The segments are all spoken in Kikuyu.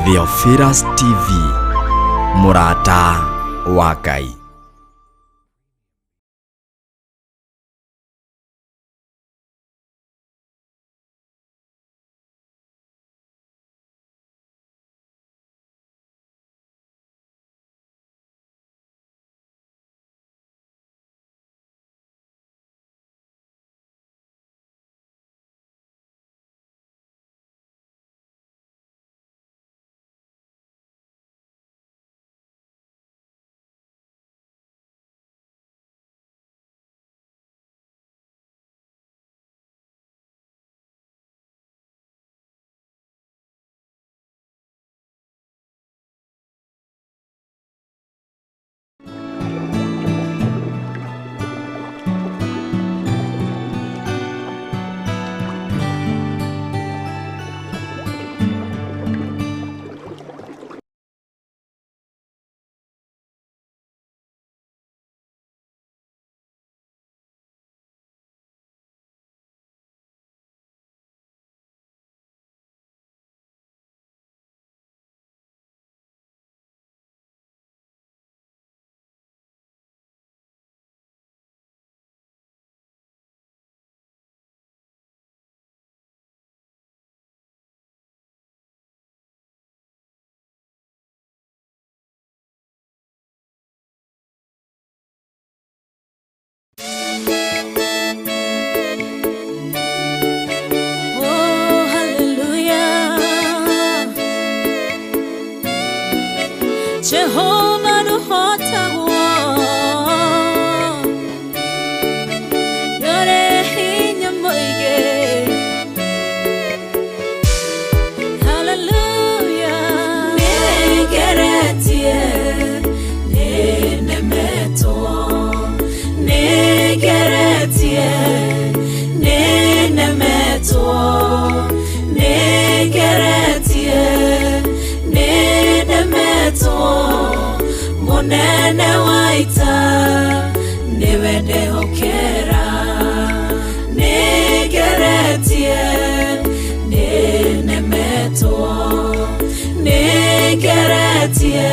Theophilus TV, mũrata wa Ngai. Oh, hallelujah. Jehovah nuhotagwo Yore hinya mũingĩ. Hallelujah. Nĩngeretie, nĩnemetwo. Nĩngeretie, nĩnemetwo. Nĩngeretie, nĩnemetwo. Mũnene wa ita nĩwe ndehokera. Nĩngeretie, nĩnemetwo. Nĩngeretie,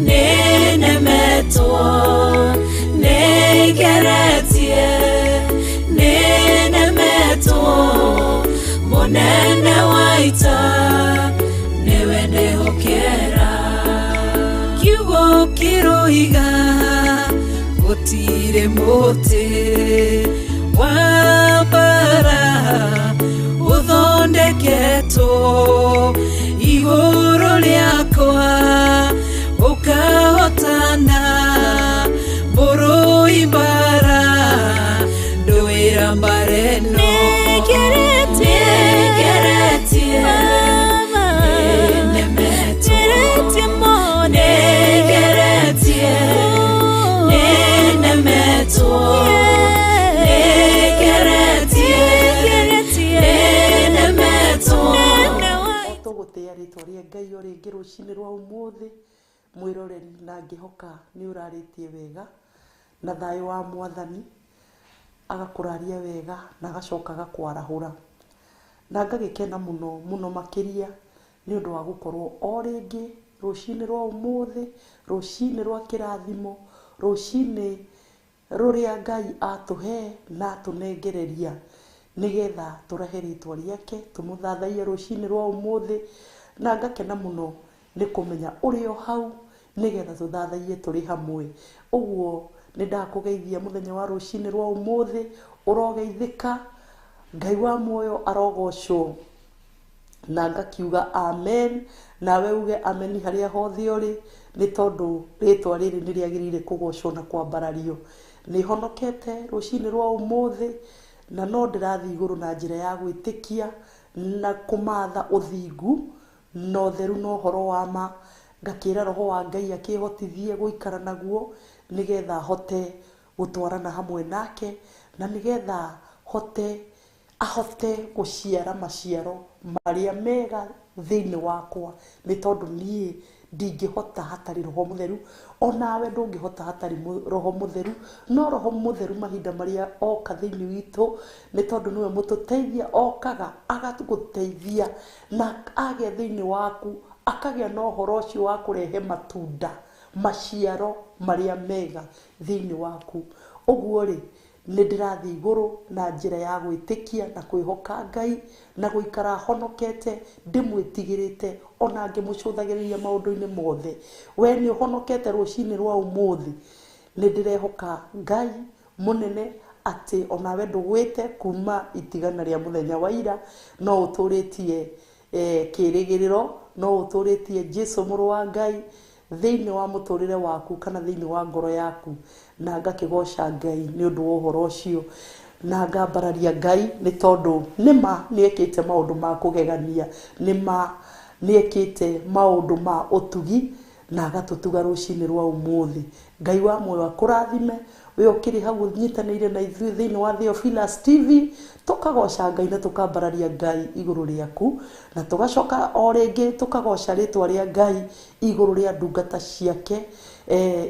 nĩnemetwo. Nĩngeretie, nĩnemetwo. Mũnene wa ita nĩwe ndehokera. Kiugo kĩroiga gũtirĩ mũtĩ wa mbara ũthondeketwo igũrũ rĩakwa ũkahotana mũrũi mbara ndũĩra mbara ĩno. Nĩngeretie, nĩnemetwo. Nĩngeretie, nĩnemetwo. Nĩngeretie, nĩnemetwo. Tũgũtĩa rĩtwa rĩa Ngai o rĩngĩ rũcinĩ rwa ũmũthĩ, mwĩroreri, na ngĩhoka nĩ ũrarĩtie wega na thayũ wa Mwathani agakũraria wega na agacoka agakwarahũra, na ngagĩkena mũno mũno makĩria nĩ ũndũ wa gũkorwo o rĩngĩ rũcinĩ rwa ũmũthĩ, rũcinĩ rwa kĩrathimo, rũcinĩ rũrĩa Ngai atũhe na atũnengereria nĩgetha tũrehe rĩtwa rĩake tũmũthathaiye rũcinĩ rwa ũmũthĩ, na ngakena mũno nĩ kũmenya ũrĩ o hau nĩgetha tũthathaiye tũrĩ hamwe. Ũguo nĩ ndakũgeithia mũthenya wa rũcinĩ rwa ũmũthĩ, ũrogeithĩka, Ngai wa muoyo arogocwo, na ngakiuga amen, nawe uge amen harĩa hothe ũrĩ, nĩ tondũ rĩtwa rĩrĩ nĩ rĩagĩrĩire kũgocwo na kwambarario. Nĩ honokete rũcinĩ rwa ũmũthĩ na no ndĩrathiĩ igũrũ na njĩra ya gwĩtĩkia na kũmatha ũthingu na ũtheru na ũhoro wa ma, ngakĩra roho wa Ngai akĩhotithie gũikara naguo nĩgetha hote gũtwarana hamwe nake, na nĩgetha hote ahote gũciara maciaro marĩa mega thĩinĩ wakwa, nĩ tondũ niĩ Ndingĩhota hatarĩ Roho Mũtheru, onawe ndũngĩhota hatarĩ Roho Mũtheru. No Roho Mũtheru mahinda marĩa oka thĩinĩ witũ, nĩ tondũ nĩwe mũtũteithia, okaga agagũteithia na agĩa thĩinĩ waku, akagĩa na ũhoro ũcio wa kũrehe matunda, maciaro marĩa mega thĩinĩ waku. Ũguo rĩ, nĩ ndĩrathiĩ igũrũ na njĩra ya gwĩtĩkia na kwĩhoka Ngai na gũikara honokete ndĩmwĩtigĩrĩte ona ngĩmũcũthagĩrĩria maũndũ-inĩ mothe. We nĩ ũhonokete rũcinĩ rwa ũmũthĩ? Nĩ ndĩrehoka Ngai mũnene atĩ onawe ndũgwĩte kuma itigana rĩa mũthenya wa ira, no ũtũrĩtie kĩrĩgĩrĩro, no ũtũrĩtie Jesu mũrũ wa Ngai thĩinĩ wa mũtũrĩre waku kana thĩinĩ wa ngoro yaku. Na ngakĩgoca Ngai nĩ ũndũ wa ũhoro ũcio, na ngambararia Ngai nĩ tondũ nĩma nĩ ekĩte maũndũ ma kũgegania, nĩma nĩ ekĩte maũndũ ma ũtugi na agatũtuga rũcinĩ rwa ũmũthĩ. Ngai wa muoyo akũrathime we ũkĩrĩ hau ũnyitanĩire na ithuĩ thĩinĩ wa Theophilus TV, tũkagoca Ngai na tũkambararia Ngai igũrũ rĩaku, na tũgacoka o rĩngĩ tũkagoca rĩtwa rĩa Ngai igũrũ rĩa ndungata ciake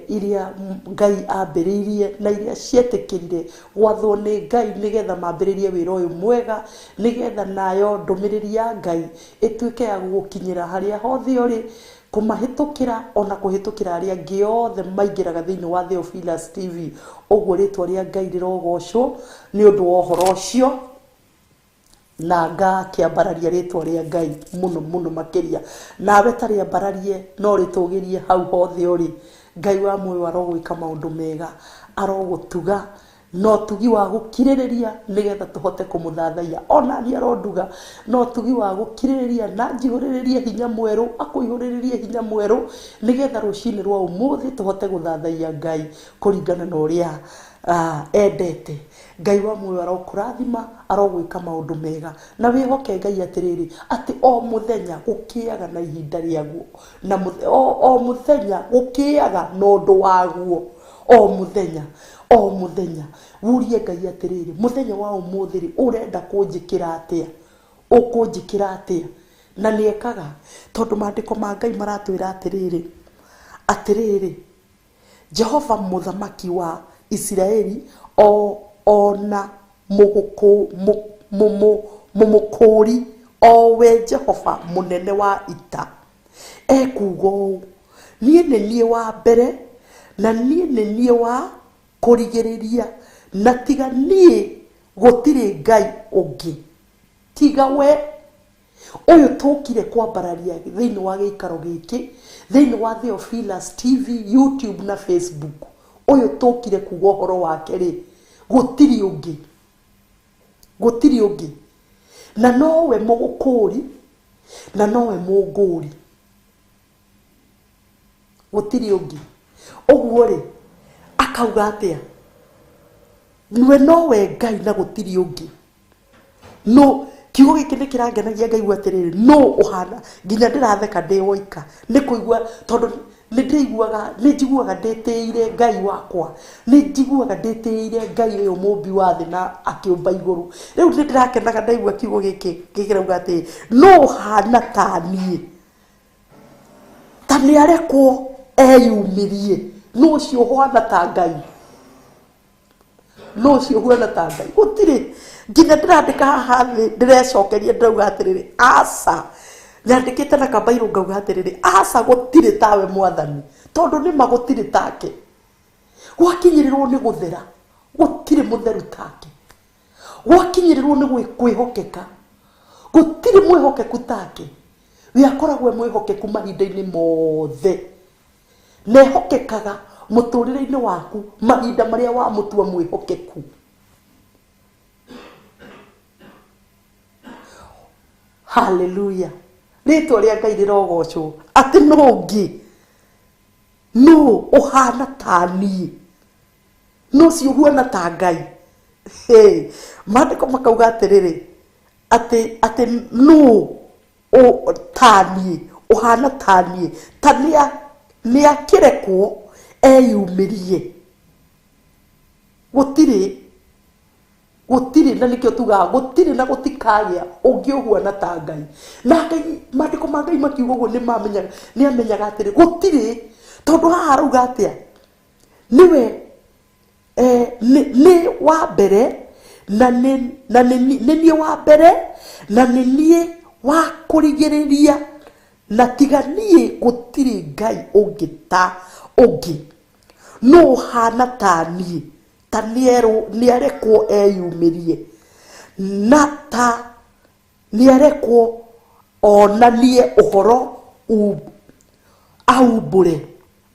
iria Ngai ambĩrĩirie na iria cietĩkĩrire gwathwo nĩ Ngai nĩgetha mambĩrĩrie wĩra ũyũ mwega, nĩgetha nayo ndũmĩrĩri ya Ngai ĩtuĩke ya gũgũkinyĩra harĩa hothe ũrĩ, kũmahĩtũkĩra ona kũhĩtũkĩra arĩa angĩ othe maingĩraga thĩinĩ wa Theophilus TV. Ũguo rĩtwa rĩa Ngai rĩrogocwo nĩ ũndũ wa ũhoro ũcio, na ngakĩambararia rĩtwa rĩa Ngai mũno mũno makĩria. Nawe ta rĩambararie no rĩtũgĩrie hau hothe ũrĩ. Ngai wa muoyo arogwĩka maũndũ mega, arogũtuga na ũtugi wa gũkirĩrĩria nĩgetha tũhote kũmũthathaiya. Ona niĩ aronduga na ũtugi wa gũkirĩrĩria na njihũrĩrĩrie hinya mwerũ, akũihũrĩrĩrie hinya mwerũ nĩgetha rũcinĩ rwa ũmũthĩ tũhote gũthathaiya Ngai kũringana na ũrĩa endete. Ngai wa muoyo arokũrathima, arogwĩka maũndũ mega, na wĩhoke Ngai atĩrĩrĩ, atĩ o mũthenya gũkĩaga na ihinda rĩaguo, na o mũthenya gũkĩaga na ũndũ waguo. O mũthenya, o mũthenya wurie Ngai atĩrĩrĩ, mũthenya wa ũmũthĩ rĩ, ũrenda kũnjĩkĩra atĩa? Ũkũnjĩkĩra atĩa? Na nĩ ekaga, tondũ maandĩko ma Ngai maratwĩra atĩrĩrĩ, atĩrĩrĩ, Jehova mũthamaki wa Isiraeli ona mũmũkũũri, o we Jehova mũnene wa ita, ekuuga ũũ, niĩ nĩ niĩ wa mbere na niĩ nĩ niĩ wa kũrigĩrĩria, na tiga niĩ gũtirĩ Ngai ũngĩ tiga we. Ũyũ tũkire kwambararia thĩinĩ wa gĩikaro gĩkĩ, thĩinĩ wa Theophilus TV, YouTube na Facebook, ũyũ tũkire kuga ũhoro wake rĩ, gũtirĩ ũngĩ, gũtirĩ ũngĩ, na nowe mũgũkũũri na nowe mũngũri, gũtirĩ ũngĩ. Ũguo rĩ, akauga atĩa? We nowe Ngai na gũtirĩ ũngĩ. No kiugo gĩkĩ nĩ kĩrangenagia, ngaigua atĩrĩrĩ, no ũhana nginya ndĩratheka ndĩ woika nĩ kũigua, tondũ nĩ ndĩiguaga, nĩ njiguaga ndĩtĩĩire Ngai wakwa, nĩ njiguaga ndĩtĩĩire Ngai ũyũ mũmbi wa thĩ na akĩũmba igũrũ. Rĩu nĩ ndĩrakenaga ndaigua kiugo gĩkĩ gĩkĩrauga atĩ no ũhana ta niĩ, ta nĩ arekwo eyumĩrie, no ũcio ũhana ta Ngai, no ũcio ũhuana ta Ngai gũtirĩ. Nginya ndĩrandĩka haha thĩ, ndĩrecokeria, ndĩrauga atĩrĩrĩ, aca, nyandĩkĩte na kambairũ ngauga atĩrĩrĩ, aca, gũtirĩ tawe Mwathani, tondũ nĩma gũtirĩ take. Gwakinyĩrĩrwo nĩ gũthera, gũtirĩ mũtheru take. Gwakinyĩrĩrwo nĩ kwĩhokeka, gũtirĩ mwĩhokeku take. We akoragwo e mwĩhokeku mahinda-inĩ mothe, na ehokekaga mũtũrĩre-inĩ waku mahinda marĩa wamũtua mwĩhokeku. Haleluya, rĩtwa rĩa Ngai rĩrogocwo. Atĩ nũ ũngĩ, nũ ũhana ta niĩ, nũ ũcio ũhuana ta Ngai? Hey, maandĩko makauga atĩrĩrĩ, atĩ nũ ta niĩ, ũhana ta niĩ, ta nĩ akĩrekwo eyumĩrie, gũtirĩ. Gũtirĩ, na nĩkĩo tugaga gũtirĩ na gũtikagĩa ũngĩ ũhuana ta Ngai. Na Ngai, maandĩko ma Ngai makiuga ũguo, nĩmamenyaga, nĩamenyaga atĩrĩ gũtirĩ, tondũ haha arauga atĩa? Nĩwe nĩ wa mbere na nĩ na nĩ niĩ wa mbere na nĩ niĩ wa kũrigĩrĩria, na tiga niĩ gũtirĩ Ngai ũngĩ ta ũngĩ. Nũ ũhana ta niĩ, ta nĩarekwo eyumĩrie, na ta nĩarekwo onanie ũhoro aumbũre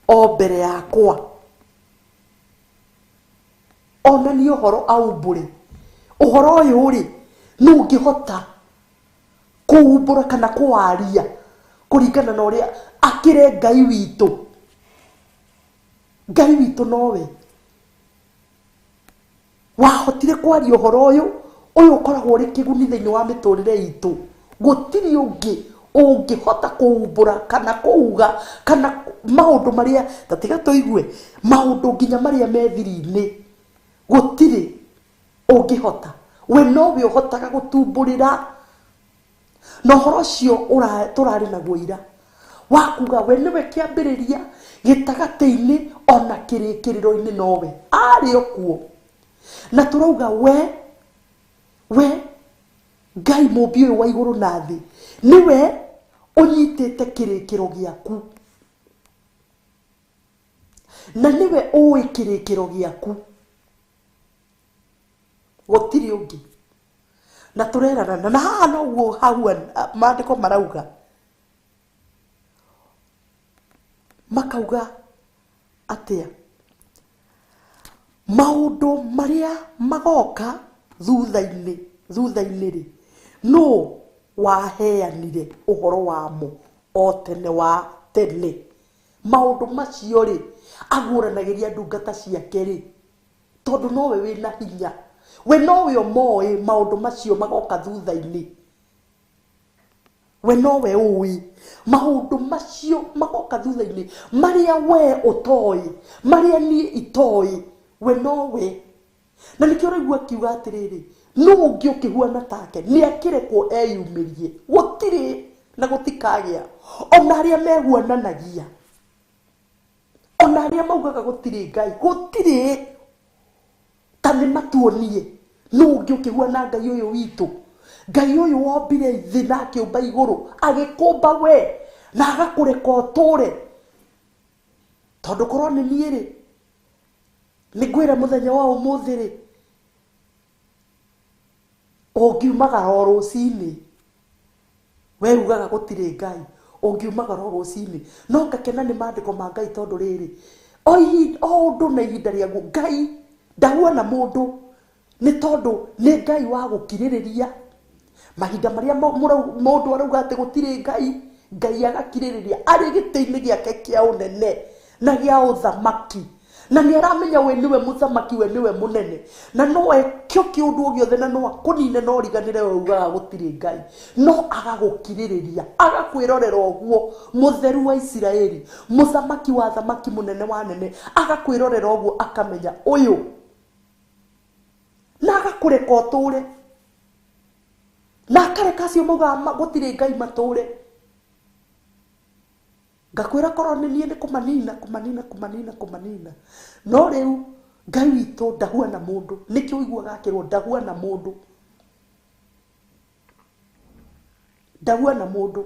o mbere yakwa. Onanie ũhoro aumbũre. Ũhoro ũyũ rĩ, nũ ũngĩhota kũumbũra kana kũwaria kũringana na ũrĩa akĩre Ngai witũ? Ngai witũ nowe wahotire kwaria ũhoro ũyũ, ũyũ ũkoragwo ũrĩ kĩguni thĩinĩ wa mĩtũrĩre itũ. Gũtirĩ ũngĩ ũngĩhota kũumbũra kana kũuga kana maũndũ marĩa, ta tiga tũigue maũndũ nginya marĩa me thiri-inĩ, gũtirĩ ũngĩhota. We nowe ũhotaga gũtumbũrĩra. Na ũhoro ũcio tũrarĩ naguo ira wa kuga we nĩwe kĩambĩrĩria, gĩtagatĩ-inĩ ona kĩrĩkĩrĩro-inĩ nowe arĩ o kuo. Na tũrauga we Ngai mũmbi ũyũ wa igũrũ na thĩ nĩwe ũnyitĩte kĩrĩkĩro gĩaku, na nĩwe ũĩ kĩrĩkĩro gĩaku, gũtirĩ ũngĩ. Na tũrerana na haha noguo hau maandĩko marauga, makauga atĩa? Maũndũ marĩa magoka thutha-inĩ, thutha-inĩ rĩ, nũ waheanire ũhoro wamo o tene wa tene? Maũndũ macio rĩ, aguũranagĩria ndungata ciake rĩ, tondũ nowe wĩna hinya, we nowe ũmoĩ maũndũ macio magoka thutha-inĩ. We nowe ũĩ maũndũ macio magoka thutha-inĩ, marĩa we ũtoĩ, marĩa niĩ itoĩ, we nowe. Na nĩkĩo ũraigua akiuga atĩrĩrĩ, nũ ũngĩ ũkĩhuana take? Nĩ akĩrekwo eyumĩrie. Gũtirĩ na gũtikagĩa. Ona arĩa mehuananagia, ona arĩa maugaga gũtirĩ Ngai, gũtirĩ, ta nĩ matuonie nũ ũngĩ ũkĩhuana Ngai ũyũ witũ. Ngai ũyũ wombire thĩ na akĩũmba igũrũ, agĩkũmba we na agakũreka ũtũre. Tondũ korwo nĩ niĩ rĩ, nĩ ngwĩra mũthenya wa ũmũthĩ rĩ, ũngiumagara o rũcinĩ, we ugaga gũtirĩ Ngai, ũngiumagara o rũcinĩ. No ngakena nĩ maandĩko ma Ngai, tondũ rĩrĩ, o ũndũ na ihinda rĩaguo. Ngai ndahuana mũndũ, nĩ tondũ nĩ Ngai wa gũkirĩrĩria. Mahinda marĩa mũndũ arauga atĩ gũtirĩ Ngai, Ngai agakirĩrĩria arĩ gĩtĩ-inĩ gĩake kĩa ũnene na gĩa ũthamaki. Na nĩ aramenya we nĩwe mũthamaki, we nĩwe mũnene, na no ekĩo kĩũndũ o gĩothe, na no akũnine, no ũriganĩre we ugaga gũtirĩ Ngai. No agagũkirĩrĩria, agakwĩrorera ũguo, mũtheru wa Isiraeli, mũthamaki wa thamaki, mũnene wa nene, agakwĩrorera ũguo, akamenya ũyũ, na agakũreka ũtũre, na akareka acio maugaga gũtirĩ Ngai matũre. Ngakwĩra korwo nĩ niĩ nĩ kũmanina, kũmanina, kũmanina, kũmanina. No rĩu Ngai witũ ndahuana mũndũ. Nĩkĩo ũiguaga akĩrwo ndahuana mũndũ, ndahuana mũndũ.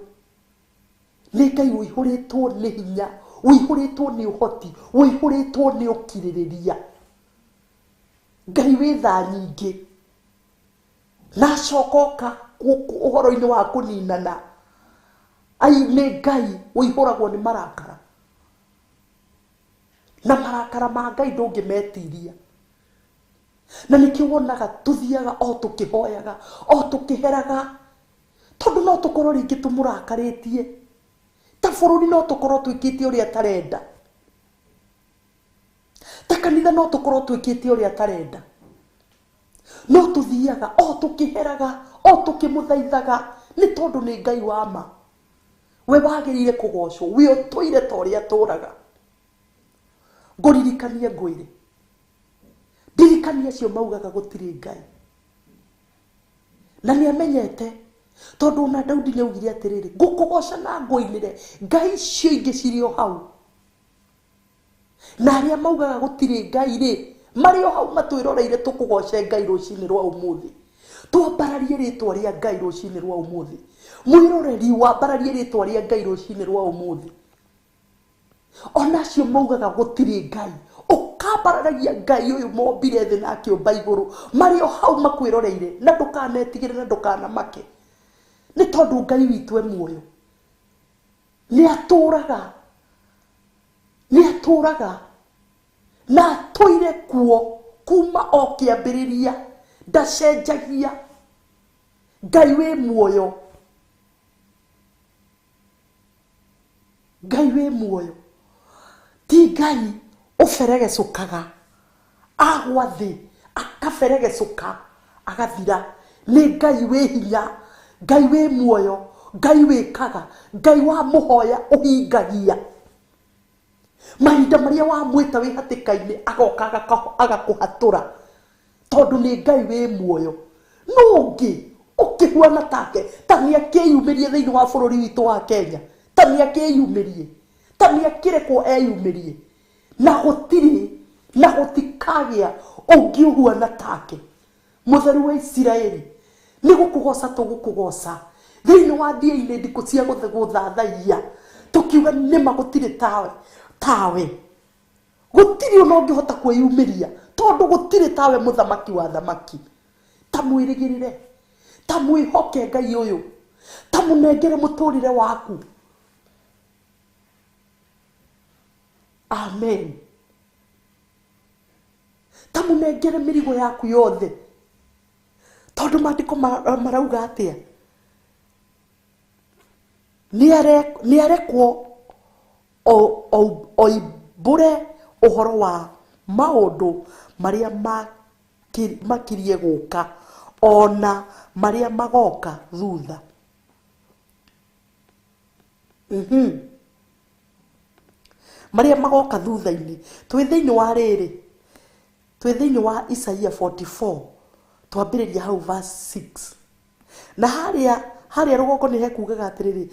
Nĩ Ngai ũihũrĩtwo nĩ hinya, ũihũrĩtwo nĩ ũhoti, ũihũrĩtwo nĩ ũkirĩrĩria. Ngai wĩ tha nyingĩ. Na acoka oka ũhoro-inĩ wa kũninana, ai, nĩ Ngai ũihũragwo nĩ marakara. Na marakara ma Ngai ndũngĩmetiria. Na nĩkĩo wonaga tũthiaga o tũkĩhoyaga, o tũkĩheraga, tondũ no tũkorwo rĩngĩ tũmũrakarĩtie. Ta bũrũri no tũkorwo twĩkĩte ũrĩa atarenda. Ta kanitha no tũkorwo twĩkĩte ũrĩa atarenda. No tũthiaga o tũkĩheraga, o tũkĩmũthaithaga, nĩ tondũ nĩ Ngai wa ma. We wagĩrĩire kũgocwo, we ũtũire ta ũrĩa atũraga. Ngũririkanie ngwĩre, ndirikanie acio maugaga gũtirĩ Ngai. Na nĩ amenyete tondũ ona Daudi nĩ augire atĩrĩrĩ, ngũkũgoca na ngũinĩre ngai icio ingĩ cirĩ o hau. Na arĩa maugaga gũtirĩ ngai rĩ, marĩ o hau matwĩroreire tũkũgoce Ngai rũcinĩ rwa ũmũthĩ. Twambararie rĩtwa rĩa Ngai rũcinĩ rwa ũmũthĩ. Mwĩroreri wambararie rĩtwa rĩa Ngai rũcinĩ rwa ũmũthĩ. Ona acio maugaga gũtirĩ Ngai, ũkambararagia Ngai ũyũ mombire thĩ na akĩũmba igũrũ, marĩ o hau makwĩroreire, na ndũkanetigĩre na ndũkanamake, nĩ tondũ Ngai witũ e muoyo. Nĩ atũraga, nĩ atũraga na atũire kuo kuma o kĩambĩrĩria, ndacenjagia. Ngai wĩ muoyo, Ngai wĩ muoyo, ti Ngai ũberegecũkaga agwa thĩ akaberegecũka agathira. Nĩ Ngai wĩ hinya, Ngai wĩ muoyo, Ngai wĩkaga, Ngai wa mũhoya ũhingagia. Mahinda marĩa wamwĩta wĩ hatĩka-inĩ agoka agakũhatũra, tondũ nĩ Ngai wĩ muoyo. Nũ ũngĩ ũkĩhuana take? Ta nĩ akĩyumĩrie thĩinĩ wa bũrũri witũ wa Kenya, ta nĩ akĩyumĩrie, ta nĩ akĩrekwo eyumĩrie, na gũtirĩ na gũtikagĩa ũngĩ ũhuana take. Mũtheru wa Isiraeli, nĩ gũkũgoca tũgũkũgoca thĩinĩ wa thiĩ-inĩ ndikũ cia gũthathaiya, tũkiuga nĩma gũtirĩ tawe, tawe gũtirĩ ona ũngĩhota kwĩyumĩria, tondũ gũtirĩ tawe mũthamaki wa thamaki. Ta mwĩrĩgĩrĩre, ta mwĩhoke Ngai ũyũ, ta mũnengere mũtũrĩre waku. Amen. Ta mũnengere mĩrigo yaku yothe, tondũ maandĩko marauga atĩa? Nĩ arekwo oimbũre ũhoro wa maũndũ marĩa makirie gũka, ona marĩa magoka thutha. Marĩa magoka thutha-inĩ. Twĩ thĩinĩ wa rĩrĩ, twĩ thĩinĩ wa Isaia 44, twambĩrĩria hau verse 6. Na harĩa rũgongo nĩ hekugaga atĩrĩrĩ,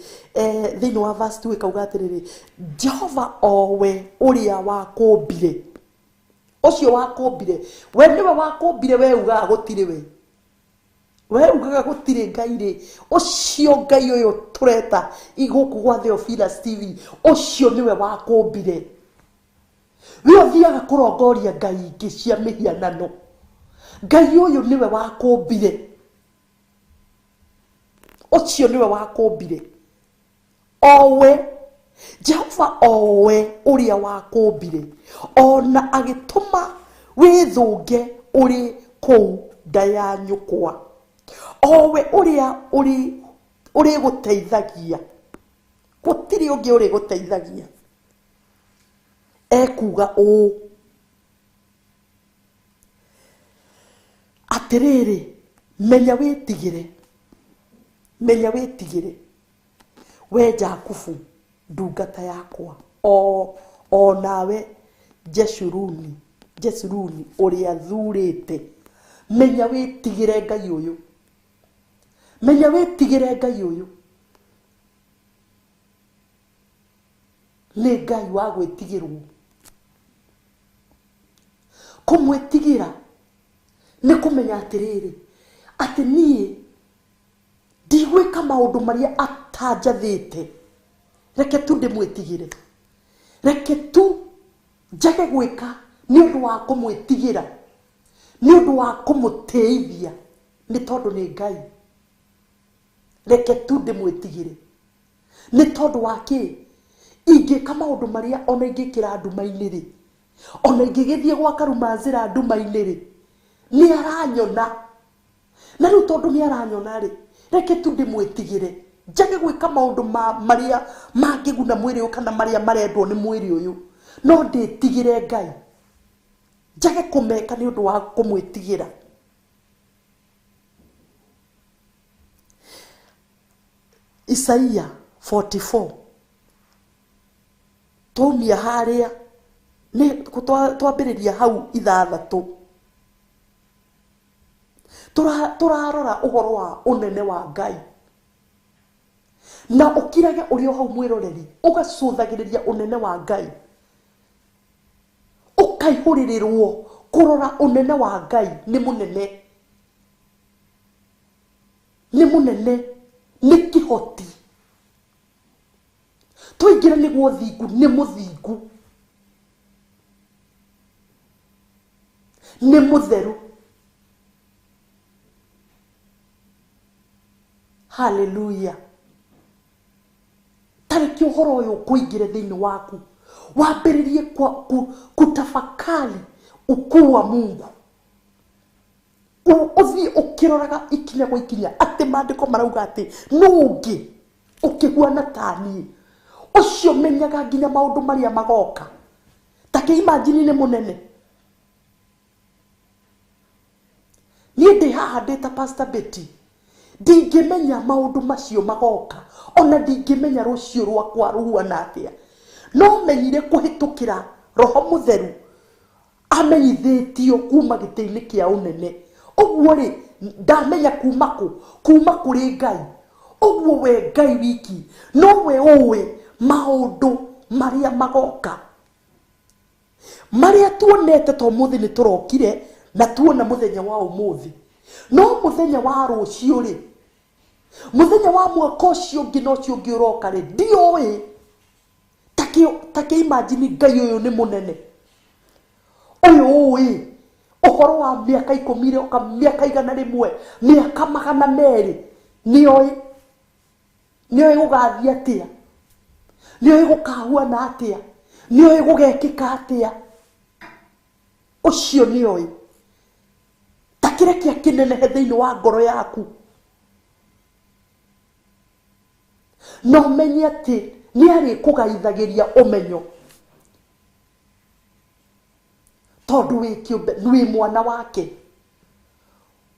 thĩinĩ wa verse 2 ĩkauga atĩrĩrĩ, Jehova owe ũrĩa wakũmbire, ũcio wakũmbire, we nĩwe wakũmbire, we ugaga gũtirĩ we, we ugaga gũtirĩ Ngai rĩ, ũcio Ngai ũyũ tũreta gũkũ gwa Theophilus TV, ũcio nĩwe wakũmbire. We ũthiaga kũrongoria ngai ingĩ cia mĩhianano, Ngai ũyũ nĩwe wakũmbire, ũcio nĩwe wakũmbire, owe Jehova owe ũrĩa wakũmbire, ona agĩtũma wĩthũnge ũrĩ kũu nda ya nyũkwa, owe ũrĩa ũrĩgũteithagia, gũtirĩ ũngĩ ũrĩgũteithagia. Ekuga ũũ atĩrĩrĩ, menya wĩtigĩre, menya wĩtigĩre, we Jakubu ndungata yakwa, o nawe Jeshuruni, Jeshuruni ũrĩa thurĩte. Menya wĩtigĩre Ngai ũyũ, menya wĩtigĩre Ngai ũyũ. Nĩ Ngai wa gwĩtigĩrwo. Kũmwĩtigĩra nĩ kũmenya atĩrĩrĩ, atĩ niĩ ndigwĩka maũndũ marĩa atanjathĩte, reke tu ndĩmwĩtigĩre, reke tu njage gwĩka nĩ ũndũ wa kũmwĩtigĩra, nĩ ũndũ wa kũmũtĩithia, nĩ tondũ nĩ Ngai. Reke tu ndĩmwĩtigĩre nĩ tondũ wa kĩ? Ingĩka maũndũ marĩa ona ingĩkĩra nduma-inĩ rĩ, ona ingĩgĩthiĩ gwa Karumanzĩra nduma-inĩ rĩ, nĩ aranyona. Na rĩu tondũ nĩ aranyona rĩ, reke tu ndĩmwĩtigĩre, njage gwĩka maũndũ marĩa mangĩguna mwĩrĩ ũyũ kana marĩa marendwo nĩ mwĩrĩ ũyũ, no ndĩtigĩre Ngai, njage kũmeka nĩ ũndũ wa kũmwĩtigĩra. Isaia 44, twaumia harĩa nĩ twambĩrĩria hau ithathatũ, Tũrarora ũhoro wa ũnene wa Ngai. Na ũkirage ũrĩ o hau mwĩroreri, ũgacũthagĩrĩria ũnene wa Ngai. Ũkaihũrĩrĩrwo kũrora ũnene wa Ngai nĩ mũnene. Nĩ mũnene, nĩ kĩhoti. Twaingĩra nĩguo thingu, nĩ mũthingu. Nĩ mũtheru. Haleluya. Tareke ũhoro ũyũ ũkũingĩre thĩinĩ waku. Wambĩrĩrie kutafakari ukuu wa Mungu. Ũthiĩ ũkĩroraga ikinya gwa ikinya atĩ maandĩko marauga atĩ nũ ũngĩ ũkĩhuana ta niĩ. Ũcio menyaga nginya maũndũ marĩa magoka. Ta kĩ imagine nĩ mũnene. Niĩ ndĩ haha ndĩ ta Pastor Betty. Ndingĩmenya maũndũ macio magoka. Ona ndingĩmenya rũciũ rwakwa rũhuana atĩa. No menyire kũhĩtũkĩra Roho Mũtheru amenyithĩtio kuma gĩtĩ-inĩ kĩa ũnene. Ũguo rĩ, ndamenya kuma kũ? Kuma kũrĩ Ngai. Ũguo we Ngai wiki nowe ũĩ maũndũ marĩa magoka. Marĩa tuonete to ũmũthĩ nĩ tũrokire na tuona mũthenya wa ũmũthĩ. No mũthenya wa rũciũ rĩ, mũthenya wa mwaka ũcio ũngĩ na ũcio ũngĩ ũroka rĩ, ndiũĩ. Ta kĩ imagine Ngai ũyũ nĩ mũnene. Ũyũ ũĩ ũhoro wa mĩaka ikũmi ĩroka, mĩaka igana rĩmwe, mĩaka magana merĩ, nĩoĩ. Nĩoĩ gũgathiĩ atĩa, nĩoĩ gũkahuana atĩa, nĩoĩ gũgekĩka atĩa. Ũcio nĩoĩ. Ta kĩreke kĩnenehe thĩinĩ wa ngoro yaku. Na ũmenye atĩ nĩarĩkũgaithagĩria ũmenyo. Tondũ wĩ kĩũmbe, wĩ mwana wake.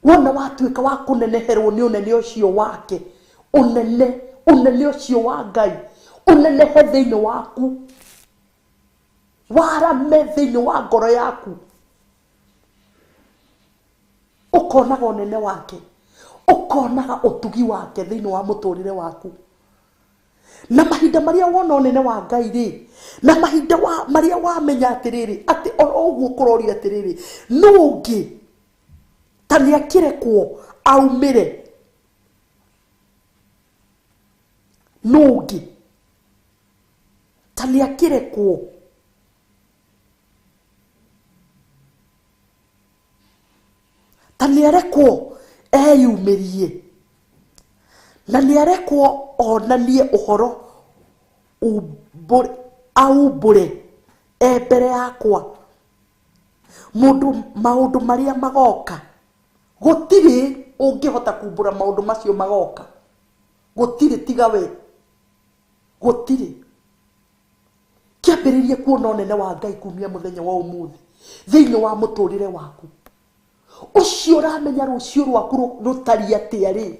Wona watuĩka wa kũneneherwo nĩ ũnene ũcio wake. Ũnene, ũnene ũcio wa Ngai. Ũnenehe thĩinĩ waku. Warame thĩinĩ wa ngoro yaku. Ũkonaga ũnene wake. Ũkonaga ũtugi wake thĩinĩ wa mũtũrĩre waku. Na mahinda marĩa wona ũnene wa Ngai rĩ, na mahinda marĩa wamenya atĩrĩrĩ, atĩ o ũguo kũroria atĩrĩrĩ, nũ ũngĩ ta nĩakĩrekwo aumĩre? Nũ ũngĩ ta nĩakĩrekwo? Ta nĩarekwo eyumĩrie, na nĩarekwo onanie ũhoro aumbũre e mbere yakwa mũndũ maũndũ marĩa magoka. Gũtirĩ ũngĩhota kumbũra maũndũ macio magoka. Gũtirĩ tiga we. Gũtirĩ. Kĩambĩrĩrie kuona ũnene wa Ngai kumia mũthenya wa ũmũthĩ thĩinĩ wa mũtũrĩre waku. Ũcio ũramenya rũciũ rwaku rũtariĩ atĩa rĩ?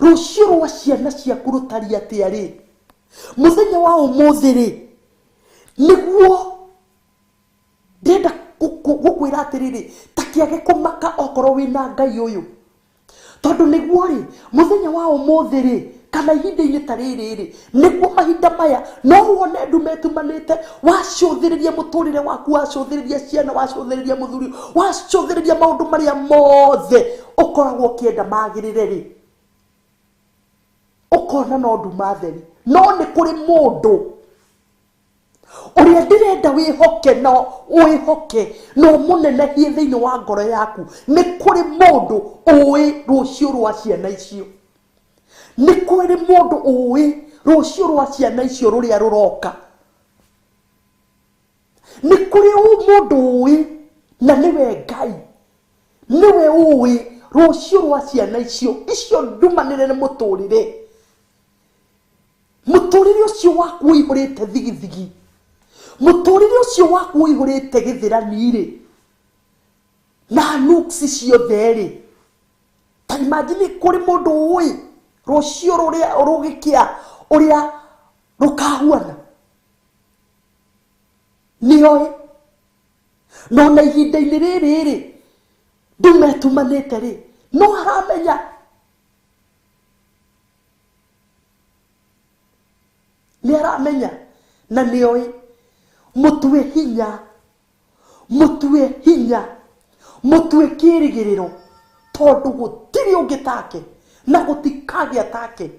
Rũciũ rwa ciana ciaku rũtariĩ atĩa rĩ? Mũthenya wa ũmũthĩ rĩ, nĩguo ndĩrenda gũkwĩra atĩrĩrĩ, ta kĩage kũmaka okorwo wĩna Ngai ũyũ. Tondũ nĩguo rĩ, mũthenya wa ũmũthĩ rĩ, kana ihinda-inĩ ta rĩrĩ rĩ, nĩguo mahinda maya, no wone ndume ĩtumanĩte, wacũthĩrĩria mũtũrĩre waku, wacũthĩrĩria ciana, wacũthĩrĩria mũthuri, wacũthĩrĩria maũndũ marĩa mothe ũkoragwo ũkĩenda magĩrĩre rĩ, ũkona no nduma theri. No nĩ kũrĩ mũndũ ũrĩa ndĩrenda wĩhoke na wĩhoke na ũmũnenehie thĩinĩ wa ngoro yaku. Nĩ kũrĩ mũndũ ũĩ rũciũ rwa ciana icio. Nĩ kũrĩ mũndũ ũĩ rũciũ rwa ciana icio rũrĩa rũroka. Nĩ kũrĩ mũndũ ũĩ, na nĩwe Ngai. Nĩwe ũĩ rũciũ rwa ciana icio, icio ndumanĩre nĩ mũtũrĩre. Mũtũrĩre ũcio waku ũihũrĩte thigithigi. Mũtũrĩre ũcio waku ũihũrĩte gĩthĩrani-rĩ, na nuksi ciothe-rĩ, ta imagine kũrĩ mũndũ ũĩ rũciũ rũrĩa rũgĩkĩa ũrĩa rũkahuana. Nĩoĩ. No na ihinda-inĩ rĩrĩ-rĩ, ndume ĩtumanĩte rĩ, No aramenya. Nĩ aramenya na nĩoĩ. Mũtue hinya, mũtue hinya, mũtue kĩĩrĩgĩrĩro, tondũ gũtirĩ ũngĩ take na gũtikagĩa take.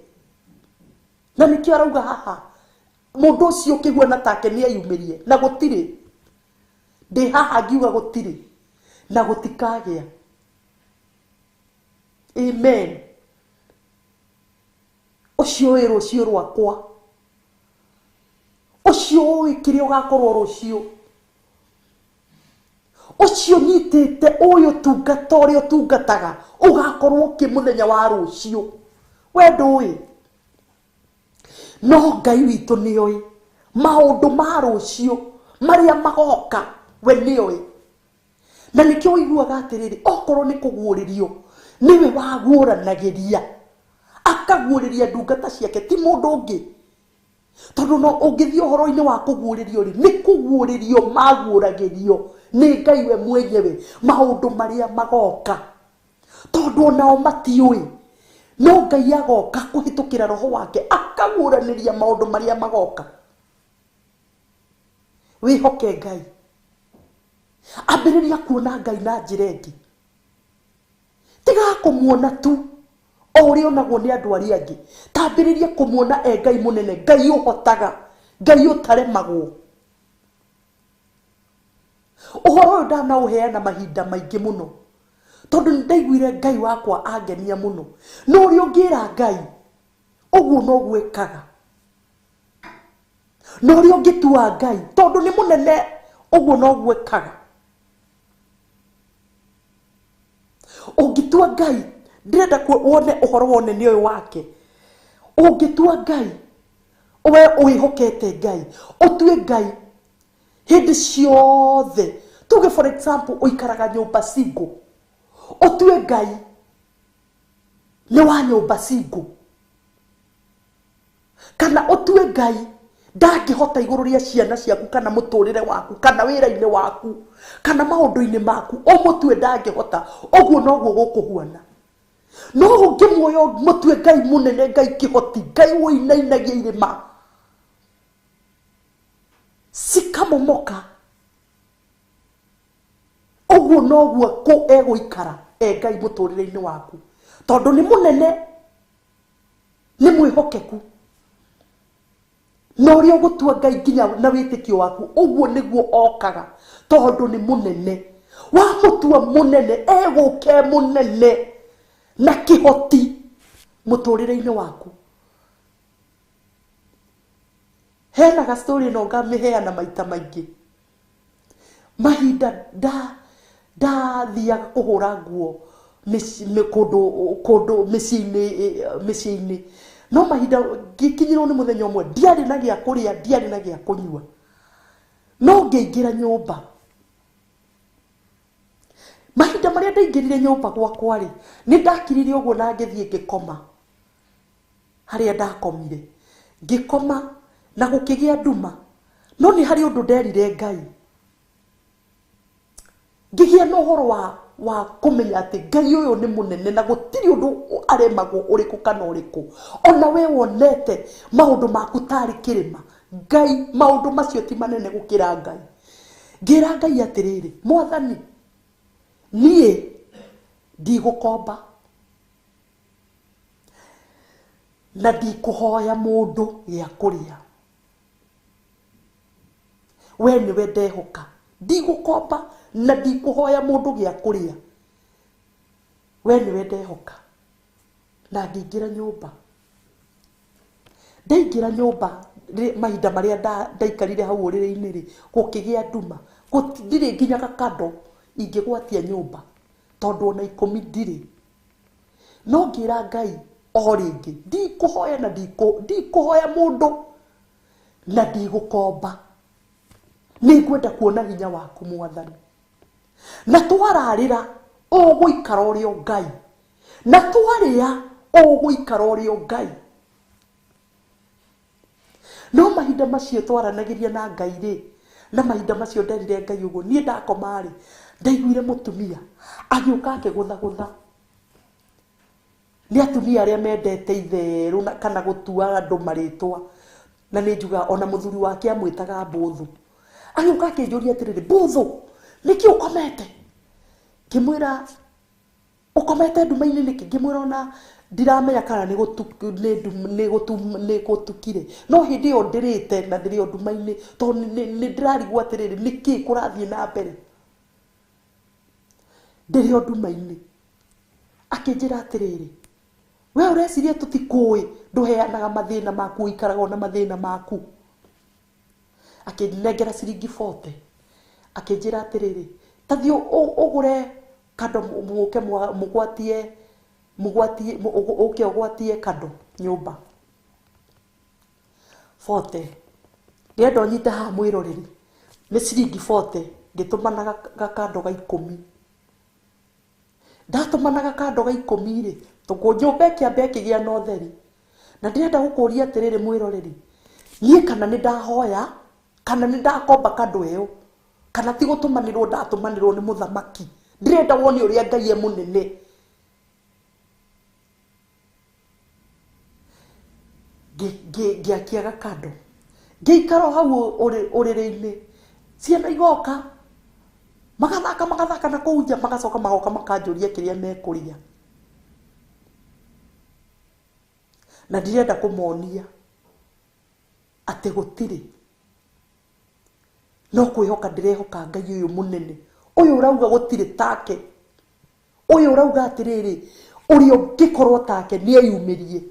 Na nĩkĩo arauga haha mũndũ ũcio ũkĩhuana take nĩ eyumĩrie, na gũtirĩ. Ndĩ haha ngiuga gũtirĩ na gũtikagĩa. Amen. Ũcio ũĩ rũciũ rwakwa, ũcio ũĩ kĩrĩa ũgakorwo rũciũ, ũcio nyitĩte ũyũ ũtungata ũrĩa ũtungataga ũgakorwo kĩ mũthenya wa rũciũ, we ndũĩ. No Ngai witũ nĩoĩ maũndũ ma rũciũ marĩa magoka, we nĩoĩ. Na nĩkĩo ũiguaga atĩrĩrĩ, okorwo nĩ kũguũrĩrio nĩwe waguũranagĩria, akaguũrĩria ndungata ciake, ti mũndũ ũngĩ. Tondũ no ũngĩthiĩ ũhoro-inĩ wa kũguũrĩrio rĩ, nĩ kũguũrĩrio maguũragĩrio nĩ Ngai we mwenyewe maũndũ marĩa magoka, tondũ onao matiũĩ. No Ngai agoka kũhĩtũkĩra roho wake akaguũranĩria maũndũ marĩa magoka. Wĩhoke Ngai, ambĩrĩria kuona Ngai na njĩra ĩngĩ. Tiga kũmuona tu o ũrĩa onagwo nĩ andũ arĩa angĩ, tambĩrĩria kũmuona e Ngai mũnene, Ngai ũhotaga, Ngai ũtaremagwo. Ũhoro ũyũ ndanaũheana mahinda maingĩ mũno, tondũ nĩ ndaiguire Ngai wakwa angenia mũno. No ũrĩa ũngĩra Ngai ũguo noguo ĩkaga, na ũrĩa ũngĩtua Ngai tondũ nĩ mũnene ũguo noguo ĩkaga. Ũngĩtua Ngai, ndĩrenda wone ũhoro wa ũnene ũyũ wake. Ũngĩtua Ngai, we wĩhokete Ngai, ũtue Ngai hĩndĩ ciothe. Tuge for example ũikaraga nyũmba single, ũtue Ngai nĩ wa nyũmba single, kana ũtue Ngai ndangĩhota igũrũ rĩa ciana ciaku kana mũtũrĩre waku kana wĩra-inĩ waku kana maũndũ-inĩ maku, ũmũtue ndangĩhota, ũguo noguo gũkũhuana. No ũngĩmuoya mũtue Ngai mũnene, Ngai kĩhoti, Ngai ũinainagia irĩma cikamomoka, ũguo noguo kũ egũikara e Ngai mũtũrĩre-inĩ waku, tondũ nĩ mũnene, nĩ mwĩhokeku. Na ũrĩa ũgũtua Ngai nginya na wĩtĩkio waku, ũguo nĩguo okaga, tondũ nĩ mũnene. Wamũtua mũnene, egũka e mũnene na kĩhoti mũtũrĩre-inĩ waku. Hena ga story ĩno ngamĩheana maita maingĩ. Mahinda ndathiaga kũhũra nguo kũndũ mĩciĩ-inĩ, no mahinda ngĩkinyĩrwo nĩ mũthenya ũmwe ndiarĩ na gĩa kũrĩa, ndiarĩ na gĩa kũnyua, no ngĩingĩra nyũmba. Mahinda marĩa ndaingĩrire nyũmba gwakwa rĩ, nĩ ndakirire ũguo na ngĩthiĩ ngĩkoma harĩa ndakomire. Ngĩkoma na gũkĩgĩa nduma, no nĩ harĩ ũndũ nderire Ngai. Ngĩgĩa na ũhoro wa kũmenya atĩ Ngai ũyũ nĩ mũnene na gũtirĩ ũndũ aremagwo ũrĩkũ kana ũrĩkũ. Ona we wonete maũndũ maku tarĩ kĩrĩma, Ngai maũndũ macio ti manene gũkĩra Ngai. Ngĩra Ngai atĩrĩrĩ, Mwathani, niĩ ndigũkomba na ndikũhoya mũndũ gĩa kũrĩa, we nĩwe ndehoka. Ndigũkomba na ndikũhoya mũndũ gĩa kũrĩa, we nĩwe ndehoka. Na ngĩingĩra nyũmba. Ndaingĩra nyũmba mahinda marĩa ndaikarire hau ũrĩrĩ-inĩ rĩ, gũkĩgĩa nduma, ndirĩ nginya gakando ingĩgwatia nyũmba, tondũ ona 10 ndirĩ. No ngĩra Ngai o rĩngĩ, ndikũhoya na ndikũhoya mũndũ na ndigũkomba, nĩngwenda kuona hinya waku Mwathani. Na twararĩra ũgũikara ũrĩ o Ngai, na twarĩa ũgũikara ũrĩ o Ngai. No mahinda macio twaranagĩria na Ngai rĩ, na mahinda macio nderire Ngai ũguo, niĩ ndakoma rĩ, ndaiguire mũtumia agĩũka akĩgũthagũtha Nĩ atumia arĩa mendete itherũ na kana gũtua andũ marĩtwa. Na nĩ njugaga ona mũthuri wake amwĩtaga mbũthũ. Agĩũka akĩnjũria atĩrĩrĩ, mbũthũ, nĩkĩ ũkomete? Ngĩmwĩra ũkomete nduma-inĩ nĩkĩ? Ngĩmwĩra ona ndiramenya kana nĩ gũtukire. No hĩndĩ ĩyo ndĩrĩte na ndĩrĩ o nduma-inĩ tondũ nĩ ndĩrarigwo atĩrĩrĩ, nĩkĩ kũrathiĩ na mbere? Ndĩrĩ o nduma-inĩ. Akĩnjĩra atĩrĩrĩ, we ũreciria tũtikũĩ, ndũheanaga mathĩna maku, ũikaraga ona mathĩna maku. Akĩnengera ciringi 40. Akĩnjĩra atĩrĩrĩ, ta thiĩ ũgũre kando mũke mũgwatie mũgwatie ũke ũgwatie kando nyũmba. 40. Ndĩrenda ũnyite haha mwĩroreri. Nĩ ciringi 40 ngĩtũmana gakando ga 10. Ndatũmana gakando ga 10 rĩ, nyũmba ĩkĩamba ĩkĩgĩa na ũtheri. Na ndĩrenda gũkũria atĩrĩrĩ mwĩroreri, niĩ kana nĩ ndahoya, kana nĩ ndakomba kando ĩyo, kana ti gũtũmanĩrwo ndatũmanĩrwo nĩ mũthamaki. Ndĩrenda wone ũrĩa Ngai e mũnene. Ngĩakia gakando. Ngĩikara o hau ũrĩrĩ-inĩ. Ciana igoka, magathaka magathaka na kũu nja, magacoka magoka makanjũria kĩrĩa mekũrĩa. Na ndirenda kũmonia atĩ gũtirĩ. No kwĩhoka ndĩrehoka Ngai ũyũ mũnene. Ũyũ ũrauga gũtirĩ take. Ũyũ ũrauga atĩrĩrĩ, ũrĩa ũngĩkorwo take nĩ eyumĩrie.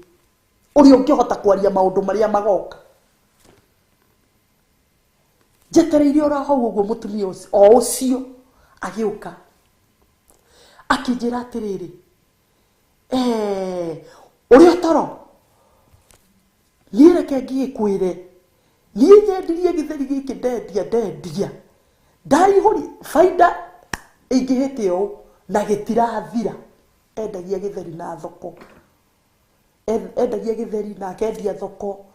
Ũrĩa ũngĩhota kwaria maũndũ marĩa magoka. Njetereire oro hau ũguo mũtumia o ũcio agĩũka. Akĩnjĩra atĩrĩrĩ, ũrĩa toro, niĩ reke ngĩkwĩre, niĩ nyendirie gĩtheri gĩkĩ ndendia. Ndaihũri baida ĩingĩhĩte ũũ na gĩtirathira. Endagia gĩtheri na thoko. Endagia gĩtheri na akendia thoko,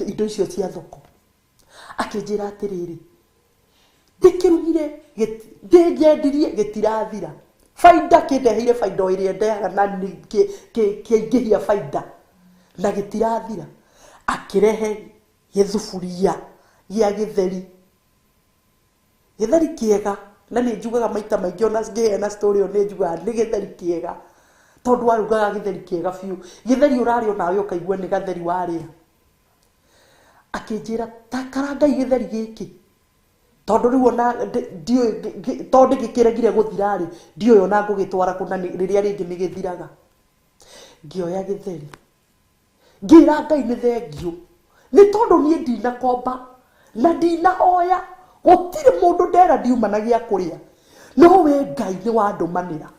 indo icio cia thoko. Akĩnjĩra atĩrĩrĩ, ndĩkĩrugire, ndĩnyendirie gĩtirathira. Baida kĩndeheire baida o ĩrĩa ndehaga na kĩaingĩhia baida na gĩtirathira. Akĩrehe gĩthuburia gĩa gĩtheri. Gĩtheri kĩega, na nĩ njugaga maita maingĩ ona ngĩheana story ĩyo nĩ njugaga nĩ gĩtheri kĩega. Tondũ warugaga gĩtheri kĩega biũ. Gĩtheri ũrarĩa onawe ũkaigua nĩ gatheri warĩa. Akĩnjĩra ta karangai gĩtheri gĩkĩ. Tondũ rĩu ona ndiũĩ, tondũ gĩkĩregire gũthira rĩ, ndiũĩ ona ngũgĩtwara kũ na rĩrĩa rĩngĩ nĩ gĩthiraga. Ngĩoya gĩtheri. Ngĩra Ngai nĩ thengiũ. Nĩ tondũ niĩ ndinakomba na ndinahoya, gũtirĩ mũndũ ndera ndiuma na gĩa kũrĩa. No we Ngai nĩ wandũmanĩra.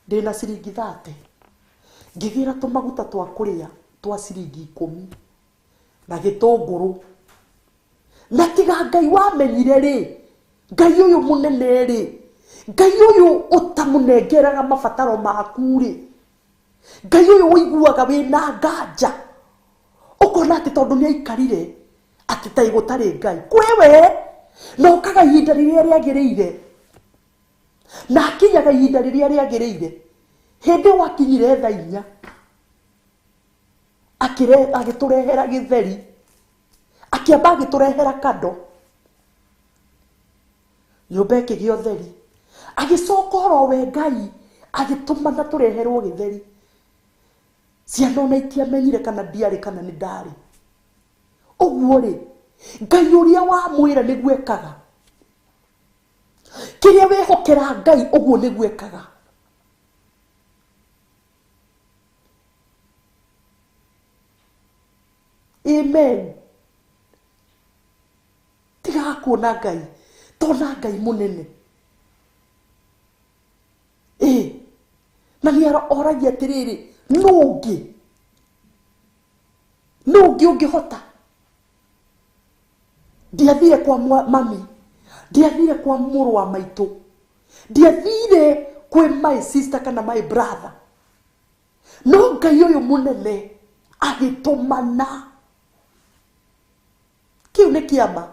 Ndĩna ciringi 30. Ngĩgĩra tũmaguta twa kũrĩa twa ciringi 10 na gĩtũngũrũ. Na tiga Ngai wamenyire rĩ, Ngai ũyũ mũnene rĩ, Ngai ũyũ ũtamũnengeraga mabataro maku rĩ, Ngai ũyũ ũiguaga wĩna nganja, ũkona atĩ tondũ nĩ aikarire atĩ ta gũtarĩ Ngai kwĩwe, na ũkaga ihinda rĩrĩa rĩagĩrĩire, na akinyaga ihinda rĩrĩa rĩagĩrĩire. Hĩndĩ ĩyo akinyire thaa 4 agĩtũrehera gĩtheri, akĩamba agĩtũrehera kando, nyũmba ĩkĩgĩa ũtheri. Agĩcoka oro we Ngai agĩtũmana tũreherwo gĩtheri. Ciana ona itiamenyire kana ndiarĩ kana nĩ ndarĩ. Ũguo rĩ, Ngai ũrĩa wamwĩra nĩguo ekaga. Kĩrĩa wehokera Ngai ũguo nĩguo ekaga. Amen. Tigaga kuona Ngai, tona Ngai mũnene. Na nĩ oragia atĩrĩrĩ, nũ ũngĩ? Nũ ũngĩ ũngĩhota? Ndiathire kwa mami, ndiathire kwa mũrũ wa maitũ, ndiathire kwĩ my sister kana my brother. No Ngai ũyũ mũnene agĩtũmana. Kĩu nĩ kĩama.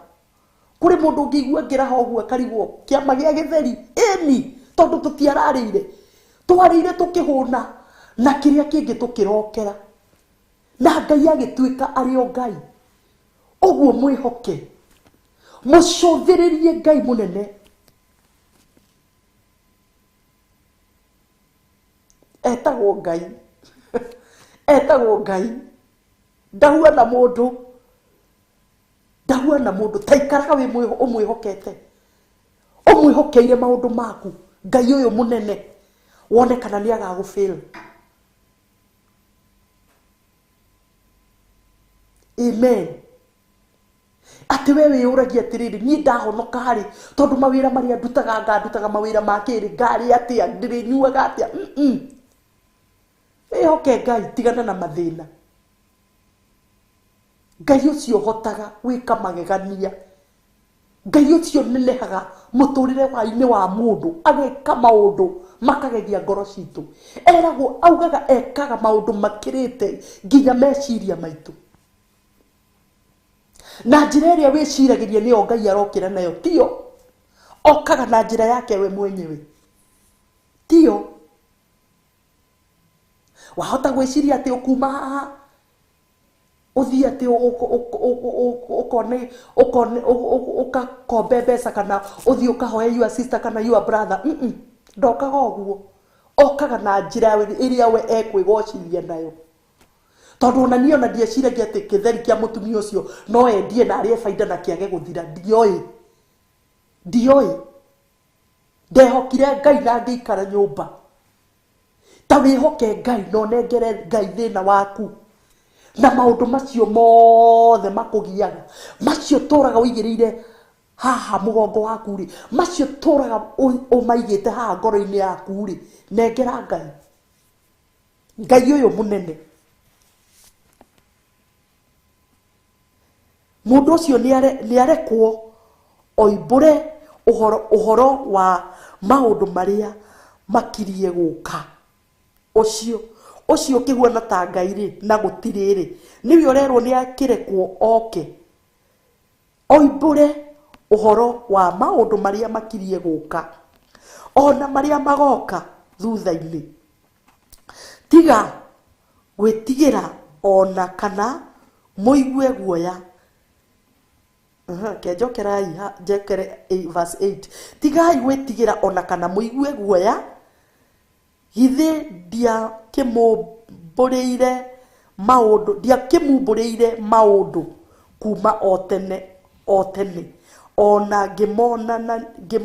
Kũrĩ mũndũ ũngĩigua ngĩraha ũguo akarigwo kĩama gĩa gĩtheri. Ĩni, tondũ tũtiararĩire, twarĩire tũkĩhũna. Na kĩrĩa kĩngĩ tũkĩrokera. Na Ngai agĩtuĩka arĩ o Ngai. Ũguo mwĩhoke. Mũcũthĩrĩrie Ngai mũnene. Etagwo Ngai. Etagwo Ngai. Ndahuana mũndũ. Ndahuana mũndũ. Ta ikaraga wĩ ũmwĩhokete. Ũmwĩhokeire maũndũ maku. Ngai ũyũ mũnene. Wone kana nĩ agagũfail. Amen. Atĩ we wĩyũragia atĩrĩrĩ, niĩ ndahonoka rĩ, tondũ mawĩra marĩa ndutaga ngandutaga mawĩra ma kĩrĩ, ngarĩa atĩa, ndĩrĩnyuaga atĩa. Wĩhoke Ngai, tigana na mathĩna. Ngai ũcio ũhotaga gwĩka magegania. Ngai ũcio ũnenehaga mũtũrĩre wa-inĩ wa mũndũ, ageka maũndũ makagegia ngoro citũ. Eragwo, augaga ekaga maũndũ makĩrĩte nginya meciria maitũ. Na njĩra ĩrĩa wĩciragĩria nĩyo Ngai arokĩra nayo, tiyo. Okaga na njĩra yake we mwenyewe, tiyo. Wahota gwĩciria atĩ ũkuma haha ũthiĩ atĩ ũkone ũkone ũkakombe mbeca kana ũthiĩ ũkahoe your sister kana your brother. Ndokaga ũguo. Okaga na njĩra ĩrĩa we ekwĩgocithia nayo. Tondũ ona niĩ ona ndieciragia atĩ kĩtheri kĩa mũtumia ũcio no endie na arĩe baida na kĩage gũthira. Ndioĩ. Ndioĩ. Ndehokire Ngai na ngĩikara nyũmba. Ta wĩhoke Ngai na ũnengere Ngai thĩna waku. Na maũndũ macio mothe makũgiaga, macio tũraga ũigĩrĩire haha mũgongo waku rĩ, macio tũraga ũmaigĩte haha ngoro-inĩ yaku rĩ, nengera Ngai. Ngai ũyũ mũnene. Mũndũ ũcio nĩ arekwo oimbũre ũhoro wa maũndũ marĩa makirie gũka. Ũcio ũcio ũkĩhuana ta Ngai rĩ, na gũtirĩ rĩ, nĩwe ũrerwo nĩ akĩrekwo oke oimbũre ũhoro wa maũndũ marĩa makirie gũka, ona marĩa magoka thutha-inĩ. Tiga gwĩtigĩra ona kana mũigue guoya. Kenjokerai njekere verse 8. Tigai gwĩtigĩra ona kana mũigue guoya, githĩ ndiakĩmumbũrĩire maũndũ, ndiakĩmumbũrĩire maũndũ kuma o tene o tene, ona ngĩmonania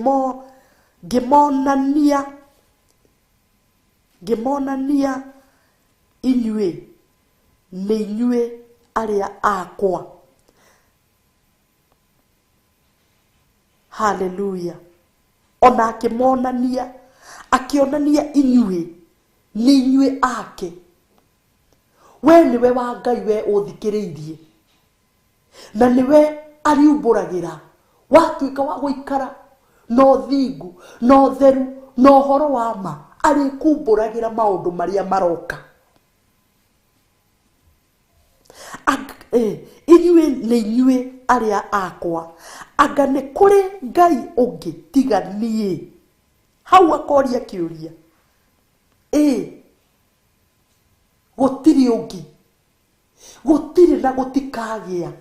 inyuĩ nĩ inyuĩ arĩa akwa. Hallelujah. Ona akĩmonania, akĩonania inyuĩ nĩ inyuĩ ake. We nĩwe wa Ngai, we ũthikĩrĩirie, na nĩwe ariumbũragĩra. Watuĩka wa gũikara na ũthingu na ũtheru na ũhoro wa ma, arĩkumbũragĩra maũndũ marĩa maroka. Inyuĩ nĩ inyuĩ arĩa akwa, anga nĩ kũrĩ Ngai ũngĩ tiga niĩ? Hau akoria kĩũria. Gũtirĩ ũngĩ, gũtirĩ na gũtikagĩa.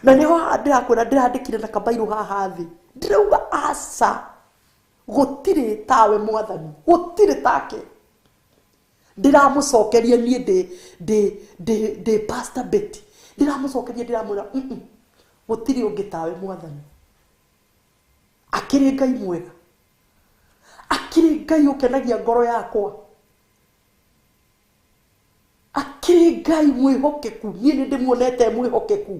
Na nĩho haha ndĩrakwĩra, ndĩrandĩkire na kabairũ haha thĩ, ndĩrauga aca, gũtirĩ tawe Mwathani, gũtirĩ take. Ndĩramũcokeria niĩ ndĩ Pastor Betty, ndĩramũcokeria ndĩramwĩra gũtirĩ ũngĩ tawe Mwathani. Akĩrĩ Ngai mwega, akĩrĩ Ngai ũkenagia ngoro yakwa, akĩrĩ Ngai mwĩhokeku, niĩ nĩ ndĩmuonete mwĩhokeku.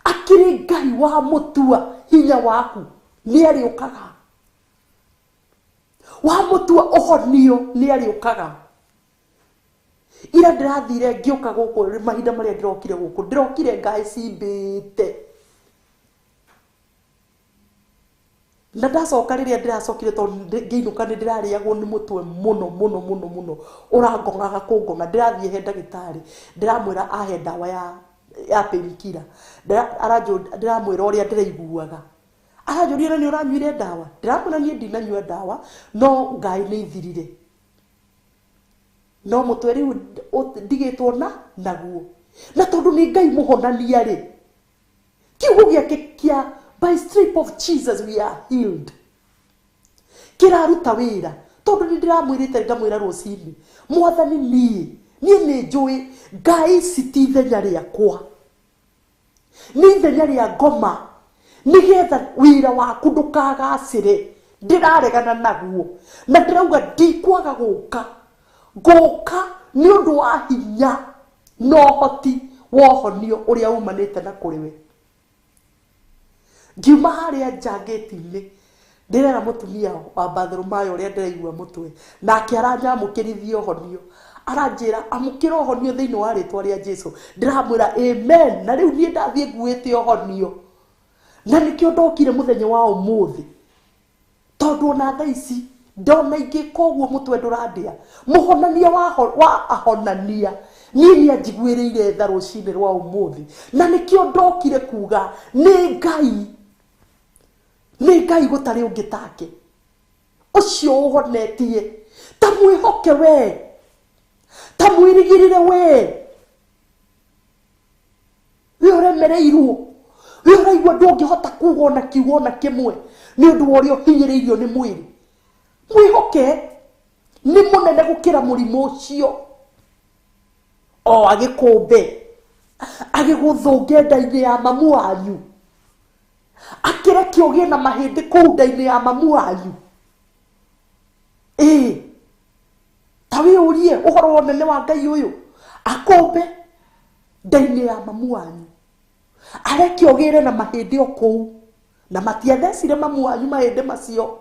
Akĩrĩ Ngai wa mũtua hinya waku, nĩ arĩũkaga. Wa mũtua ũhonio, nĩ arĩũkaga. Ira ndĩrathire ngĩũka gũkũ, mahinda marĩa ndĩrokire gũkũ, ndĩrokire ngaĩ cimbĩte. Na ndacoka rĩrĩa ndĩracokire, tondũ ngĩinũka nĩ ndĩrarĩagwo nĩ mũtwe mũno mũno mũno mũno, ũrangongaga kũngonga. Ndĩrathiĩ he ndagĩtarĩ, ndĩramwĩra ahe ndawa ya painkiller. Ndĩramwĩra ũrĩa ndĩraiguaga. Aranjũria na nĩ ũranyuire ndawa? Ndĩramwĩra niĩ ndinanyua ndawa, no Ngai nĩ ithirire. No mũtwe rĩu ndigĩtwo na naguo. Na tondũ nĩ Ngai mũhonania rĩ, kiugo gĩake kĩa by stripe of Jesus we are healed kĩraruta wĩra. Tondũ nĩ ndĩramwĩrĩte ngamwĩra rũcinĩ, Mwathani niĩ nĩ njũĩ Ngai ici ti ithenya rĩakwa, nĩ ithenya rĩa ngoma, nĩgetha wĩra waku ndũkagacĩre. Ndĩraregana naguo na ndĩrauga ndikwaga gũka, ngũka nĩ ũndũ wa hinya na ũhoti wa ũhonio ũrĩa umanĩte na kũrĩ we. Ngiuma harĩa nja ngĩti-inĩ, ndĩrera mũtumia wa Bartholomayo ũrĩa ndĩraigua mũtwe, nake aranyamũkĩrithia ũhonio, aranjĩra amũkĩra ũhonio thĩinĩ wa rĩtwa rĩa Jesu. Ndĩramwĩra amen. Na rĩu niĩ ndathiĩ nguĩte ũhonio, na nĩkĩo ndokire mũthenya wa ũmũthĩ, tondũ ona thaa ici ndona ingĩka ũguo mũtwe ndũrandĩa. Mũhonania wa ahonania niĩ nĩ anjiguĩrĩire tha rũcinĩ rwa ũmũthĩ, na nĩkĩo ndokire kuga nĩ Ngai, nĩ Ngai gũtarĩ ũngĩ take, ũcio ũhonetie. Ta mwĩhoke we, ta mwĩrigĩrĩre we, we ũremereirwo, we ũraigua ndũngĩhota kuga ona kiugo ona kĩmwe nĩ ũndũ wa ũrĩa ũhinyĩrĩirio nĩ mwĩrĩ. Mwĩhoke nĩ mũnene gũkĩra mũrimũ ũcio. O agĩkũmbe, agĩgũthũnge nda-inĩ ya mamu wanyu, akĩreke ũgĩe na mahĩndĩ kũu nda-inĩ ya mamu wanyu. Ĩĩ, ta wĩyũrie ũhoro wa ũnene wa Ngai ũyũ. Akũmbe nda-inĩ ya mamu wanyu, areke ũgĩre na mahĩndĩ o kũu, na matiathecire mamu wanyu mahĩndĩ macio,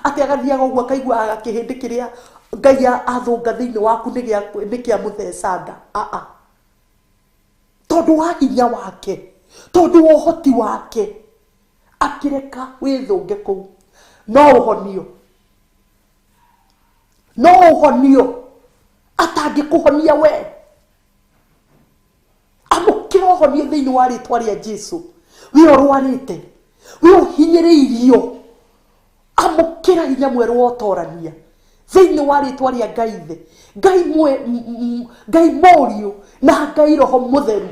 atĩ agathiaga ũguo akaiguaga kĩhĩndĩ kĩrĩa Ngai athũnga thĩinĩ waku nĩ kĩa mũtheca nda. Aa, tondũ wa hinya wake, tondũ wa ũhoti wake, akĩreka wĩthũnge kũu. No ũhonio, no ũhonio atangĩkũhonia we. Amũkĩra ũhonio thĩinĩ wa rĩtwa rĩa Jesu. We ũrwarĩte, we ũhinyĩrĩirio, amũkĩra hinya mwerũ wa ũtorania thĩinĩ wa rĩtwa rĩa Ngai Ithe, Ngai Ngai Mũriũ na Ngai Roho Mũtheru.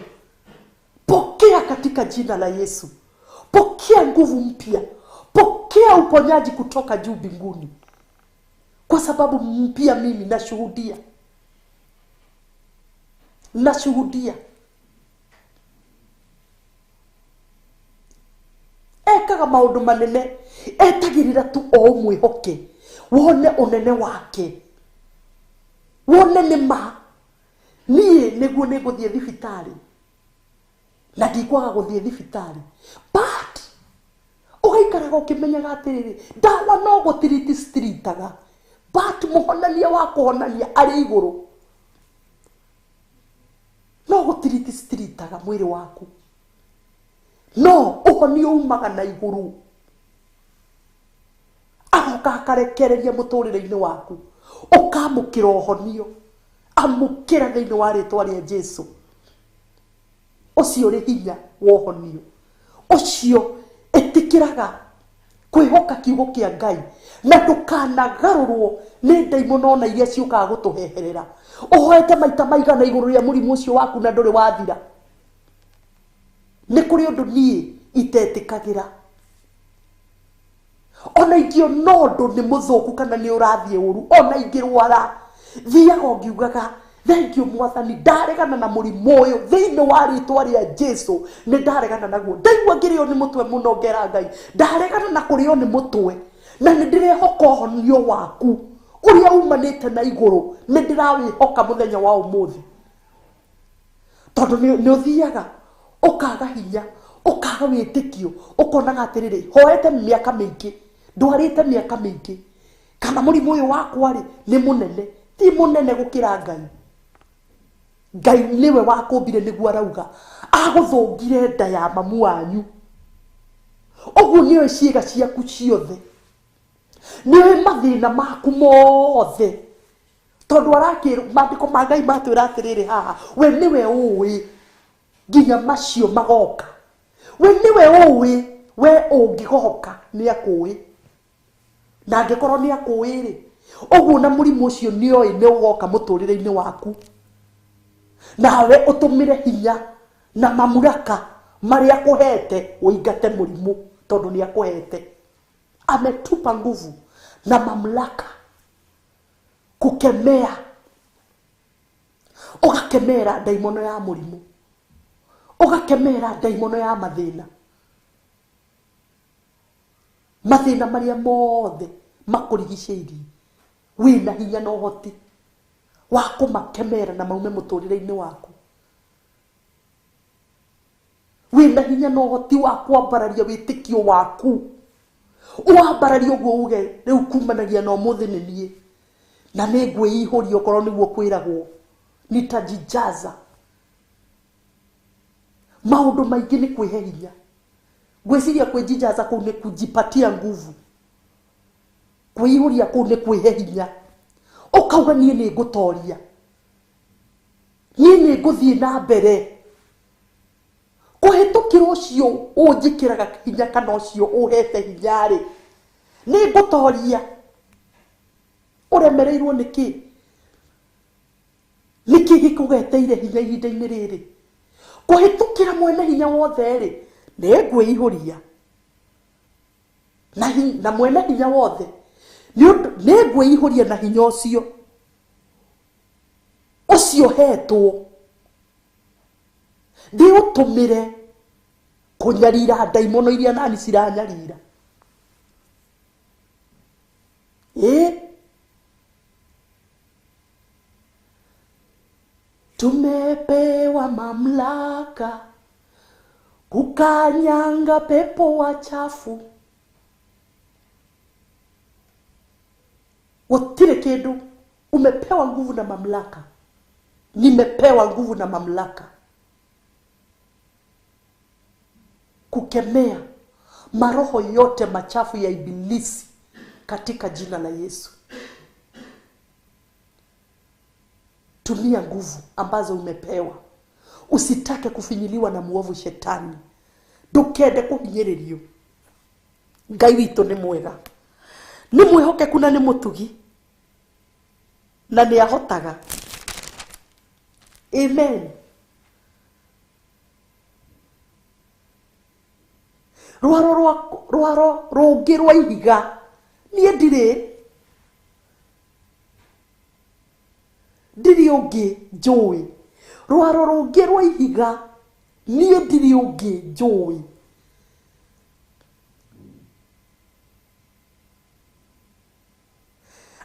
Pokea katika jina la Yesu. Pokea nguvu mpya, pokea uponyaji kutoka juu mbinguni, kwa sababu mpya mimi nashuhudia, nashuhudia. Ekaga maũndũ manene, etagĩrĩra tu o ũmwĩhoke, wone ũnene wake, wone nĩ ma. Niĩ nĩguo nĩngũthiĩ thibitarĩ, na ndikwaga gũthiĩ thibitarĩ, but ũgaikaraga ũkĩmenyaga atĩrĩrĩ, ndawa no gũtiriti citiritaga, but mũhonania wa kũhonania arĩ igũrũ. No gũtiriti citiritaga mwĩrĩ waku, no ũhonio umaga na igũrũ, agoka akarekereria mũtũrĩre-inĩ waku, ũkamũkĩra ũhonio. Amũkĩra thĩinĩ wa rĩtwa rĩa Jesu. Ũcio ũrĩ hinya wa ũhonio, ũcio ĩtĩkĩraga kwĩhoka kiugo kĩa Ngai, na ndũkanagarũrwo nĩ ndaimono ona iria ciũkaga gũtũheherera. Ũhoete maita maigana igũrũ rĩa mũrimũ ũcio waku na ndũrĩ wathira. Nĩ kũrĩ ũndũ niĩ itetĩkagĩra, ona ingĩona ũndũ nĩ mũthũku kana nĩ ũrathiĩ ũru, ona ingĩrwara, thiaga ũngiugaga thengiũ Mwathani, ndaregana na mũrimũ ũyũ thĩinĩ wa rĩtwa rĩa Jesu, nĩ ndaregana naguo. Ndaigua ngĩrĩo nĩ mũtwe mũno, ngera Ngai ndaregana na kũrĩo nĩ mũtwe, na nĩ ndĩrehoka ũhonio waku ũrĩa umanĩte na igũrũ, nĩ ndĩrawĩhoka mũthenya wa ũmũthĩ. Tondũ nĩ ũthiaga ũkaga hinya, ũkaga wĩtĩkio, ũkonaga atĩrĩrĩ, hoete mĩaka mĩingĩ, ndwarĩte mĩaka mĩingĩ, kana mũrimũ ũyũ wakwa rĩ nĩ mũnene. Ti mũnene gũkĩra Ngai. Ngai nĩwe wakũmbire nĩguo arauga agũthũngire nda ya mamu wanyu. Ũguo nĩoĩ ciĩga ciaku ciothe, nĩoĩ mathĩna maku mothe, tondũ arakĩrwo maandĩko ma Ngai matwĩra atĩrĩrĩ haha, we nĩwe ũĩ nginya macio magoka, we nĩwe ũĩ We ũngĩgohoka nĩ akũĩ, na angĩkorwo nĩ akũĩ rĩ, ũguo na mũrimũ ũcio nĩoĩ nĩ ũgoka mũtũrĩre-inĩ waku. Nawe ũtũmĩre hinya na mamlaka marĩa akũhete ũingate mũrimũ, tondũ nĩ akũhete. Ametupa nguvu na mamlaka kukemea. Ũgakemera ndaimono ya mũrimũ, ũgakemera ndaimono ya mathĩna, mathĩna marĩa mothe makũrigicĩirie. Wĩna hinya na ũhoti wa kũmakemera na maume mũtũrĩre-inĩ waku. Wĩna hinya na ũhoti wa kwambararia wĩtĩkio waku, wambararia ũguo uge rĩu kumanagia na ũmũthĩ nĩ niĩ, na nĩ ngwĩihũria okorwo nĩguo kwĩragwo, nitajijaza. Maũndũ maingĩ nĩ kwĩhe hinya. Ngwĩciria kwĩjijaza kũu nĩ kujipatia nguvu, kwĩihũria kũu nĩ kwĩhe hinya. Ũkauga niĩ nĩ ngũtoria, niĩ nĩ ngũthiĩ na mbere kũhĩtũkĩra ũcio ũnjĩkĩraga hinya kana ũcio ũhete hinya rĩ, nĩ ngũtoria. Ũremereirwo nĩ kĩ? Nĩ kĩ gĩkũgeteire hinya ihinda-inĩ rĩrĩ? Kũhĩtũkĩra mwene hinya wothe rĩ, nĩ ngwĩihũria na mwene hinya wothe nĩ ngwĩihũria na hinya ũcio ũcio hetwo, ndĩũtũmĩre kũnyarira ndaimono iria nani ciranyarira. Tumepewa mamlaka kukanyanga pepo wachafu. Gũtirĩ kĩndũ. Umepewa nguvu na mamlaka. Nimepewa nguvu na mamlaka kukemea maroho yote machafu ya ibilisi katika jina la Yesu. Tumia nguvu ambazo umepewa. Usitake kufinyiliwa na muovu shetani. Ndukende kuhinyĩrĩrio. Ngai witũ nĩ mwega, nĩ mwĩhokeku na nĩ mũtugi, na nĩ ahotaga. Amen. Rwaro rũngĩ rwa ihiga niĩ ndirĩ ũngĩ njũĩ. Rwaro rũngĩ rwa ihiga niĩ ndirĩ ũngĩ njũĩ.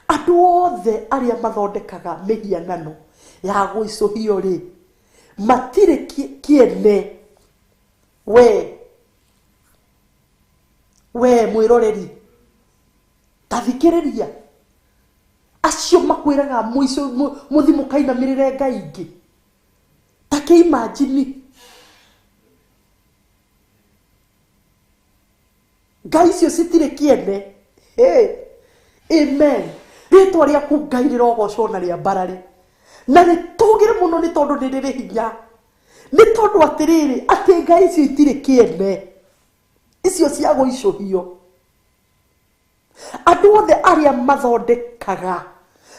Andũ othe arĩa mathondekaga mĩhianano ya gũicũhio rĩ, matirĩ kĩene. We mwĩroreri, ta thikĩrĩria. Acio makwĩraga mũico mũthi mũkainamĩrĩre ngai ingĩ. Ta kĩimajini ngai icio citirĩ kĩene. Hey, amen. Rĩtwa rĩaku Ngai rĩrogocwo na rĩambarare na rĩtũgĩre mũno, nĩ tondũ nĩ rĩrĩ hinya, nĩ tondũ atĩrĩrĩ, atĩ ngai icio itirĩ kĩene, icio cia gũicũhio. Andũ othe arĩa mathondekaga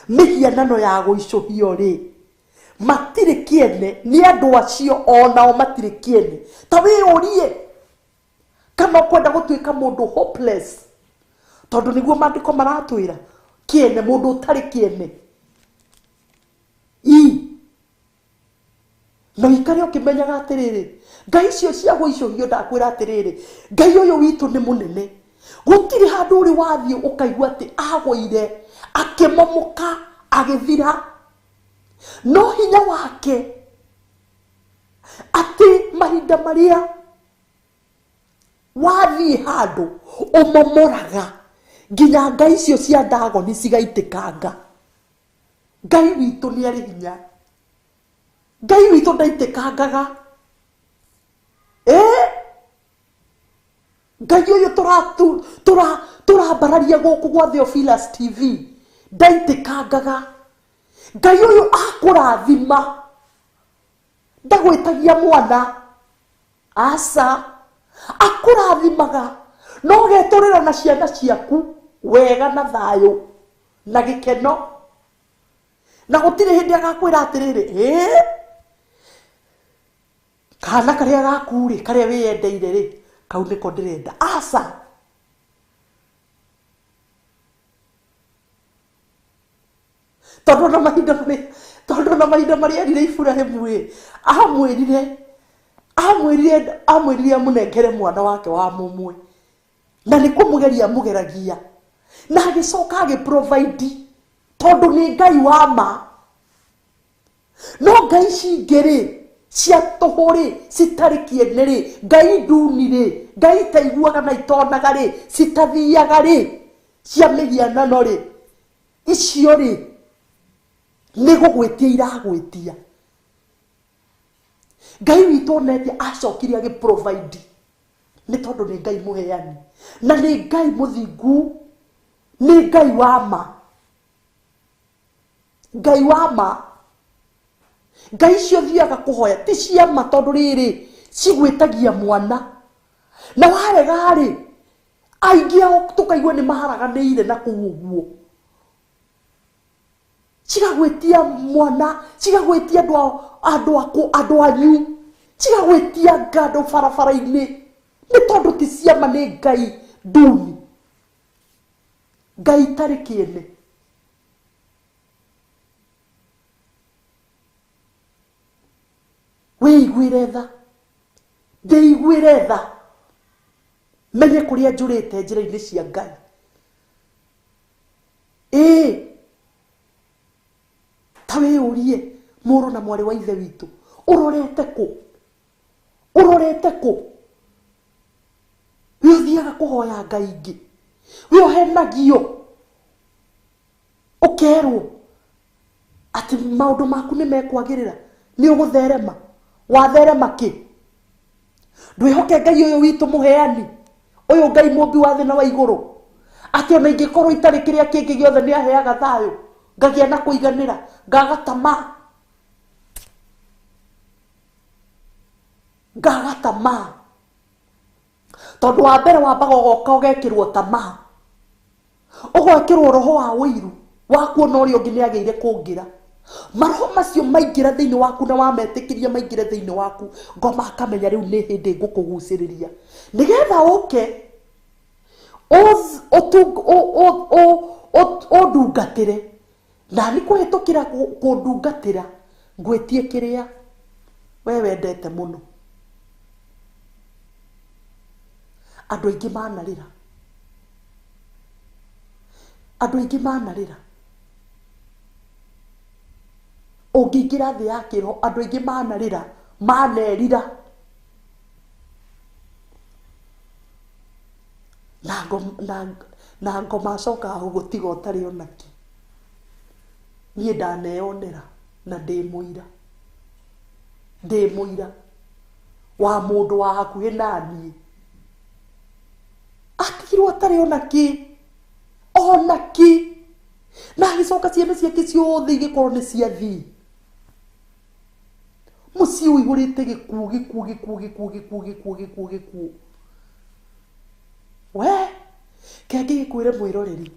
mĩhianano ya gũicũhio rĩ, matirĩ kĩene. Nĩ andũ acio onao matirĩ kĩene. Ta wĩyũrie kana ũkwenda gũtuĩka mũndũ hopeless, tondũ nĩguo maandĩko maratwĩra kĩene, mũndũ ũtarĩ kĩene. Na ũikare ũkĩmenyaga atĩrĩrĩ, ngai icio cia gũicũhio, ndakwĩra atĩrĩrĩ, Ngai ũyũ witũ nĩ mũnene. Gũtirĩ handũ ũrĩ wathiĩ ũkaigua atĩ agũire akĩmomoka agĩthira. No hinya wake atĩ mahinda marĩa wathiĩ handũ ũmomoraga nginya ngai icio cia Dagoni cigaitĩkanga. Ngai witũ nĩ arĩ hinya. Ngai witũ ndaitĩkangaga. Ngai ũyũ tũrambararia gũkũ gwa Theophilus TV ndaitĩkangaga. Ngai ũyũ akũrathima, ndagwĩtagia mwana, aca, akũrathima. Akũrathimaga no ũgetũrĩra na ciana ciaku wega na thayũ na gĩkeno, na gũtirĩ hĩndĩ agakwĩra atĩrĩrĩ, ĩ kana karĩa gaku rĩ, karĩa wĩyendeire rĩ, kau nĩko ndĩrenda. Aca, tondũ ona mahinda marĩa, tondũ ona mahinda marĩa erire Iburahĩmu rĩ, amwĩrire amũnengere mwana wake wa mũmwe, na nĩ kũmũgeria amũgeragia, na agĩcoka agĩ-provide, tondũ nĩ Ngai wa ma. No ngai ici ingĩ rĩ, cia tũhũ rĩ, citarĩ kĩene rĩ, ngai nduni rĩ, ngai itaiguaga na itonaga rĩ, citathiaga rĩ, cia mĩhianano rĩ, icio rĩ, nĩ gũgwĩtia iragwĩtia. Ngai witũ onetie acokire agĩ-provide, nĩ tondũ nĩ Ngai mũheani, na nĩ Ngai mũthingu, nĩ Ngai wa ma. Ngai wa ma. Ngai icio thiaga kũhoya ti cia ma, tondũ rĩrĩ cigwĩtagia mwana, na warega rĩ, aingĩ ao tũkaigua nĩ maharaganĩire na kũu ũguo. Cigagwĩtia mwana, cigagwĩtia andũ anyu, cigagwĩtia ngandũ barabara-inĩ, nĩ tondũ ti ciama, nĩ Ngai nduni, Ngai itarĩ kĩene. Wĩiguĩre tha, ndĩiguĩre tha, menye kũrĩa njũrĩte njĩra-inĩ cia Ngai. Ĩĩ, ta wĩyũrie mũrũ na mwarĩ wa ithe witũ, ũrorete kũ? Ũrorete kũ? Wĩ ũthiaga kũhoya Ngai ingĩ, wĩ ũhenagio ũkerwo atĩ maũndũ maku nĩ mekwagĩrĩra, nĩ ũgũtherema. Watherema kĩ? Ndwĩhoke Ngai ũyũ witũ mũheani, ũyũ Ngai mũmbi wa thĩ na wa igũrũ, atĩ ona ingĩkorwo itarĩ kĩrĩa kĩngĩ gĩothe nĩ aheaga thayũ, ngagĩa na kũiganĩra, ngaga tamaa, ngaga tamaa. Tondũ wa mbere wambaga ũgoka ũgekĩrwo tamaa, ũgekĩrwo roho wa ũiru wa kuona ũrĩa ũngĩ nĩ agĩire kũngĩra. Maroho macio maingĩra thĩinĩ waku na wametĩkĩria maingĩre thĩinĩ waku, ngoma akamenya rĩu nĩ hĩndĩ ngũkũgucĩrĩria, nĩgetha ũke ũndungatĩre, na nĩ kũhĩtũkĩra kũndungatĩra ngwĩtie kĩrĩa we wendete mũno. Andũ aingĩ manarĩra, andũ aingĩ manarĩra. Ũngĩingĩra thĩ ya kĩroho, andũ aingĩ manarĩra, manerira. Na ngoma acokaga gũgũtiga ũtarĩ ona kĩ. Niĩ ndaneyonera na ndĩ mũira, ndĩ mũira wa mũndũ wa hakuhĩ naniĩ atigirwo atarĩ ona kĩ, ona kĩ, na agĩcoka ciana ciake ciothe igĩkorwo nĩ ciathiĩ. Mũciĩ ũihũrĩte gĩkuũ, gĩkuũ, gĩkuũ, gĩkuũ, gĩkuũ, gĩkuũ, gĩkuũ, gĩkuũ. We kenge gĩkwĩre mwĩroreri,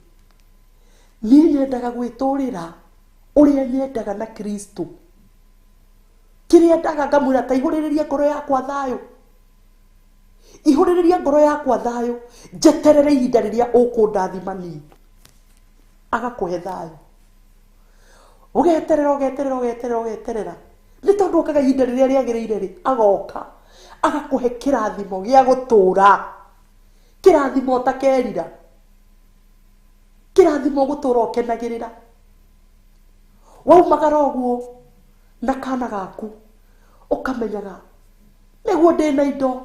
niĩ nyendaga gwĩtũrĩra ũrĩa nyendaga na Kristo. Kĩrĩa ndaga ngamwĩra ta ihũrĩrĩria ngoro yakwa thayũ, ihũrĩrĩria ngoro yakwa thayũ, njeterere ihinda rĩrĩa ũkũndathima niĩ. Agakũhe thayũ, ũgeterera, ũgeterera, ũgeterera, ũgeterera, nĩ tondũ okaga ihinda rĩrĩa rĩagĩrĩire rĩ, agoka agakũhe kĩrathimo gĩa gũtũra, kĩrathimo ũtakerira, kĩrathimo ũgũtũra ũkenagĩrĩra. Waumagara ũguo na kana gaku ũkamenyaga nĩguo ndĩna indo,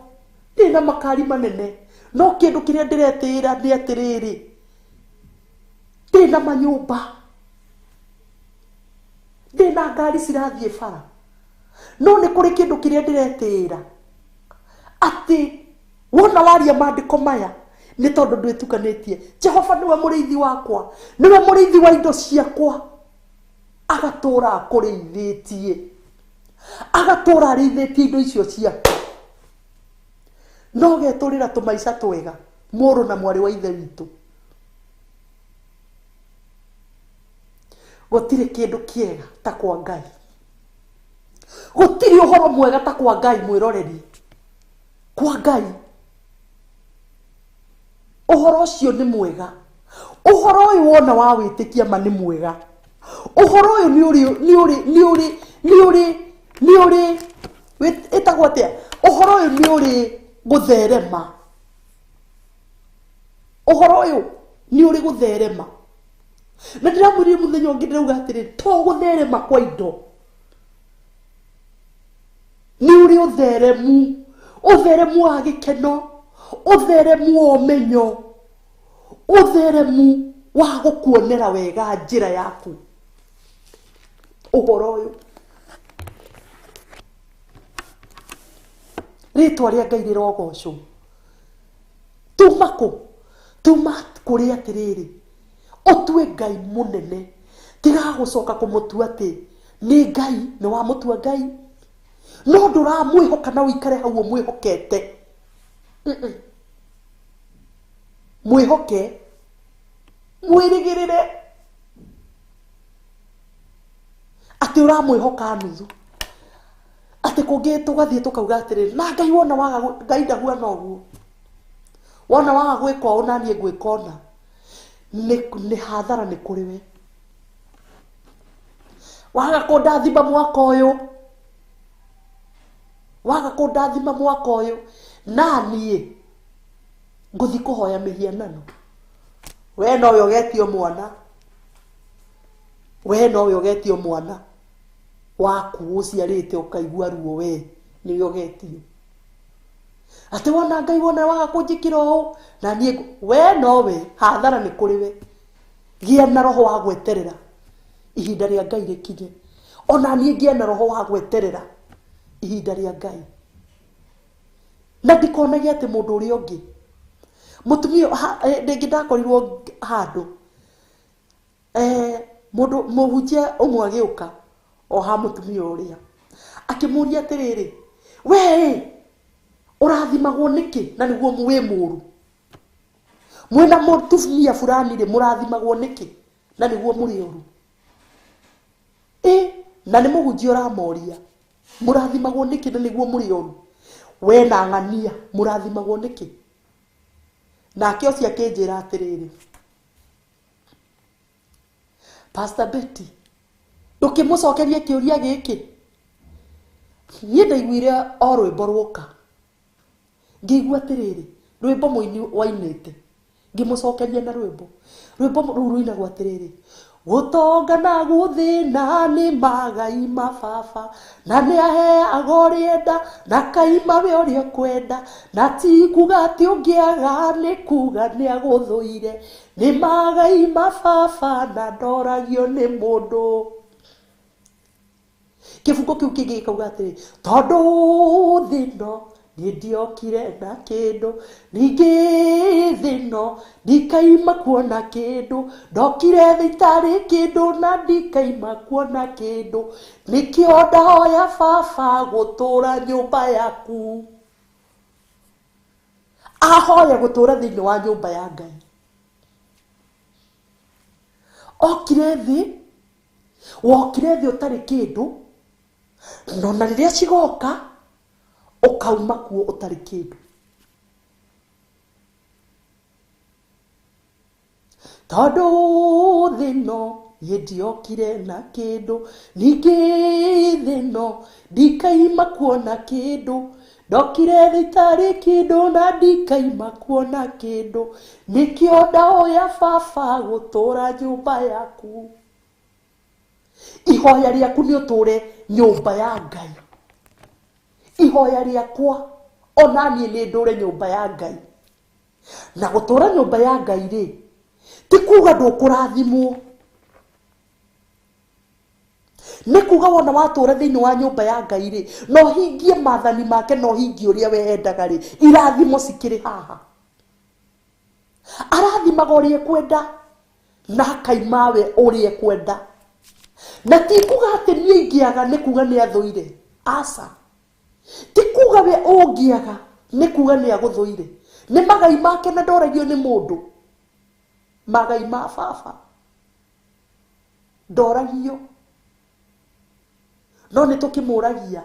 ndĩna makari manene, no kĩndũ kĩrĩa ndĩretĩĩra nĩ atĩrĩrĩ, ndĩna manyũmba, ndĩna ngari cirathiĩ bara, no nĩ kũrĩ kĩndũ kĩrĩa ndĩretĩĩra atĩ wona waria maandĩko maya nĩ tondũ ndwĩtukanĩtie. Jehova nĩwe mũrĩithi wakwa, nĩwe mũrĩithi wa indo ciakwa, agatũra akũrĩithĩtie, agatũra arĩithĩtie indo icio ciaku. No ũgetũrĩra tũmaica twega mũrũ na mwarĩ wa ithe witũ. Gũtirĩ kĩndũ kĩega ta kwa Ngai. Gũtirĩ ũhoro mwega ta kwa Ngai mwĩroreri. Kwa Ngai ũhoro ũcio nĩ mwega. Ũhoro ũyũ wona wa wĩtĩkia ma nĩ mwega. Ũhoro ũyũ nĩ ũrĩ nĩ ũrĩ nĩ ũrĩ nĩ ũrĩ nĩ ũrĩ ĩtagwo atĩa? Ũhoro ũyũ nĩ ũrĩ gũtherema. Ũhoro ũyũ nĩ ũrĩ gũtherema. Na ndĩramwĩrire mũthenya ũngĩ ndĩrauga atĩrĩrĩ, to gũtherema kwa indo, nĩ ũrĩ ũtheremu, ũtheremu wa gĩkeno, ũtheremu wa ũmenyo, ũtheremu wa gũkuonera wega njĩra yaku. Ũhoro ũyũ rĩtwa rĩa Ngai rĩrogocwo. Tuma kũ? Tuma kũrĩ atĩrĩrĩ, ũtue Ngai mũnene, tiga gũcoka kũmũtua atĩ nĩ Ngai, nĩ wamũtua Ngai, no ndũramwĩhoka na ũikare hau ũmwĩhokete. Mwĩhoke, mwĩrĩgĩrĩre atĩ ũramwĩhoka nuthu, atĩ kũngĩ tũgathiĩ tũkauga atĩrĩrĩ, na Ngai wona waga Ngai ndahuana ũguo, wona waga gwĩka ũũ na niĩ ngwĩka ũna, nĩ hathara nĩ kũrĩ we. Waga kũndathima mwaka ũyũ, waga kũndathima mwaka ũyũ, na niĩ ngũthiĩ kũhoya mĩhianano. We nowe ũgetio mwana, we nowe ũgetio mwana waku ũciarĩte ũkaigua ruo, we nĩwe ũgetio. Atĩ wona Ngai wona waga kũnjĩkĩra ũũ na niĩ we nowe, hathara nĩ kũrĩ we. Gĩa na roho wa gweterera ihinda rĩa Ngai rĩkinye. Ona niĩ ngĩe na roho wa gweterera ihinda rĩa Ngai, na ndikonage atĩ mũndũ ũrĩa ũngĩ mũtumia rĩngĩ ndakorirwo handũ mũndũ mũhunjia ũmwe agĩũka o ha mũtumia ũrĩa akĩmũria atĩrĩrĩ, we ũrathimagwo nĩkĩ na nĩguo wĩ mũru? Mwĩna mũtumia fulani rĩ, mũrathimagwo nĩkĩ na nĩguo mũrĩ oru? Na nĩ mũhunjia ũramoria, mũrathimagwo nĩkĩ na nĩguo mũrĩ oru? We na ng'ania mũrathimagwo nĩkĩ? Nake ũcio akĩnjĩra atĩrĩrĩ, Pastor Betty, ndũkĩmũcokerie kĩũria gĩkĩ. Niĩ ndaiguire o rwĩmbo rwoka, ngĩigua atĩrĩrĩ, rwĩmbo mũini wainĩte, ngĩmũcokeria na rwĩmbo. Rwĩmbo rũu rũinagwo atĩrĩrĩ, gũtonga na gũthĩna nĩ magai ma baba, na nĩ aheaga ũrĩa enda, na kaima we ũrĩa ũkwenda, na ti kuga atĩ ũngĩaga nĩ kuga nĩ agũthũire, nĩ magai ma baba na ndoragio nĩ mũndũ. Kĩbungo kĩu kĩngĩ gĩkauga atĩrĩ, tondũ thĩ ĩno niĩ ndiokire na kĩndũ, ningĩ thĩ ĩno ndikaima kuona kĩndũ, ndokire thĩ itarĩ kĩndũ na ndikaima kuona kĩndũ, nĩkĩo ndahoya baba gũtũra nyũmba yaku. Ahoya gũtũra thĩinĩ wa nyũmba ya Ngai. Okire thĩ, wokire thĩ ũtarĩ kĩndũ, no na rĩrĩa cigoka ũkauma kuo ũtarĩ kĩndũ. Tondũ thĩ ĩno niĩ ndiokire na kĩndũ, ningĩ thĩ ĩno ndikaima kuona kĩndũ, ndokire thĩ itarĩ kĩndũ na ndikaima kuona kĩndũ, nĩkĩo ndahoya baba gũtũra nyũmba yaku. Ihoya rĩaku nĩ ũtũre nyũmba ya Ngai. Ihoya rĩakwa ona niĩ nĩ ndũre nyũmba ya Ngai. Na gũtũra nyũmba ya Ngai rĩ, ti kuga ndũkũrathimwo, nĩ kuga wona watũra thĩinĩ wa nyũmba ya Ngai rĩ, no ũhingie maathani make, no ũhingie ũrĩa we endaga rĩ, irathimo cikĩrĩ haha. Arathimaga ũrĩa ekwenda na akaima we ũrĩa ekwenda. Na ti kuga atĩ niĩ ingĩaga nĩ kuga nĩ athũire, aca. Ti kuga we ũngĩaga Nĩ kuga nĩ agũthũire. Nĩ magai make na ndoragio nĩ mũndũ. Magai ma baba. Ndoragio. No nĩ tũkĩmũragia.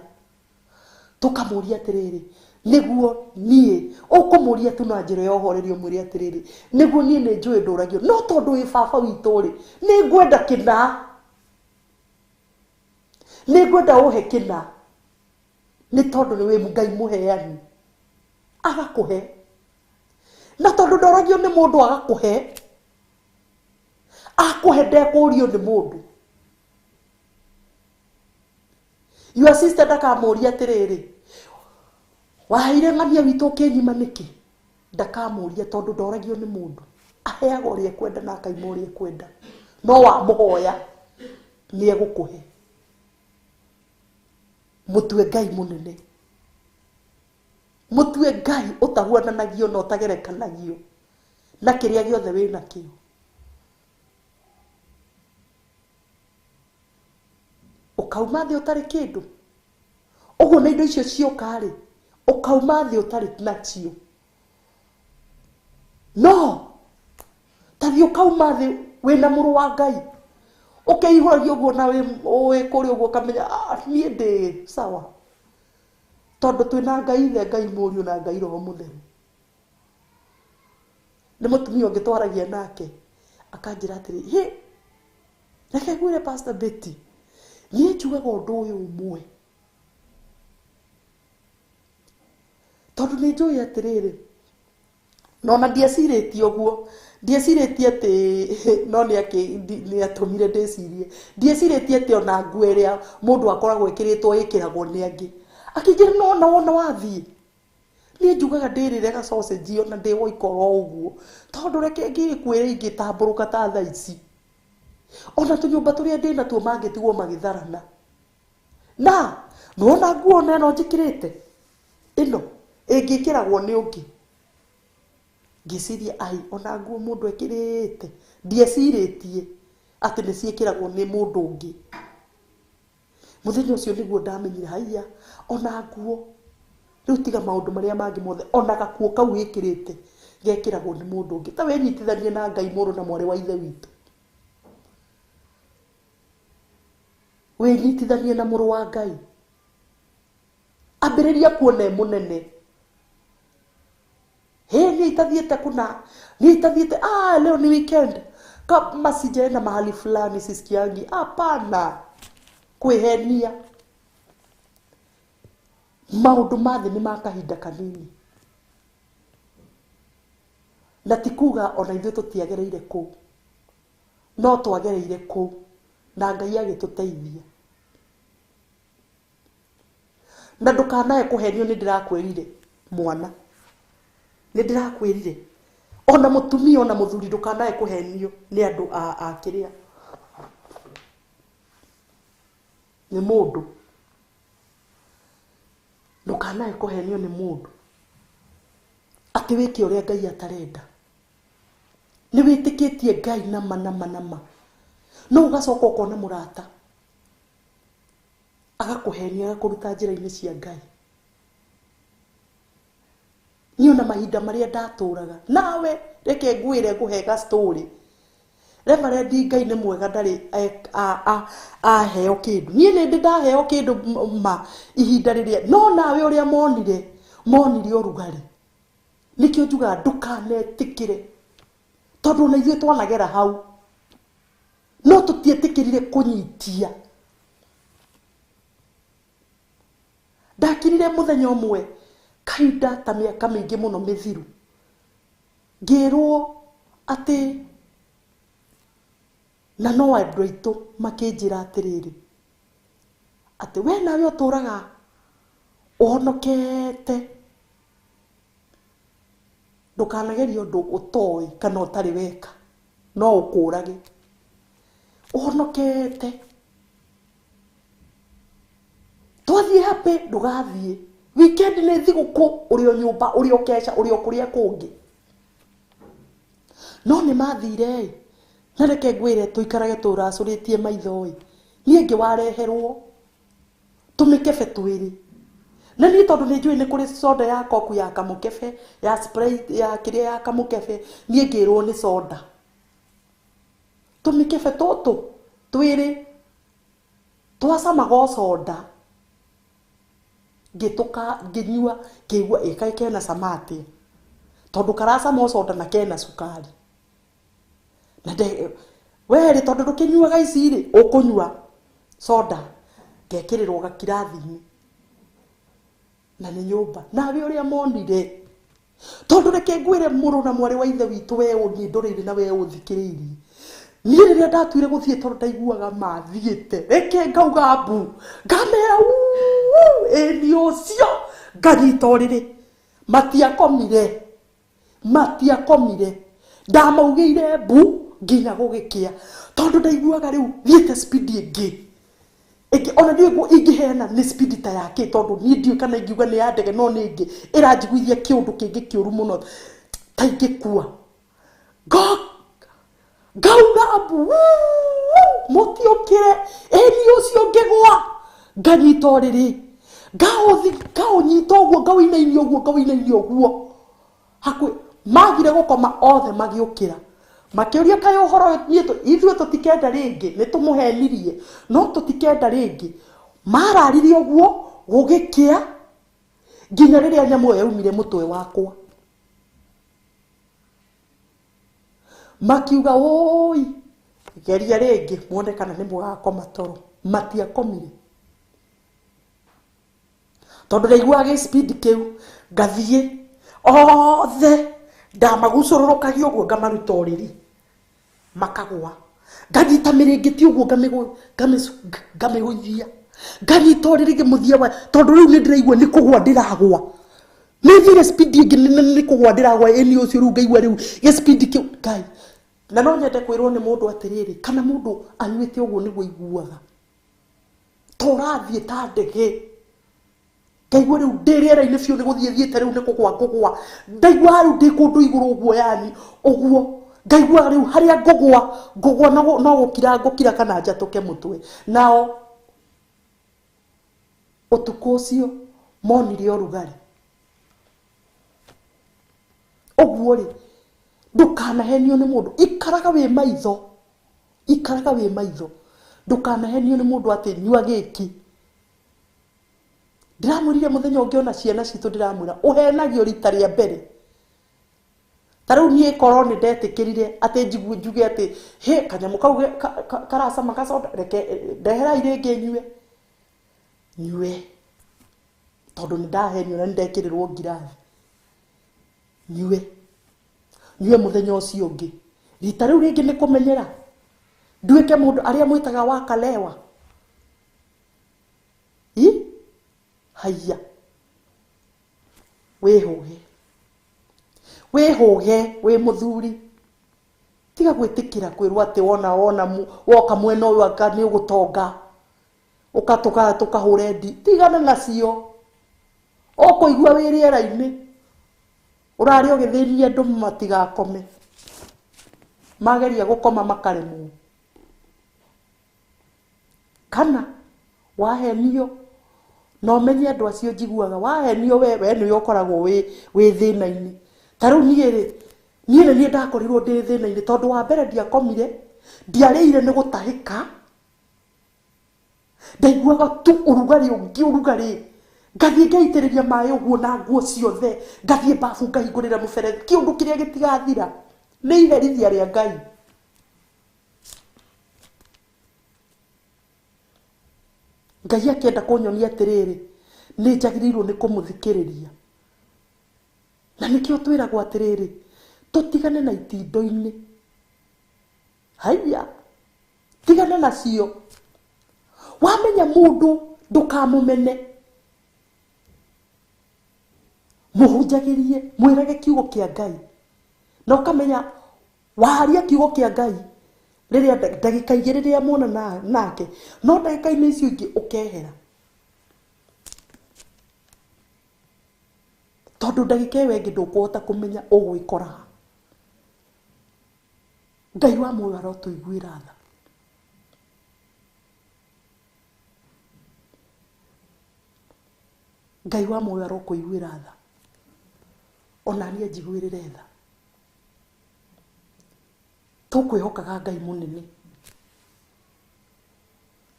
Tũkamũria atĩrĩrĩ, nĩguo niĩ ũkũmũria tu na njĩra ya ũhoreri ũmwĩre atĩrĩrĩ, nĩguo niĩ nĩ njũĩ ndũragio, no tondũ wĩ baba witũ rĩ, nĩ ngwenda kĩna, nĩ ngwenda ũhe kĩna, nĩ tondũ nĩ wĩ Ngai mũheani, agakũhe. Na tondũ ndoragio nĩ mũndũ agakũhe, akũhe ndekũrio nĩ mũndũ. Your sister ndakamũria atĩrĩrĩ, waheire ng'ania witũ ũkĩnyima nĩkĩ? Ndakamũria tondũ ndoragio nĩ mũndũ. Aheaga ũrĩa ekwenda na akaima ũrĩa ekwenda. No wamũhoya nĩ egũkũhe. Mũtue Ngai mũnene. Mũtue Ngai ũtahuananagio na ũtagerekanagio na kĩrĩa gĩothe wĩ nakĩo. Ũkauma thĩ ũtarĩ kĩndũ. Ũguo na indo icio cioka rĩ, ũkauma thĩ ũtarĩ nacio. No tathiĩ ũkauma thĩ wĩna mũrũ wa Ngai, ũkeihũragia ũguo na wĩ kũrĩa ũguo ũkamenya, niĩ ndĩ sawa. Tondũ twĩna Ngai Ithe, Ngai Mũriũ na Ngai Roho Mũtheru. Nĩ mũtumia ũngĩ twaragia nake akanjĩra atĩrĩ, hĩ, reke ngwĩre Pastor Betty, niĩ njugaga ũndũ ũyũ ũmwe. Tondũ nĩ njũĩ atĩrĩrĩ, no na ndiecirĩtie ũguo, ndiecirĩtie atĩ, no nĩ atũmire ndĩcirie, ndiecirĩtie atĩ ona nguo ĩrĩa mũndũ akoragwo ĩkĩrĩtwo ĩkĩragwo nĩ angĩ. Akĩnjĩra no na wona wathiĩ, niĩ njugaga ndĩrĩre ga sausage ona ndĩ woika oro ũguo, tondũ reke ngĩkwĩre ingĩtambũrũka ta thaa ici, ona tũnyũmba tũrĩa ndĩ natuo mangĩtigwo magĩtharana. Na nĩwona nguo ona ĩno njĩkĩrĩte ĩno ĩngĩkĩragwo nĩ ũngĩ, ngĩciria ai ona nguo mũndũ ekĩrĩte, ndiecirĩtie atĩ nĩ ciĩkĩragwo nĩ mũndũ ũngĩ. Mũthenya ũcio nĩguo ndamenyire haiya ona nguo rĩu tiga maũndũ marĩa mangĩ mothe, ona gakuo kau wĩkĩrĩte gekĩragwo nĩ mũndũ ũngĩ. Ta wĩnyitithanie na Ngai mũrũ na mwarĩ wa Ithe witũ, wĩnyitithanie na mũrũ wa Ngai, ambĩrĩria kuona e mũnene. Hĩ, niĩ itathiĩte kũna, niĩ itathiĩte, leo ni weekend, kama sijaenda mahali fulani sisikiangi. Hapana, kwĩhenia. Maũndũ ma thĩ nĩ ma kahinda kanini, na ti kuga ona ithuĩ tũtiagereire kũu, no twagereire kũu na Ngai agĩtũteithia. Na ndũkanae kũhenio, nĩ ndĩrakwĩrire mwana, nĩ ndĩrakwĩrire ona mũtumia ona mũthuri, ndũkanae kũhenio nĩ andũ a kĩrĩa nĩ mũndũ. Ndũkanae kũhenio nĩ mũndũ atĩ wĩke ũrĩa Ngai atarenda. Nĩ wĩtĩkĩtie Ngai nama nama nama, no ũgacoka ũkona mũrata agakũhenia, agakũruta njĩra-inĩ cia Ngai. Niĩ ona mahinda marĩa ndatũraga nawe, reke ngwĩre ngũhe ga story. Reverend Ngai nĩ mwega, ndarĩ aheo kĩndũ. Niĩ nĩ ndĩ ndaheo kĩndũ ma ihinda rĩrĩa, no nawe ũrĩa monire ũrugarĩ. Nĩkĩo njugaga ndũkanetĩkĩre, tondũ ona ithuĩ twanagera hau, no tũtietĩkĩrire kũnyitia. Ndakirire mũthenya ũmwe kahinda ta mĩaka mĩingĩ mũno mĩthiru, ngĩrwo atĩ, na no andũ aitũ makĩnjĩra atĩrĩrĩ, atĩ we nawe ũtũraga ũhonokete, ndũkanagerie ũndũ ũtoĩ kana ũtarĩ weka, no ũkũrage. Ũhonokete, twathiĩ happy ndũgathiĩ weekend, nĩ thigũkũ, ũrĩ o nyũmba, ũrĩ o keca, ũrĩ o kũrĩa kũngĩ. No nĩ mathire ĩ, na reke ngwĩre tũikarage tũracũrĩtie maitho ĩ, niĩ ngĩwareherwo tũmĩkebe twĩrĩ, Na niĩ tondũ nĩ njũĩ nĩ kũrĩ soda ya koku ya kamũkebe, ya Sprite, ya kĩrĩa ya kamũkebe, niĩ ngĩrwo nĩ soda. Tũmĩkebe tũtũ twĩrĩ twacamaga o soda. Ngĩtũka ngĩnyua ngĩigua ĩ kaĩ kena cama atĩa, tondũ karacama o soda na kena cukari. Na we rĩ, tondũ ndũkĩnyuaga ici rĩ, ũkũnyua soda. Ngekĩrĩrwo gakirathi-inĩ na nĩ nyũmba. Nawe ũrĩa monire, tondũ reke ngwĩre mũrũ na mwarĩ wa ithe witũ, we ũniĩ ndũrĩire na we ũthikĩrĩirie. Niĩ rĩrĩa ndatuire gũthiĩ tondũ ndaiguaga mathiĩte, reke ngauga mbu, ngamera uu, ĩni ũcio, nganyita ũrĩrĩ. Matiakomire, matiakomire. Ndamaugĩire mbu nginya gũgĩkĩa, tondũ ndaiguaga rĩu thiĩte speed ĩngĩ. Ĩngĩ ona ndiũĩ ingĩheana nĩ speed ta yake, tondũ niĩ ndiũĩ kana ingiuga nĩ ya ndege, no nĩ ĩngĩ ĩranjiguithia kĩũndũ kĩngĩ kĩũru mũno ta ingĩkua. Ngauga mbu, mũtiũkĩre, ĩni ũcio ngĩgũa, nganyita ũrĩrĩ, ngaũnyita ũguo, ngawĩinainia ũguo, ngawĩinainia ũguo. Hakuhĩ magire gũkoma othe magĩũkĩra, makĩũria kaĩ ũhoro ũyũ niĩ ithuĩ tũtikenda rĩngĩ, nĩ tũmũhenirie, no tũtikenda rĩngĩ. Mararirie ũguo gũgĩkĩa nginya rĩrĩa nyamũ ĩyo yaumire mũtwe wakwa. Makiuga ũi, geria rĩngĩ muone kana nĩ mũgakoma toro. Matiakomire, tondũ ndaiguaga gĩ speed kĩu, ngathiĩ othe ndamagucũrũrũkagia ũguo, ngamaruta ũrĩrĩ makagũa, nganyita mĩrĩngĩti ũguo, ngamĩgũithia, nganyita ũrĩrĩ ngĩmũthia wa, tondũ rĩu nĩ ndĩraigua nĩ kũgũa ndĩragũa. Nĩ thire speed ĩngĩ nĩ kũgũa ndĩragũa, ĩni ũcio rĩu ngaigua rĩu gĩ speed kĩu. Ngai, na no nyende kwĩrwo nĩ mũndũ atĩrĩrĩ, kana mũndũ anyuĩte ũguo nĩguo aiguaga, ta ũrathiĩ ta ndege. Ngaigua rĩu ndĩ rĩera-inĩ biũ, nĩ gũthiĩ thiĩte rĩu nĩ kũgũa ngũgũa. Ndaigua rĩu ndĩ kũndũ igũrũ ũguo, yani ũguo ngaigua rĩu harĩa ngũgũa ngũgũa no gũkira ngũkira kana njatũke mũtwe. Nao ũtukũ ũcio monire ũrugarĩ. Ũguo rĩ, ndũkanahenio nĩ mũndũ, ikaraga wĩ maitho, ikaraga wĩ maitho, ndũkanahenio nĩ mũndũ atĩ nyua gĩkĩ. Ndĩramwĩrire mũthenya ũngĩ ona ciana citũ, ndĩramwĩra ũhenagio rita rĩa mbere. Ta rĩu niĩ korwo nĩ ndetĩkĩrire atĩ njigue njuge atĩ hĩ kanyamũ kau karacama gacoda, reke ndeherai rĩngĩ nyue, nyue, tondũ nĩ ndahenio na nĩ ndekĩrĩrwo ngirathi, nyue, nyue mũthenya ũcio ũngĩ. Rita rĩu rĩngĩ nĩ kũmenyera, nduĩke mũndũ arĩa mwĩtaga wakalewa. I haiya, wĩhũge, wĩhũge wĩ mũthuri, tiga gwĩtĩkĩra kwĩrwo atĩ wona wona woka mwena ũyũ anga nĩ ũgũtonga, ũka tũkahũre ndi, tigana nacio. Ũkũigua wĩ rĩera-inĩ, ũrarĩ ũgĩthĩnia andũ matigakome, mageria gũkoma makaremwo. Kana wahenio, na ũmenye andũ acio njiguaga wahenio we nĩwe ũkoragwo wĩ thĩna-inĩ. Ta rĩu niĩ rĩ, niĩ nĩ niĩ ndakorirwo ndĩ thĩna-inĩ, tondũ wa mbere ndiakomire, ndiarĩire nĩ gũtahĩka, ndaiguaga tu ũrugarĩ ũngĩ ũrugarĩ, ngathiĩ ngaitĩrĩria maĩ ũguo na nguo ciothe, ngathiĩ babu ngahingũrĩra mũberethi, kĩũndũ kĩrĩa gĩtigathira nĩ iherithia rĩa Ngai. Ngai akĩenda kũnyonia atĩrĩrĩ, nĩ njagĩrĩirwo nĩ kũmũthikĩrĩria. Na nĩkĩo twĩragwo atĩrĩrĩ, tũtigane na itindo-inĩ. Haiya, tigana nacio. Wamenya mũndũ ndũkamũmene, mũhunjagĩrie, mwĩrage kiugo kĩa Ngai, na ũkamenya waria kiugo kĩa Ngai rĩrĩa ndagĩka igĩrĩ rĩrĩa muona nake, no ndagĩka-inĩ icio ingĩ ũkehera, tondũ ndagĩka ĩyo ĩngĩ ndũkũhota kũmenya ũgwĩkora ha. Ngai wa muoyo arotũiguĩra tha. Ngai wa muoyo arokũiguĩra tha, ona niĩ njiguĩrĩre tha. Tũkwĩhokaga Ngai mũnene,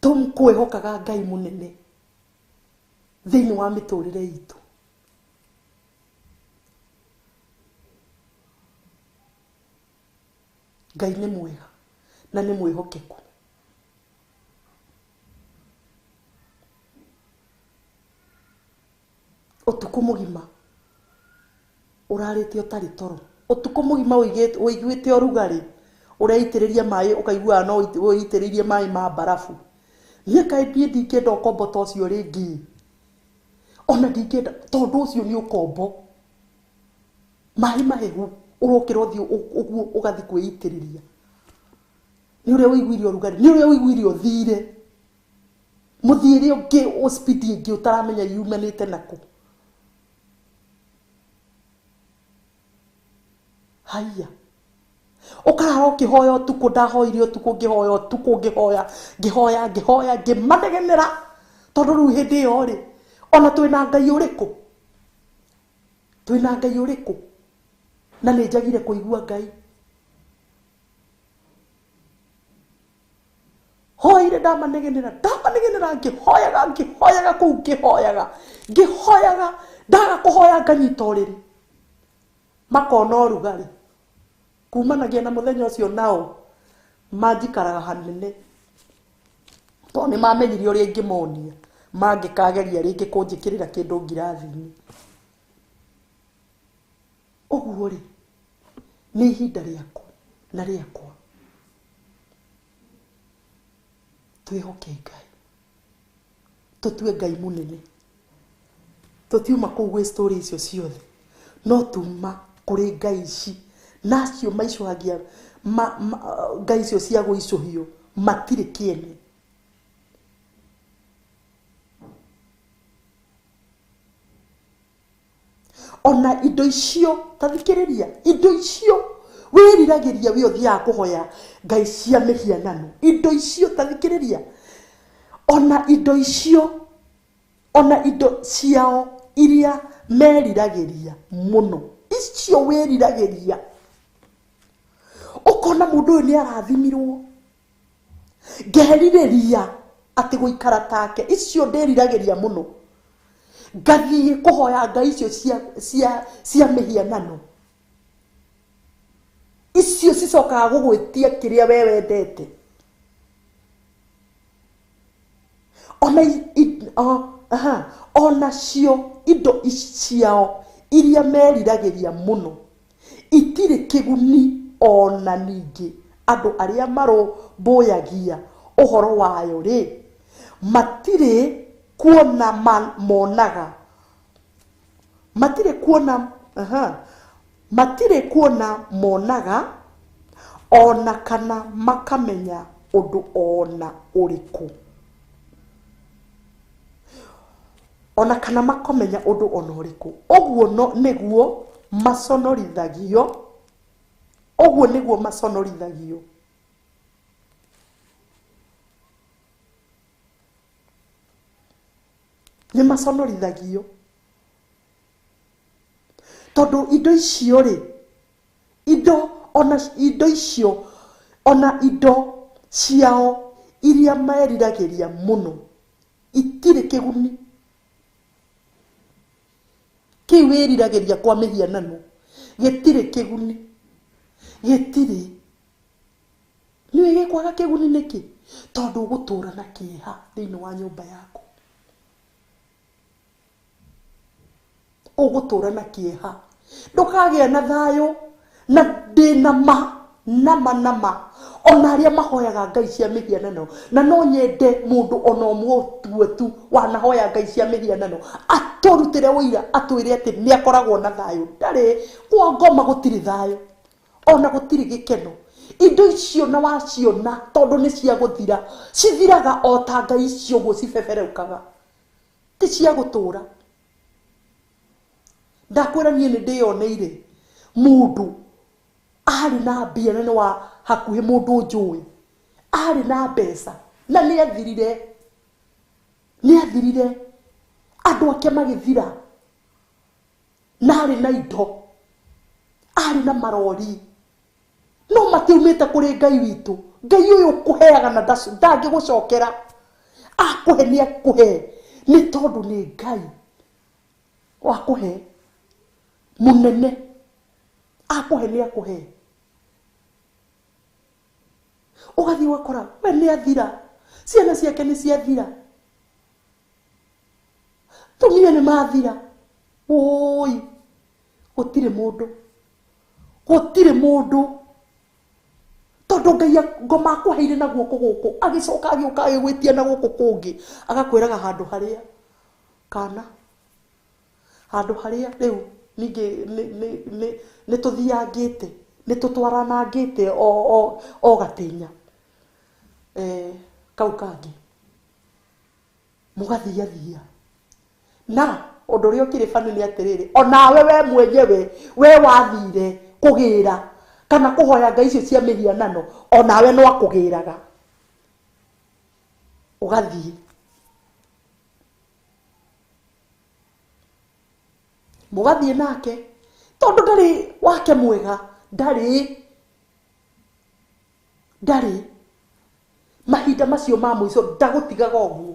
tũkwĩhokaga Ngai mũnene thĩinĩ wa mĩtũrĩre itũ. Ngai nĩ mwega na nĩ mwĩhokeku. Ũtukũ mũgima ũrarĩte ũtarĩ toro, ũtukũ mũgima ũiguĩte ũrugarĩ, ũreitĩrĩria maĩ ũkaiguaga no ũitĩrĩirie maĩ ma mbarabu. Niĩ kaĩ niĩ ndingĩenda ũkombo ta ũcio rĩngĩ, ona ndingĩenda, tondũ ũcio nĩ ũkombo. Maĩ mahehu ũrokĩra ũthiĩ ũguo ũgathiĩ kwĩitĩrĩria, nĩ ũrĩa ũiguire ũrugarĩ, nĩ ũrĩa ũiguire ũthire mũthiĩre ũngĩ ũspidi ĩngĩ ũtaramenya yumanĩte nakũ. Haiya, ũkarara ũkĩhoya ũtukũ. Ndahoire ũtukũ, ngĩhoya ũtukũ, ngĩhoya ngĩhoya ngĩhoya ngĩmanegenera, tondũ rĩu hĩndĩ ĩyo rĩ, ona twĩna Ngai ũrĩkũ, twĩna Ngai ũrĩkũ? Na nĩ njagire kũigua Ngai. Hoire ndamanegenera, ndamanegenera, ngĩhoyaga ngĩhoyaga kũu, ngĩhoyaga ngĩhoyaga, ndaga kũhoya nganyita ũrĩrĩ, makona ũrugarĩ. Kumanagia na mũthenya ũcio nao manjikaraga hanene, tondũ nĩ mamenyire ũrĩa ingĩmonia mangĩkageria rĩngĩ kũnjĩkĩrĩra kĩndũ ngirathi-inĩ. Ũguo rĩ, nĩ ihinda rĩaku na rĩakwa twĩhoke Ngai, tũtue Ngai mũnene. Tũtiuma kũu gwĩ story icio ciothe, no tuma kũrĩ Ngai ici na acio maicũhagia Ngai icio cia gũicũhio matirĩ kĩene. Ona indo icio, ta thikĩrĩria, indo icio wĩriragĩria we ũthiaga kũhoya Ngai cia mĩhianano, indo icio, ta thikĩrĩria, ona indo icio, ona indo ciao iria meriragĩria mũno, icio wĩriragĩria, ũkona mũndũ ũyũ nĩ arathimirwo, ngerirĩria atĩ gũikara take, icio ndĩriragĩria mũno, ngathiĩ kũhoya Ngai icio cia mĩhianano, icio cicokaga gũgwĩtia kĩrĩa we wendete. Ona cio indo ciao iria meriragĩria mũno itirĩ kĩguni, ona ningĩ andũ arĩa marũmbũyagia ũhoro wayo rĩ, matirĩ kuona monaga, matirĩ kuona, matirĩ kuona monaga, ona kana makamenya ũndũ ona ũrĩkũ, ona kana makamenya ũndũ ona ũrĩkũ. Ũguo nĩguo maconorithagio, ũguo nĩguo maconorithagio. Nĩ maconorithagio tondũ indo icio rĩ, indo ona indo icio, ona indo ciao iria meriragĩria mũno itirĩ kĩguni. Kĩu wĩriragĩria kwa mĩhianano gĩtirĩ kĩguni, gĩtirĩ. Nĩũĩ gĩkwaga kĩguni nĩkĩ? Tondũ ũgũtũra na kĩeha thĩinĩ wa nyũmba yaku, ũgũtũra na kĩeha, ndũkagĩa na thayũ. Na ndĩna ma nama nama ona arĩa mahoyaga Ngai cia mĩhianano, na no nyende mũndũ ona ũmwe tuo tu wanahoya Ngai cia mĩhianano atũrutĩre ũira, atwĩre atĩ nĩ akoragwo na thayũ. Ndarĩ kwa ngoma, gũtirĩ thayũ ona gũtirĩ gĩkeno. Indo icio na waciona tondũ nĩ cia gũthira, cithiraga o ta Ngai icio ũguo cibebereukaga, ti cia gũtũra. Ndakwĩra niĩ nĩ ndĩyoneire mũndũ arĩ na mbia na nĩ wa hakuhĩ, mũndũ njũĩ arĩ na mbeca na nĩ athirire, nĩ athirire. Andũ ake magĩthira. Na arĩ na indo, arĩ na marori, no matiumĩte kũrĩ Ngai witũ. Ngai ũyũ ũkũheaga na ndangĩgũcokera. Akũhe nĩ akũhe, nĩ tondũ nĩ Ngai wakũhe mũnene. Akũhe nĩ akũhe. Ũgathiĩ ũgakora we nĩ athira, ciana ciake nĩ ciathira, tumia nĩ mathira. Oi, gũtirĩ mũndũ, gũtirĩ mũndũ, tondũ Ngai ngoma akũheire na guoko gũkũ, agĩcoka agĩũka agĩgwĩtia na gũkũ kũngĩ, agakwĩraga handũ harĩa kana handũ harĩa rĩu ningĩ nĩ tũthiangĩte, nĩ tũtwaranangĩte o gatĩnya kau kangĩ mũgathiathia. Na ũndũ ũrĩa ũkĩrĩ bani nĩ atĩrĩrĩ, onawe we mwenyewe we wathire kũgĩra kana kũhoya ngai icio cia mĩhianano, onawe no akũgĩraga ũgathiĩ mũgathiĩ nake, tondũ ndarĩ wake mwega, ndarĩ ndarĩ mahinda macio ma mũico ndagũtigaga ũguo.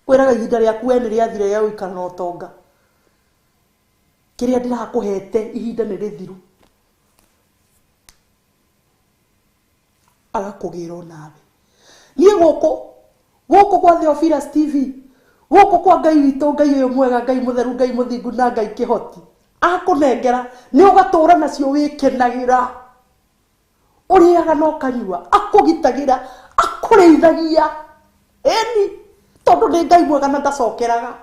Kwĩraga ihinda rĩaku we nĩ rĩathire rĩa gũikara na ũtonga, kĩrĩa ndĩrakũhete ihinda nĩ rĩthiru. Agakũgĩra onawe. Niĩ gũkũ gũkũ kwa Theophilus TV, gũkũ kwa Ngai witũ, Ngai ũyũ mwega, Ngai mũtheru, Ngai mũthingu na Ngai kĩhoti, akũnengera nĩ ũgatũra nacio wĩkenagĩra, ũrĩaga na ũkanyua, akũgitagĩra, akũrĩithagia. Ĩni, tondũ nĩ Ngai mwega na ndacokeraga.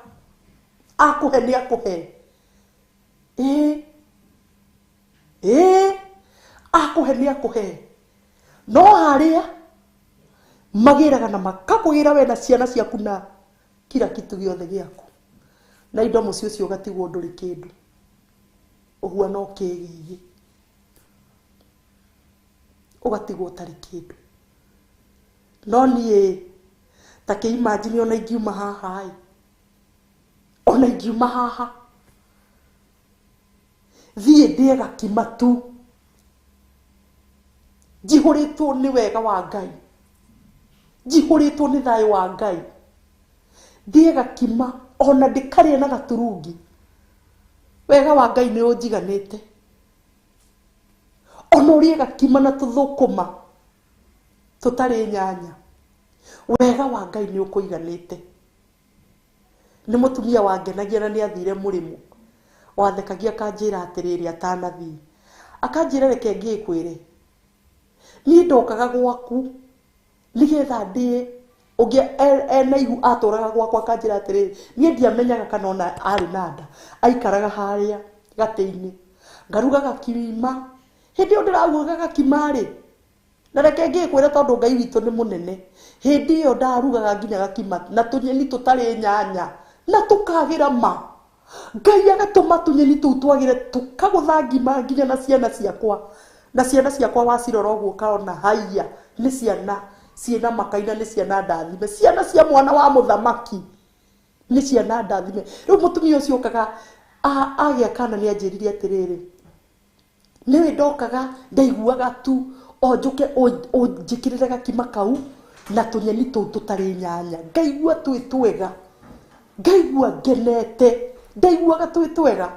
Akũhe nĩ akũhe. Ĩĩ, ĩĩ, akũhe nĩ akũhe. No harĩa magĩraga na makakũgĩra we na ciana ciaku na kila kitu gĩothe gĩaku, na indo mũciĩ ũcio ũgatigwo ndũrĩ kĩndũ, ũhuana ũkĩgĩgĩ, ũgatigwo ũtarĩ kĩndũ. No niĩ ta kĩ imagine ona ingiuma haha ĩ, ona ingiuma haha thiĩ ndĩe gakima tu, njihũrĩtwo nĩ wega wa Ngai, njihũrĩtwo nĩ thayũ wa Ngai, ndĩe gakima ona ndĩkarĩe na gaturungi, wega wa Ngai nĩ ũnjiganĩte. Ona ũrĩe gakima na tũthũkũma tũtarĩ nyanya, wega wa Ngai nĩ ũkũiganĩte. Nĩ mũtumia wangenagia na nĩ athire mũrĩmo, wathekagia akanjĩra atĩrĩrĩ atanathiĩ, akanjĩra reke ngĩkwĩre, niĩ ndokaga gwaku nĩgetha ndĩe. Ũngĩ ena ihu atũraga gwakwa, akanjĩra atĩrĩrĩ, niĩ ndiamenyaga kana ona arĩ na nda, aikaraga harĩa gatĩ-inĩ, ngaruga gakima. Hĩndĩ ĩyo ndĩraruga gakima rĩ, na reke ngĩkwĩre tondũ Ngai witũ nĩ mũnene, hĩndĩ ĩyo ndarugaga nginya gakima na tũnyeni tũtarĩ nyanya, na tũkagĩra ma. Ngai agatũma tũnyeni tũu twagĩre, tũkagũtha ngima nginya na ciana ciakwa. Na ciana ciakwa wacirora ũguo ũkaona haiya nĩ ciana ciĩna makaina, nĩ ciana ndathime, ciana cia mwana wa mũthamaki nĩ ciana ndathime. Rĩu mũtumia ũcio okaga agĩa kana nĩ anjĩrire atĩrĩrĩ, nĩwe ndokaga ndaiguaga tu o njũke ũnjĩkĩrĩre gakima kau na tũnyeni tũu tũtarĩ nyanya, ngaigua twĩ twega, ngaigua ngenete, ndaiguaga twĩ twega.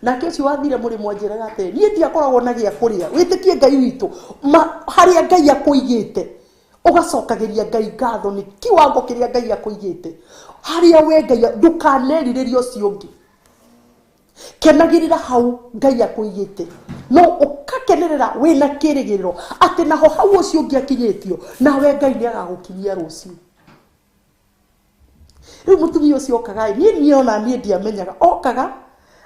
Nake ũcio wathire mũrĩmo anjĩraga atĩrĩ, niĩ ndiakoragwo na gĩa kũrĩa. Wĩtĩkie Ngai witũ, harĩa Ngai akũigĩte, ũgacokagĩria Ngai ngatho nĩ kiwango kĩrĩa Ngai akũigĩte. Harĩa we Ngai, ndũkanerirĩrie ũcio ũngĩ, kenagĩrĩra hau Ngai akũigĩte, no ũkakenerera wĩna kĩrĩgĩrĩro atĩ naho hau ũcio ũngĩ akinyĩtio, nawe Ngai nĩ agagũkinyia rũciũ. Rĩu mũtumia ũcio okaga, niĩ ona niĩ ndiamenyaga, okaga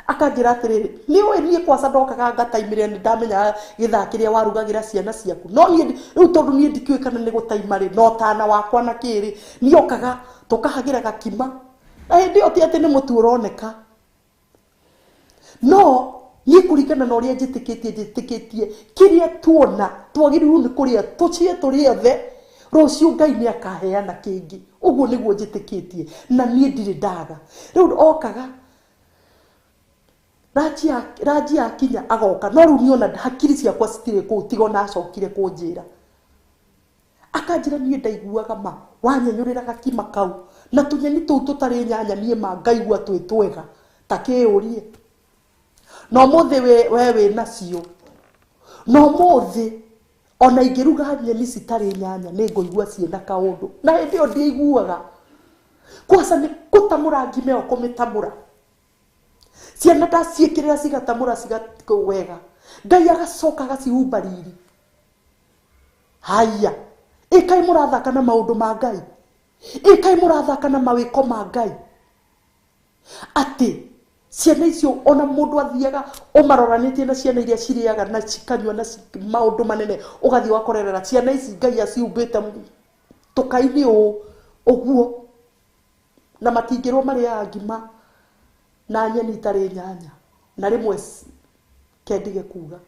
akanjĩra atĩrĩrĩ, nĩ ũĩ niĩ kwaca ndokaga ngataimĩrĩra, nĩ ndamenyaga gĩthaa kĩrĩa warugagĩra ciana ciaku, no niĩ rĩu tondũ niĩ ndikĩũĩ kana nĩ gũtaima rĩ, no tana wakwa na kĩrĩ, niĩ okaga tũkahagĩra gakima, na hĩndĩ ĩyo ti atĩ nĩ mũtu ũroneka, no niĩ kũringana na ũrĩa njĩtĩkĩtie, njĩtĩkĩtie kĩrĩa tuona twagĩrĩirwo nĩ kũrĩa, tũcie tũrĩ othe, Rũciũ Ngai nĩ akaheana kĩngĩ. Ũguo nĩguo njĩtĩkĩtie na niĩ ndirĩ ndaga. Rĩu okaga ranji yakinya agoka, no rĩu niĩ ona hakiri ciakwa citirĩ kũu, tiga ona acokire kũnjĩra. Akanjĩra niĩ ndaiguaga ma wanyenyũrĩra gakima kau na tũnyeni tũu tũtarĩ nyanya, niĩ ma ngaigua twĩ twega ta kĩũrie. Na ũmũthĩ we wĩ nacio, na ũmũthĩ ona ingĩruga nyeni citarĩ nyanya nĩ ngũigua ciĩna kaũndũ, na hĩndĩ ĩyo ndiaiguaga. Kwaca nĩ gũtamũra ngima ĩyo, kũmĩtamũra ciana ndaciĩkĩrĩra cigatamũra wega, Ngai agacoka agacihumba riri. Haya, ĩkai mũrathaka na maũndũ ma Ngai, ĩkai mũrathaka na mawĩko ma Ngai, atĩ ciana icio ona mũndũ athiaga ũmaroranĩtie na ciana iria cirĩaga na cikanyua na maũndũ manene, ũgathiĩ ũgakorerera ciana ici Ngai aciumbĩte tũkainĩ ũũ ũguo, na matingĩrwo marĩaga ngima na nyeni itarĩ nyanya, na rĩmwe kendige kuga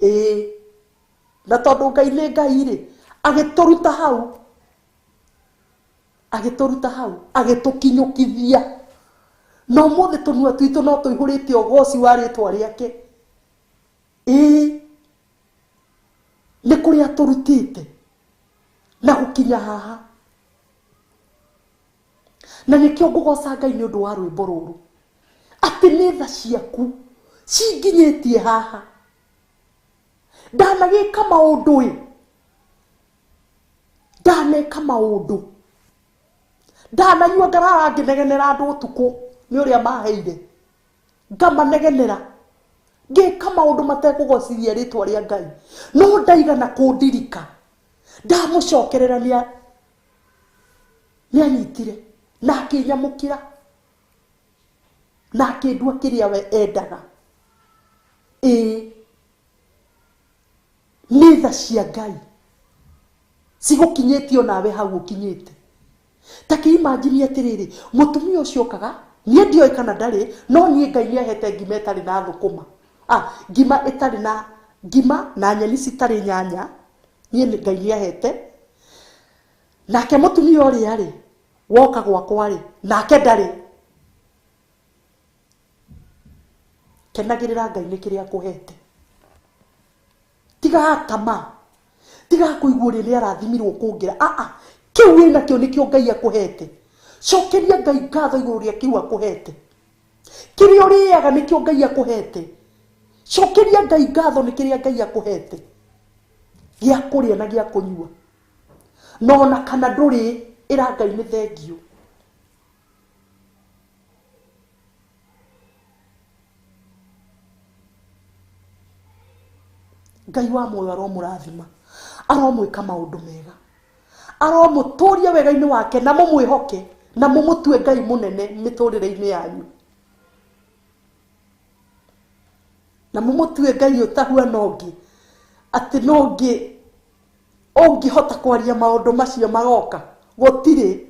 ĩĩ. Na tondũ Ngai nĩ Ngai rĩ, agĩtũruta hau, agĩtũruta hau, agĩtũkinyũkithia. Na ũmũthĩ tũnua twitũ no tũihũrĩte ũgoci wa rĩtwa rĩake. Ĩĩ, nĩ kũrĩa tũrutĩte na gũkinya haha. Na nĩkĩo ngũgoca Ngai nĩ ũndũ wa rwĩmbo rũrũ, atĩ nĩ tha ciaku cinginyĩtie haha. Ndanagĩka maũndũ ĩ, ndaneka maũndũ, ndananyua ngarara ngĩnegenera andũ ũtukũ nĩ ũrĩa maheire, ngamanegenera, ngĩka maũndũ matekũgocithia rĩtwa rĩa Ngai, no ndaigana kũndirika. Ndamũcokerera nĩanyitire na akĩnyamũkĩra na akĩndua kĩrĩa we endaga. Ĩĩ, nĩ tha cia Ngai cigũkinyĩtie onawe hau ũkinyĩte. Ta kĩimagine atĩrĩrĩ, mũtumia ũcio okaga, niĩ ndioĩ kana ndarĩ, no niĩ Ngai nĩahete ngima ĩtarĩ na thũkũma, ngima ĩtarĩ na ngima na nyeni citarĩ nyanya, niĩ Ngai nĩahete. Nake mũtumia ũrĩa rĩ, woka gwakwa rĩ, nake ndarĩ. Kenagĩrĩra Ngai nĩ kĩrĩa akũhete. Tiga tama, tiga kũigua ũrĩa nĩarathimirwo kũngĩra. Kĩu wĩnakĩo nĩkĩo Ngai akũhete. Cokeria Ngai ngatho igũrũ rĩa kĩu akũhete. Kĩrĩa ũrĩaga nĩkĩo Ngai akũhete. Cokeria Ngai ngatho nĩ kĩrĩa Ngai akũhete, gĩa kũrĩa na gĩa kũnyua. No ona kana ndũrĩ, ĩra Ngai nĩ thengiũ. Ngai wa muoyo aromũrathima, aromwĩka maũndũ mega, aromũtũria wega-inĩ wake, na mũmwĩhoke, na mũmũtue Ngai mũnene mĩtũrĩre-inĩ yanyu, na mũmũtue Ngai ũtahuana ũngĩ, atĩ no ũngĩ ũngĩhota kwaria maũndũ macio magoka, gũtirĩ.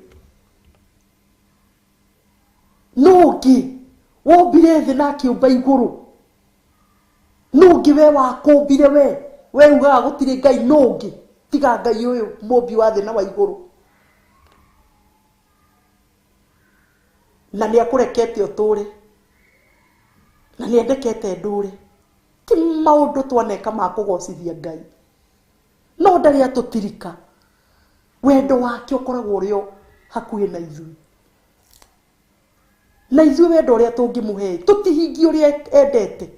No ũngĩ wombire thĩ na akĩũmba igũrũ, no ũngĩ we wakũmbire we ugaga gũtirĩ Ngai, no ũngĩ tiga Ngai ũyũ mũmbi wa thĩ na wa igũrũ. Na nĩ akũrekete ũtũre, na nĩ endekete ndũre. Ti maũndũ twaneka ma kũgocithia Ngai, no ndarĩ atũtirika. Wendo wake ũkoragwo ũrĩ o hakuhĩ na ithuĩ, na ithuĩ wendo ũrĩa tũngĩmũhe tũtihingie ũrĩa endete,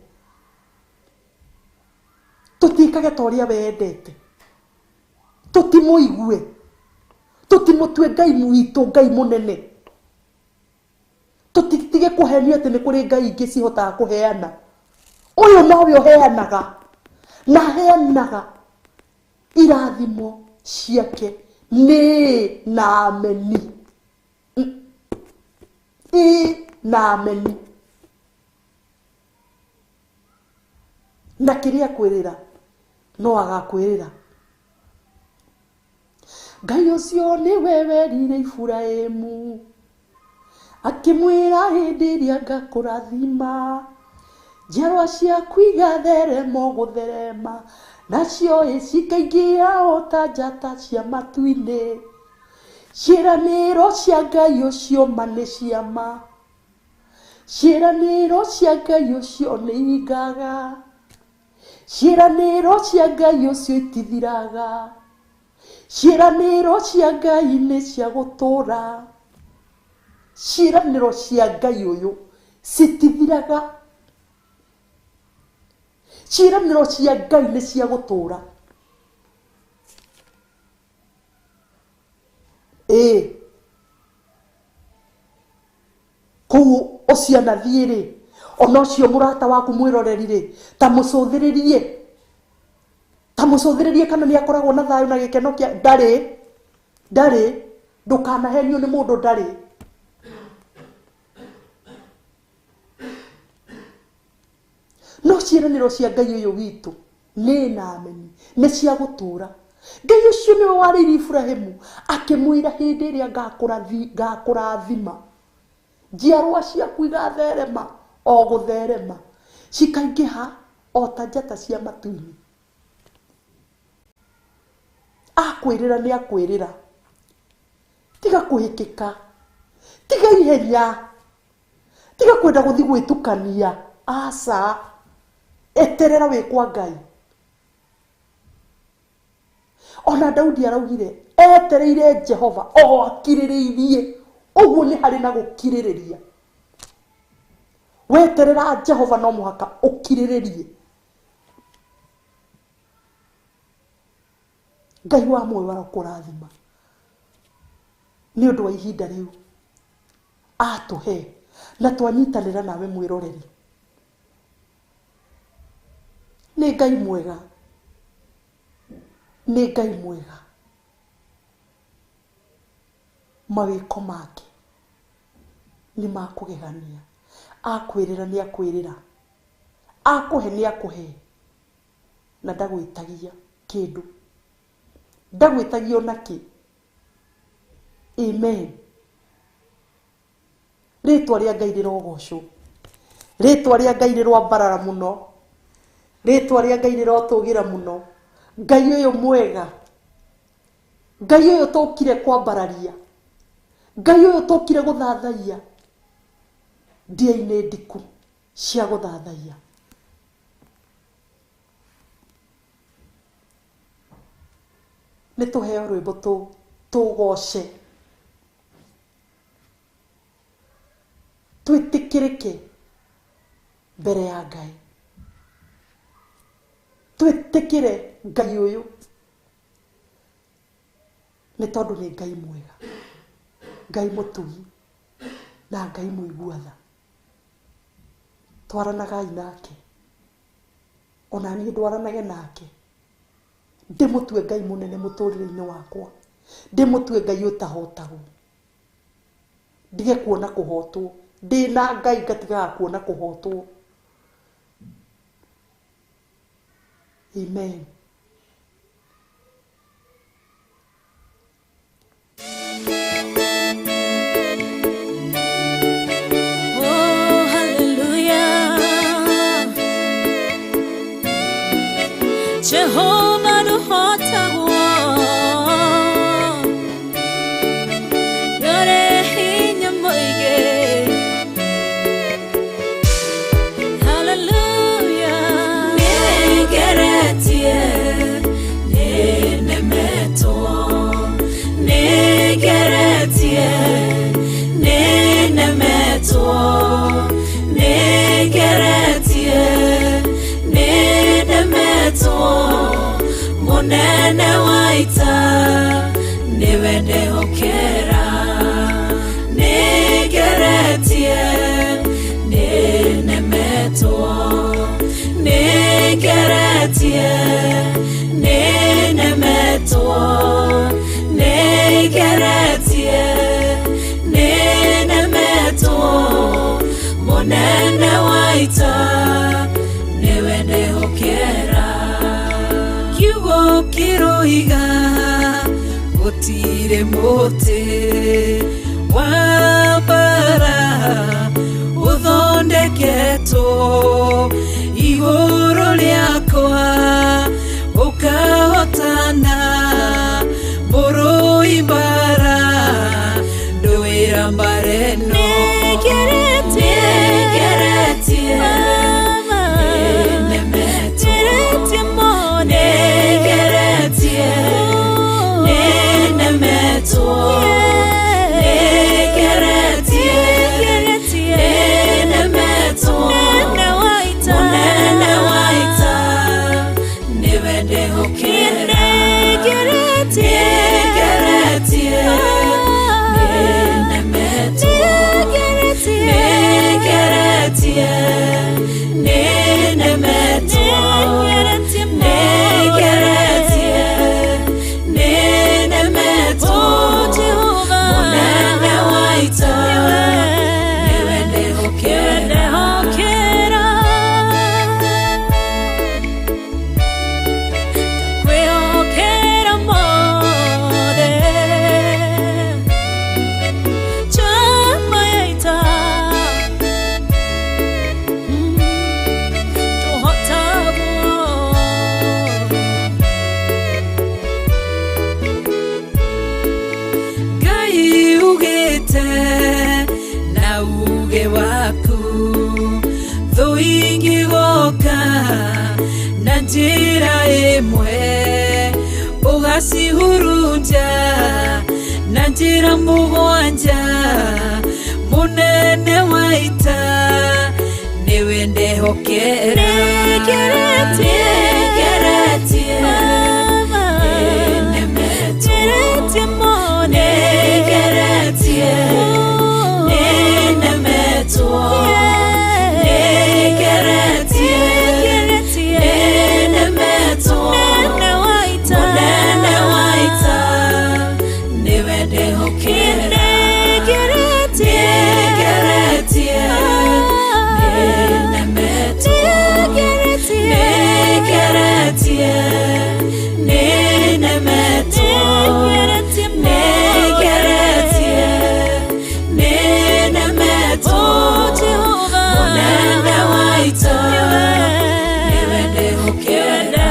tũtiĩkage ta ũrĩa we endete, tũtimũigue, tũtimũtue Ngai witũ Ngai mũnene, tũtitige kũhenio atĩ nĩ kũrĩ Ngai ingĩ cihotaga kũheana. Ũyũ nowe ũheanaga, na aheanaga irathimo ciake nĩ na ameni. Ĩ na ameni. Na kĩrĩa akwĩrĩra no agakwĩrĩra. Ngai ũcio nĩwe werire Iburahĩmu, akĩmwĩra hĩndĩ ĩrĩa ngakũrathima, njiarwa ciaku igatherema gũtherema, Nacio cikaingĩha o ta njata cia matu-inĩ. Ciĩranĩro cia Ngai ũcio ma nĩ ciama. Ciĩranĩro cia Ngai ũcio nĩ ihingaga. Ciĩranĩro cia Ngai ũcio itithiraga. Ciĩranĩro cia Ngai nĩ cia gũtũũra. Ciĩranĩro cia Ngai ũyũ citithiraga. Ciĩranĩro cia Ngai nĩ cia gũtũũra. Ĩĩ, kũu ũcianathiĩ rĩ, ona ũcio mũrata waku mwĩroreri rĩ, ta mũcũthĩrĩrie, ta mũcũthĩrĩrie kana nĩ akoragwo na thayũ na gĩkeno kĩa ndarĩ, ndarĩ, ndũkanahenio nĩ mũndũ ndarĩ. No ciĩranĩro cia Ngai ũyũ witũ nĩ na ameni, nĩ cia gũtũũra. Ngai ũcio nĩwe warĩirie Iburahimu akĩmwĩra hĩndĩ ĩrĩa ngakũrathima, njiarwa ciaku igatherema o gũtherema, cikaingĩha o ta njata cia matu-inĩ. Akwĩrĩra nĩ akwĩrĩra, tiga kũhĩkĩka, tiga ihenya, tiga kwenda gũthiĩ gwĩtukania, aca, eterera wĩ kwa Ngai. Ona Daudi araugire etereire Jehova o akirĩrĩirie. Ũguo nĩ harĩ na gũkirĩrĩria. Weterera Jehova no mũhaka ũkirĩrĩrie. Ngai wa muoyo arokũrathima nĩ ũndũ wa ihinda rĩu atũhe na twanyitanĩra nawe mwĩroreri. Nĩ Ngai mwega, nĩ Ngai mwega, mawĩko make nĩ makũgegania. Akwĩrĩra nĩ akwĩrĩra, akũhe nĩ akũhe, na ndagwĩtagia kĩndũ, ndagwĩtagia ona kĩ. Amen. Rĩtwa rĩa Ngai rĩrogocwo, rĩtwa rĩa Ngai rĩroambarara mũno, rĩtwa rĩa Ngai rĩrotũgĩra mũno. Ngai ũyũ mwega, Ngai ũyũ tũkire kwambararia, Ngai ũyũ tũkire gũthathaiya, ndia-inĩ ndiku cia gũthathaiya. Nĩ tũheo rwĩmbo tũgoce, twĩtĩkĩrĩke mbere ya Ngai, twĩtĩkĩre Ngai ũyũ nĩ tondũ nĩ Ngai mwega, Ngai mũtugi na Ngai mũigua tha. Twaranagai nake, ona niĩ ndwaranage nake, ndĩmũtue Ngai mũnene mũtũrĩre-inĩ wakwa, ndĩmũtue Ngai ũtahotagwo, ndige kuona kũhotwo. Ndĩna Ngai ngatigaga kuona kũhotwo. Amen. Oh, hallelujah. Jehovah ndũhotagwo, ndũrĩ hinya mũingĩ. Hallelujah. Nĩngeretie, nĩnemetwo, nĩngeretie, nĩnemetwo, nĩngeretie, nĩnemetwo. Mũnene wa ita nĩwe ndehokera. Nĩngeretie, nĩnemetwo, nĩngeretie, nĩnemetwo, nĩngeretie, nĩnemetwo. Mũnene wa ita nĩwe ndehokera. Kiugo kĩroiga gũtirĩ mũtĩ wa mbara ũthondeketwo igũrũ rĩakwa. ĩno. Nĩngeretie, nĩnemetwo. Nĩngeretie, nĩnemetwo. Nĩngeretie, nĩnemetwo. Mũnene wa ita nĩwe ndĩhokera. Nĩngeretie, nĩnemetwo. Nĩngeretie, nĩnemetwo. Nĩngeretie, nĩnemetwo. Mũnene wa ita nĩwe ndĩhokera. Kwĩhokera mothe njamba ya ita tũhotagwo. Ngai ugĩte na uge waku, thũ ingĩgoka na njĩra ĩmwe, ũgacihurunja na njĩra mũgwanja. Mũnene wa ita nĩwe ndehokera. Nĩngeretie, Nĩngeretie, nĩnemetwo. Nĩngeretie, nĩnemetwo. Nĩngeretie, nĩnemetwo. Mũnene wa ita nĩwe ndĩhokera. Nĩngeretie, nĩnemetwo. Nĩngeretie, nĩnemetwo. Nĩngeretie, nĩnemetwo. Mũnene wa ita nĩwe ndĩhokera.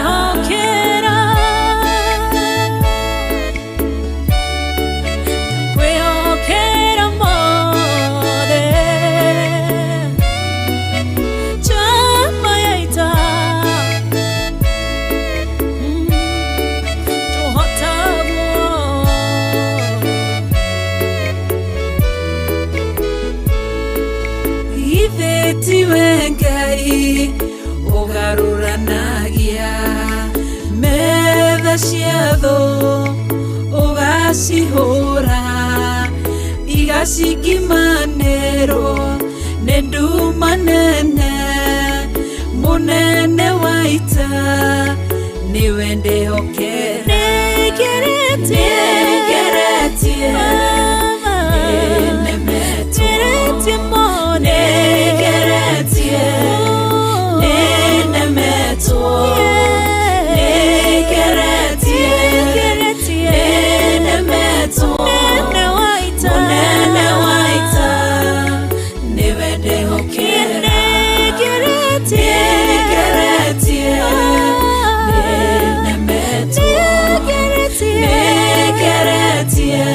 Kwĩhokera mothe njamba ya ita tũhotagwo. Ithe tiwe Ngai ũgarũranagia metha cia thũ, ũgacihũra igacingimanĩrwo nĩ nduma nene. Mũnene wa ita nĩwe ndĩhokera. Nĩngeretie, Nĩngeretie, nĩnemetwo. Nĩngeretie, nĩnemetwo. Nĩngeretie, nĩnemetwo. Mũnene wa ita nĩwe ndĩhokera. Nĩngeretie, nĩnemetwo. Nĩngeretie,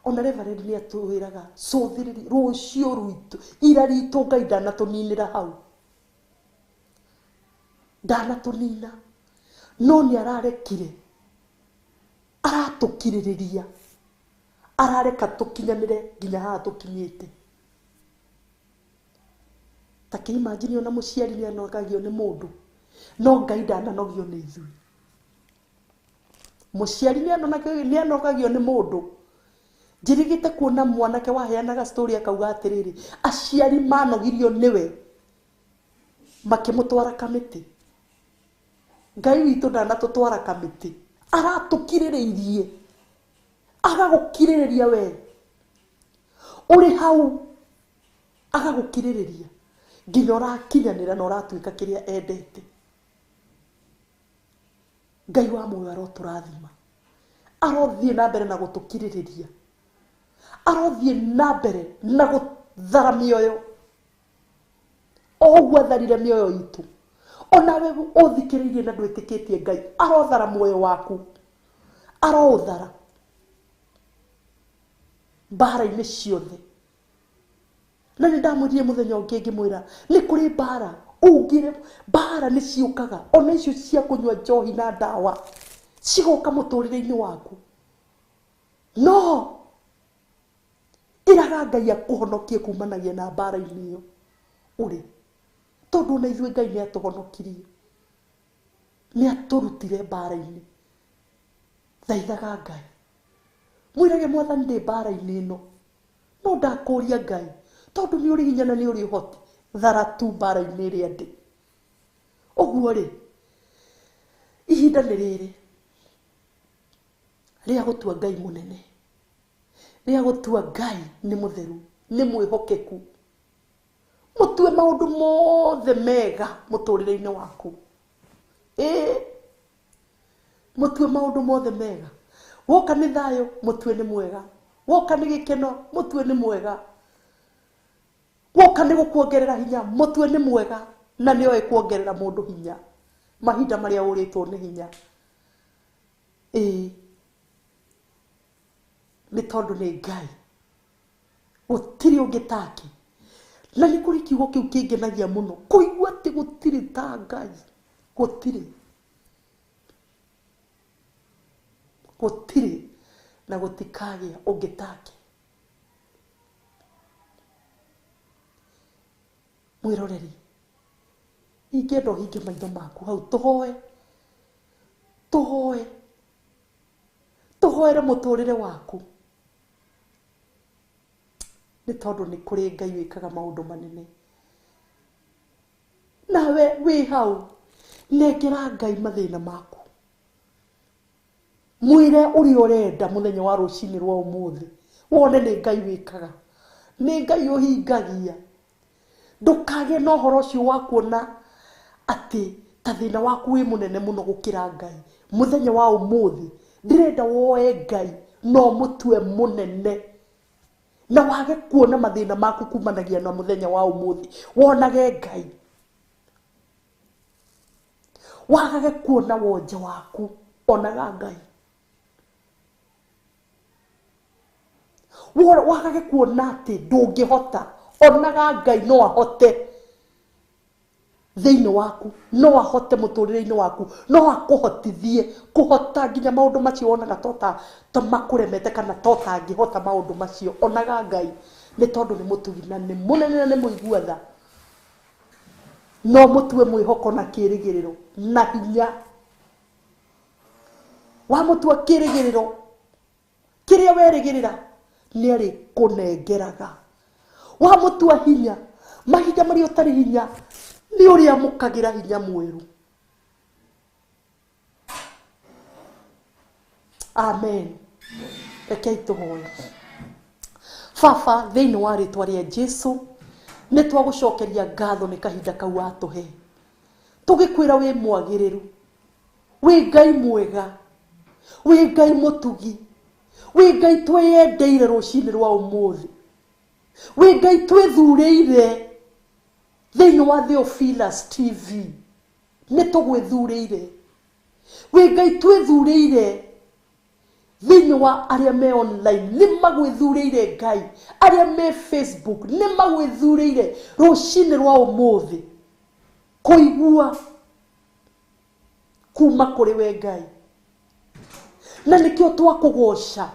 Ona Reverend nĩ atwĩraga cũthĩrĩri rũciũ rwitũ ira ritũ Ngai ndanatũninĩra hau, ndanatũnina, no nĩ ararekire, aratũkirĩrĩria, arareka tũkinyanĩre nginya haha tũkinyĩte. Ta kĩimagine ona mũciari nĩ anogagio nĩ mũndũ, no Ngai ndananogio nĩ ithuĩ. Mũciari nĩ anogagio nĩ mũndũ. Njĩrĩgĩte kuona mwanake waheanaga story akauga atĩrĩrĩ, aciari manogirio nĩwe makĩmũtwara kamĩtĩ. Ngai witũ ndanatũtwara kamĩtĩ, aratũkirĩrĩirie, agagũkirĩrĩria we ũrĩ hau, agagũkirĩrĩria nginya ũrakinyanĩra na ũratuĩka kĩrĩa endete. Ngai wa muoyo arotũrathima, arothiĩ na mbere na gũtũkirĩrĩria, arothiĩ na mbere na gũthara mĩoyo o ũguo atharire mĩoyo itũ. Onawe ũthikĩrĩirie na ndwĩtĩkĩtie Ngai, arothara muoyo waku, aroũthara mbara-inĩ ciothe. Na nĩ ndamwĩrire mũthenya ũngĩ ngĩmwĩra nĩ kũrĩ mbara ũngĩre, mbara nĩ ciũkaga ona icio cia kũnyua njohi na ndawa cigoka mũtũrĩre-inĩ waku, no ĩraga Ngai akũhonokie kumanagia na mbara-inĩ ĩyo ũrĩ, tondũ ona ithuĩ Ngai nĩ atũhonokirie, nĩ atũrutire mbara-inĩ. Thaithaga Ngai, mwĩrage Mwathani ndĩ mbara-inĩ ĩno, no ndakũria Ngai tondũ nĩ ũrĩ hinya na nĩ ũrĩ ũhoti, thara tu mbara-inĩ ĩrĩa ndĩ. Ũguo rĩ, ihinda nĩ rĩrĩ rĩa gũtua Ngai mũnene, rĩa gũtua Ngai nĩ mũtheru, nĩ mwĩhokeku. Mũtue maũndũ mothe mega mũtũrĩre-inĩ waku. Mũtue maũndũ mothe mega. Woka nĩ thayũ, mũtue nĩ mwega. Woka nĩ gĩkeno, mũtue nĩ mwega. Woka nĩ gũkuongerera hinya, mũtue nĩ mwega. Na nĩ oĩ kuongerera mũndũ hinya mahinda marĩa ũrĩtwo nĩ hinya. Nĩ tondũ nĩ Ngai, gũtirĩ ũngĩ take. Na nĩ kũrĩ kiugo kĩu kĩngenagia mũno, kũigua atĩ gũtirĩ ta Ngai, gũtirĩ, gũtirĩ na gũtikagĩa ũngĩ take. Mwĩroreri, ingĩenda ũhinge maitho maku hau, tũhoe, tũhoe, tũhoere mũtũrĩre waku, nĩ tondũ nĩ kũrĩ Ngai wĩkaga maũndũ manene. Nawe wĩ hau, nengera Ngai mathĩna maku, mwĩre ũrĩa ũrenda mũthenya wa rũcinĩ rwa ũmũthĩ, wone nĩ Ngai wĩkaga, nĩ Ngai ũhingagia. Ndũkagĩe na ũhoro ũcio wa kuona atĩ ta thĩna waku wĩ mũnene mũno gũkĩra Ngai. Mũthenya wa ũmũthĩ ndĩrenda woe Ngai na ũmũtue mũnene, na wage kuona mathĩna maku kumanagia na mũthenya wa ũmũthĩ. Wonage Ngai, wagage kuona wonje waku, onaga Ngai. Wagage kuona atĩ ndũngĩhota, onaga Ngai no ahote thĩinĩ waku, no ahote mũtũrĩre-inĩ waku, no akũhotithie kũhota nginya maũndũ macio wonaga ta makũremete kana to tangĩhota maũndũ macio. Onaga Ngai, nĩ tondũ nĩ mũtugi na nĩ mũnene na nĩ mũigua tha. No mũtue mwĩhoko na kĩrĩgĩrĩro na hinya. Wamũtua kĩrĩgĩrĩro, kĩrĩa werĩgĩrĩra nĩ arĩkũnengeraga. Wamũtua hinya, mahinda marĩa ũtarĩ hinya nĩ ũrĩamũkagĩra hinya mwerũ. Amen. Rekei tũhoe. Baba, thĩinĩ wa rĩtwa rĩa Jesu, nĩ twagũcokeria ngatho nĩ kahinda kau watũhe. Tũgĩkwĩra wĩ mwagĩrĩru, wĩ Ngai mwega, wĩ Ngai mũtugi, wĩ Ngai twĩyendeire rũcinĩ rwa ũmũthĩ, wĩ Ngai twĩthurĩire thĩinĩ wa Theophilus TV, nĩ tũgwĩthurĩire, wĩ Ngai twĩthurĩire Thĩinĩ wa arĩa me online nĩ magwĩthurĩire Ngai, arĩa me Facebook nĩ magwĩthurĩire rũcinĩ rwa ũmũthĩ kũigua kuma kũrĩ we Ngai. Na nĩkĩo twakũgoca,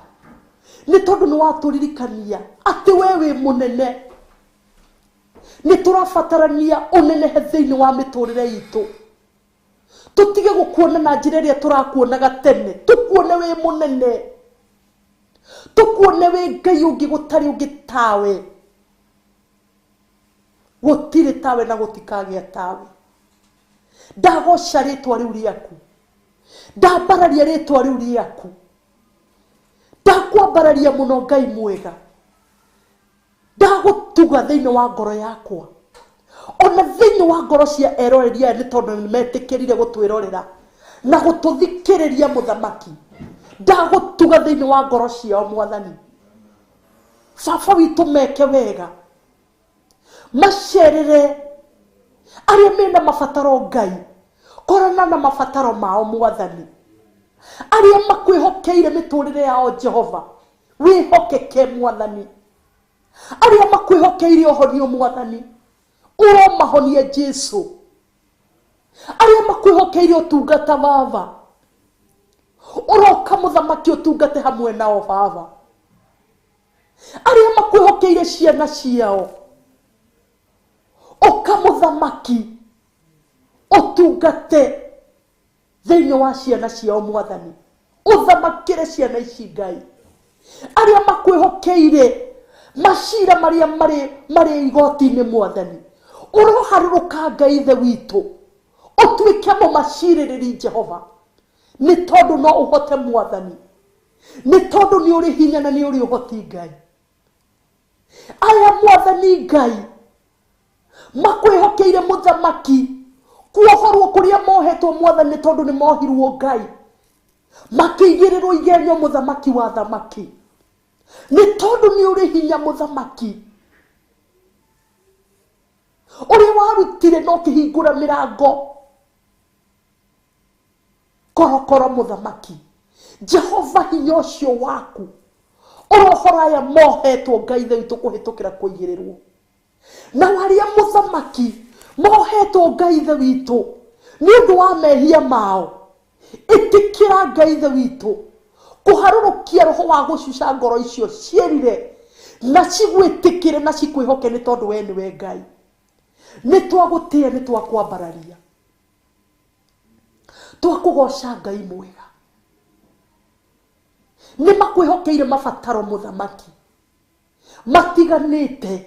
nĩ tondũ nĩ watũririkania atĩ we wĩ mũnene. Nĩ tũrabatarania ũnenehe thĩinĩ wa mĩtũrĩre itũ, tũtige gũkuona na njĩra ĩrĩa tũrakuonaga tene, tũkuone wĩ mũnene, tũkuone wĩ Ngai ũngĩ gũtarĩ ũngĩ tawe, gũtirĩ tawe na gũtikagĩa tawe. Ndagoca rĩtwa rĩu rĩaku, ndambararia rĩtwa rĩu rĩaku, ndakwambararia mũno Ngai mwega, ndagũtuga thĩinĩ wa ngoro yakwa, ona thĩinĩ wa ngoro cia eroreri aya, nĩ tondũ nĩ metĩkĩrire gũtwĩrorera na gũtũthikĩrĩria mũthamaki. Ndagũtuga thĩinĩ wa ngoro ciao mwathani. Baba witũ meke wega, macerere arĩa mena mabataro Ngai, korana na mabataro mao mwathani, arĩa makwĩhokeire mĩtũrĩre yao Jehova, wĩhokeke mwathani, arĩa makwĩhokeire ũhonio mwathani, ũromahonie Jesu, arĩa makwĩhokeire ũtungata Baba, ũroka mũthamaki ũtungate hamwe nao Baba, arĩa makwĩhokeire ciana ciao, ũka mũthamaki ũtungate thĩinĩ wa ciana ciao mwathani, ũthamakĩre ciana ici Ngai, arĩa makwĩhokeire macira marĩa marĩ igoti-inĩ mwathani, ũroharũrũka Ngai ithe witũ, ũtuĩke mũmacirĩrĩri Jehova, nĩ tondũ no ũhote mwathani, nĩ tondũ nĩ ũrĩ hinya na nĩ ũrĩ ũhoti Ngai. Aya mwathani Ngai makwĩhokeire mũthamaki kuohorwo kũrĩa mohetwo mwathani, nĩ tondũ nĩ mohirwo Ngai, makĩigĩrĩrwo igenyo mũthamaki wa thamaki, nĩ tondũ nĩ ũrĩ hinya mũthamaki, ũrĩa warutire na ũkĩhingũra mĩrango korokoro mũthamaki. Jehova hinya ũcio waku ũrohora aya mohetwo Ngai ithe witũ kũhĩtũkĩra kũigĩrĩrwo, na arĩa mũthamaki mohetwo Ngai ithe witũ nĩ ũndũ wa mehia mao, ĩtĩkĩra Ngai ithe witũ kũharũrũkia roho wa gũcuca ngoro icio ciĩrire na cigwĩtĩkĩre na cikwĩhoke, nĩ tondũ we nĩwe Ngai. Nĩ twagũtĩĩa, nĩ twakwambararia, twakũgoca Ngai mwega. Nĩ makwĩhokeire mabataro mũthamaki matiganĩte,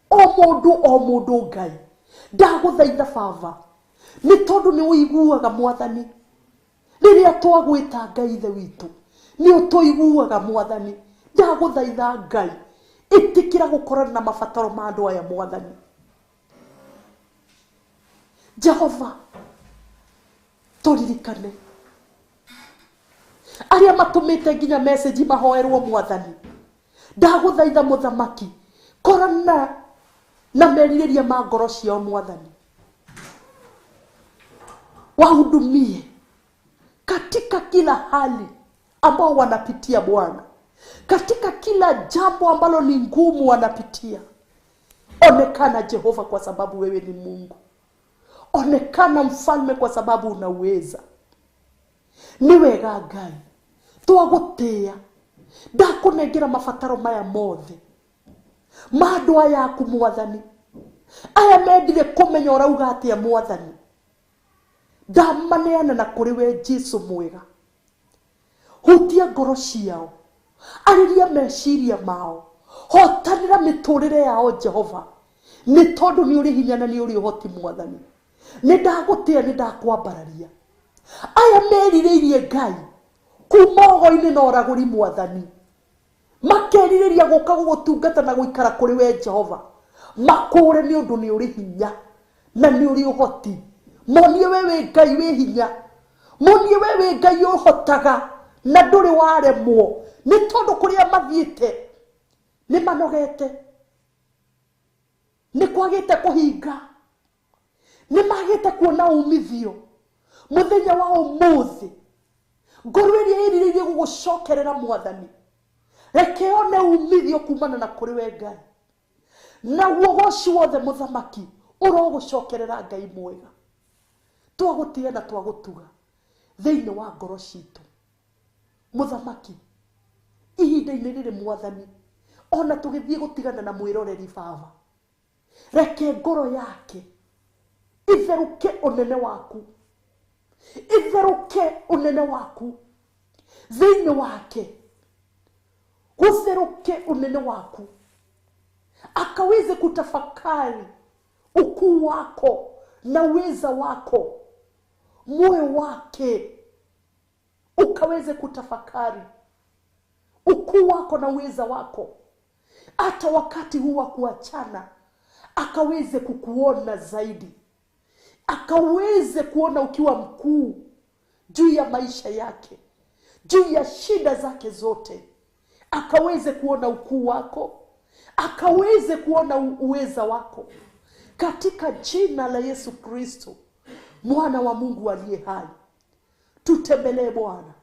o mũndũ o mũndũ Ngai. Ndagũthaitha Baba, nĩ tondũ nĩ ũiguaga mwathani rĩrĩa twagwĩta Ngai ithe witũ, nĩ ũtũiguaga mwathani. Ndagũthaitha Ngai, ĩtĩkĩra gũkorana na mabataro ma andũ aya mwathani. Jehova tũririkane arĩa matũmĩte nginya message mahoerwo mwathani. Ndagũthaitha mũthamaki, korana na merirĩria ma ngoro ciao mwathani, wahudumie katika kila hali ambao wanapitia Bwana, katika kila jambo ambalo ni ngumu wanapitia. Onekana Jehova, kwa sababu wewe ni Mungu. Onekana mfalme, kwa sababu unaweza. Nĩ wega Ngai, twagũtĩĩa, ndakũnengera mabataro maya mothe ma andũ aya aku mwathani, aya mendire kũmenya ũrauga atĩa mwathani. Ndamaneana na kũrĩ we Jesu mwega, hutia ngoro ciao, arĩria meciria mao, hotanĩra mĩtũrĩre yao Jehova, nĩ tondũ nĩ ũrĩ hinya na nĩ ũrĩ ũhoti mwathani. Nĩ ndagũtĩĩa, nĩ ndakwambararia. Aya merirĩirie Ngai kuma ũgo-inĩ na ũragũri mwathani, makerirĩria gũka gũgũtungata na gũikara kũrĩ we Jehova, makũũre nĩ ũndũ nĩ ũrĩ hinya na nĩ ũrĩ ũhoti. Monie we wĩ Ngai wĩ hinya, monie we wĩ Ngai ũhotaga na ndũrĩ waremwo, nĩ tondũ kũrĩa mathiĩte nĩ manogete, nĩ kwagĩte kũhinga, nĩ magĩte kuona umithio. Mũthenya wa ũmũthĩ Ngoro ĩrĩa ĩrirĩirie gũgũcokerera Mwathani, reke yone umithio kumana na kũrĩ we Ngai. Naguo ũgoci wothe mũthamaki ũrogũcokerera Ngai mwega. Twagũtĩĩa na twagũtuga thĩinĩ wa ngoro citũ. Mũthamaki, ihinda-inĩ rĩrĩ Mwathani, ona tũgĩthiĩ gũtigana na mwĩroreri baba, reke ngoro yake itherũke ũnene waku, itherũke ũnene waku thĩinĩ wake, gũtherũke ũnene waku, akaweze kutafakari ukuu wako na uweza wako, moyo wake ukaweze kutafakari ukuu wako na uweza wako. Hata wakati huu wa kuachana akaweze kukuona zaidi, akaweze kuona ukiwa mkuu juu ya maisha yake, juu ya shida zake zote, akaweze kuona ukuu wako, akaweze kuona uweza wako, katika jina la Yesu Kristo mwana wa Mungu aliye hai. Tutembelee Bwana,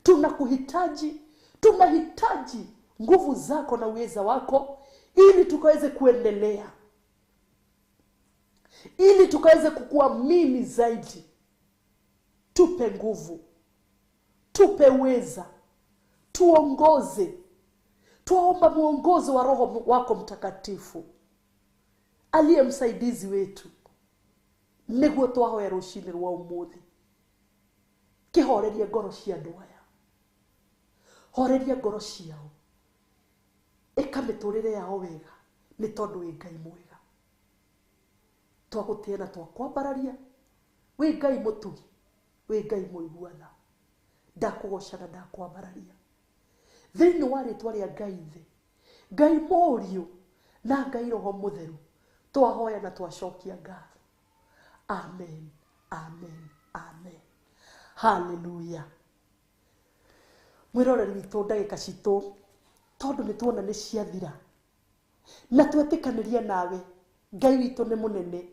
tunakuhitaji, tunahitaji nguvu zako na uweza wako, ili tukaweze kuendelea, ili tukaweze kukuamini zaidi. Tupe nguvu, tupe uweza, tuongoze. Tuomba muongozo wa Roho wako Mtakatifu aliye msaidizi wetu, niguo twahoya rucini rwa umuthi. Kihorerie ngoro cia andu aya, horeria ngoro ciao, ika miturire yao wega, ni tondu wi Ngai mwega. Twagũtĩĩa na twakwambararia, wi Ngai mũtugi, wi Ngai mũiguana. Ndakũgoca na ndakwambararia thĩinĩ wa rĩtwa rĩa Ngai Ithe, Ngai Mũriũ na Ngai Roho Mũtheru, twahoya na twacokia ngatho. Amen, amen, amen. Hallelujah. Mwĩroreri witũ, ndagĩka citũ tondũ nĩ tuona nĩ ciathira, na twetĩkanĩria nawe Ngai witũ nĩ mũnene,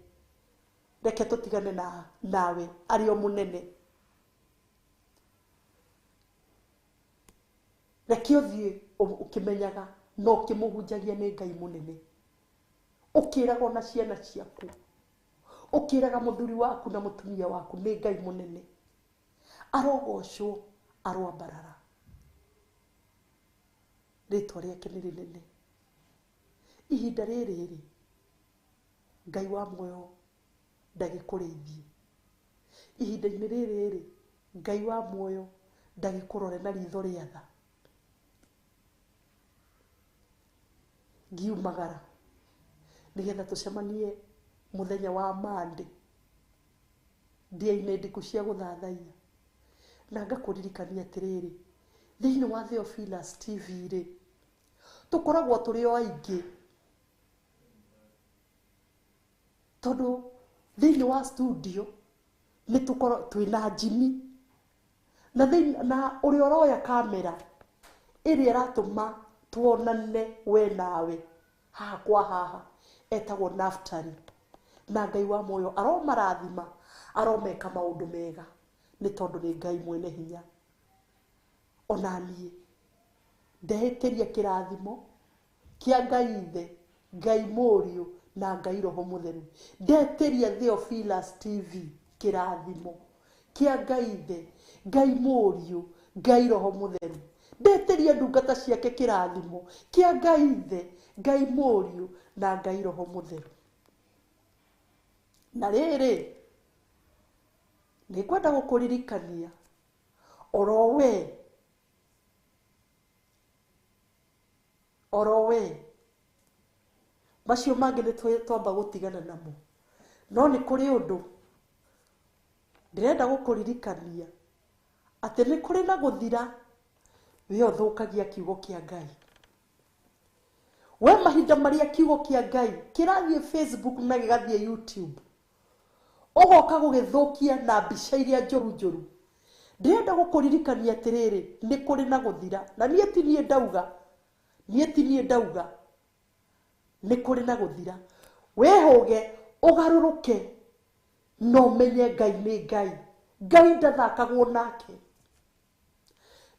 reke tũtigane na nawe arĩ o mũnene. Reke ũthiĩ ũkĩmenyaga na ũkĩmũhunjagia nĩ Ngai mũnene, ũkĩraga ona ciana ciaku, ũkĩraga mũthuri waku na mũtumia waku nĩ Ngai mũnene. Arogocwo, aroambarara, rĩtwa rĩake nĩ rĩnene. Ihinda rĩrĩ rĩ, Ngai wa muoyo ndagĩkũrĩithie. Ihinda-inĩ rĩrĩ rĩ, Ngai wa muoyo ndagĩkũrore na ritho rĩa tha. Ngiumagara nĩgetha tũcemanie mũthenya wa Monday ndĩa-inĩ ndiku cia gũthathaiya, na ngakũririkania atĩrĩrĩ, thĩinĩ wa Theophilus TV rĩ, tũkoragwo tũrĩ o aingĩ, tondũ thĩinĩ wa studio nĩ tũkoragwo twĩna Jimmy na na ũrĩa ũroya kamera ĩrĩa ĩratũma tuonane we nawe haha kwa haha etagwo Naftali. Na Ngai wa muoyo aromarathima, aromeka maũndũ mega, nĩ tondũ nĩ Ngai mwene hinya. Ona niĩ ndehĩtĩria kĩrathimo kĩa Ngai Ithe, Ngai Mũriũ na Ngai Roho Mũtheru. Ndehĩtĩria Theophilus TV kĩrathimo kĩa Ngai Ithe, Ngai Mũriũ, Ngai Roho Mũtheru. Ndehĩtĩria ndungata ciake kĩrathimo kĩa Ngai Ithe, Ngai Mũriũ na Ngai Roho Mũtheru. Na rĩrĩ, nĩngwenda gũkũririkania oro we, oro we, macio mangĩ nĩ twamba gũtigana namo, no nĩ kũrĩ ũndũ ndĩrenda gũkũririkania atĩ nĩ kũrĩ na gũthira. We ũthũkagia kiugo kĩa Ngai. We mahinda marĩa kiugo kĩa Ngai kĩrathiĩ Facebook na gĩgathiĩ YouTube, ũgoka gũgĩthũkia na mbica iria njũru njũru. Ndĩrenda gũkũririkania atĩrĩrĩ, nĩ kũrĩ na gũthira. Na niĩ ti niĩ ndauga, niĩ ti niĩ ndauga, nĩ kũrĩ na gũthira. Wĩhũge, ũgarũrũke, na ũmenye Ngai nĩ Ngai. Ngai ndathakagwo nake.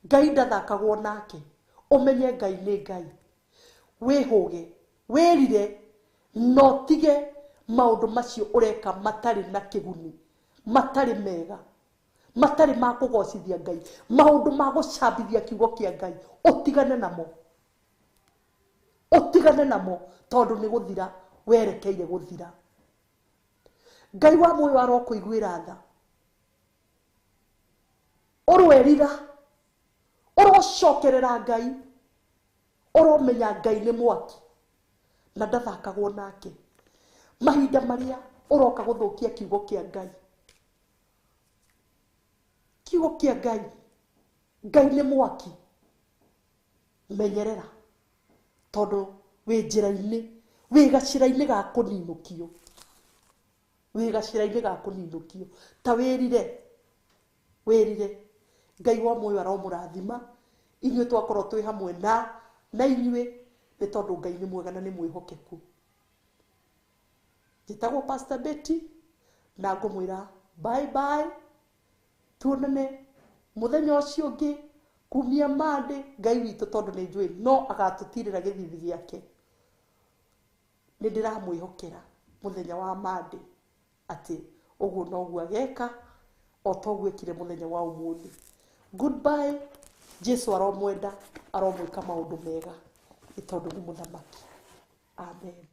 Ngai ndathakagwo nake. Ũmenye Ngai nĩ Ngai. Wĩhũge, wĩrire, na ũtige maũndũ macio ũreka matarĩ na kĩguni, matarĩ mega, matarĩ ma kũgocithia Ngai, maũndũ ma gũcambithia kiugo kĩa Ngai, ũtigane namo. Ũtigane namo tondũ nĩ gũthira werekeire gũthira. Ngai wa muoyo arokũiguĩra tha. Ũroerira, ũrocokerera Ngai, ũromenya Ngai nĩ mwaki na ndathakagwo nake. Mahinda marĩa ũroka gũthũkia kiugo kĩa Ngai, kiugo kĩa Ngai, Ngai nĩ mwaki, menyerera tondũ wĩ njĩra-inĩ, wĩ gacĩra-inĩ ga kũninũkio, wĩ gacĩra-inĩ ga kũninũkio. Ta wĩrire, wĩrire. Ngai wa muoyo aromũrathima inyuĩ twakorwo twĩ hamwe na inyuĩ, nĩ tondũ Ngai nĩ mwega na nĩ mwĩhokeku. Njĩtagwo Pastor Betty na ngũmwĩra bye bye, tuonane mũthenya ũcio ũngĩ kumia Monday. Ngai witũ tondũ nĩ njũĩ no agatũtirĩra gĩthithi gĩake, nĩ ndĩramwĩhokera mũthenya wa Monday atĩ ũguo noguo ageka o toguo ekire mũthenya wa ũmũthĩ. Goodbye. Jesu aromwenda, aromwĩka maũndũ mega nĩ tondũ nĩ mũthamaki. Amen.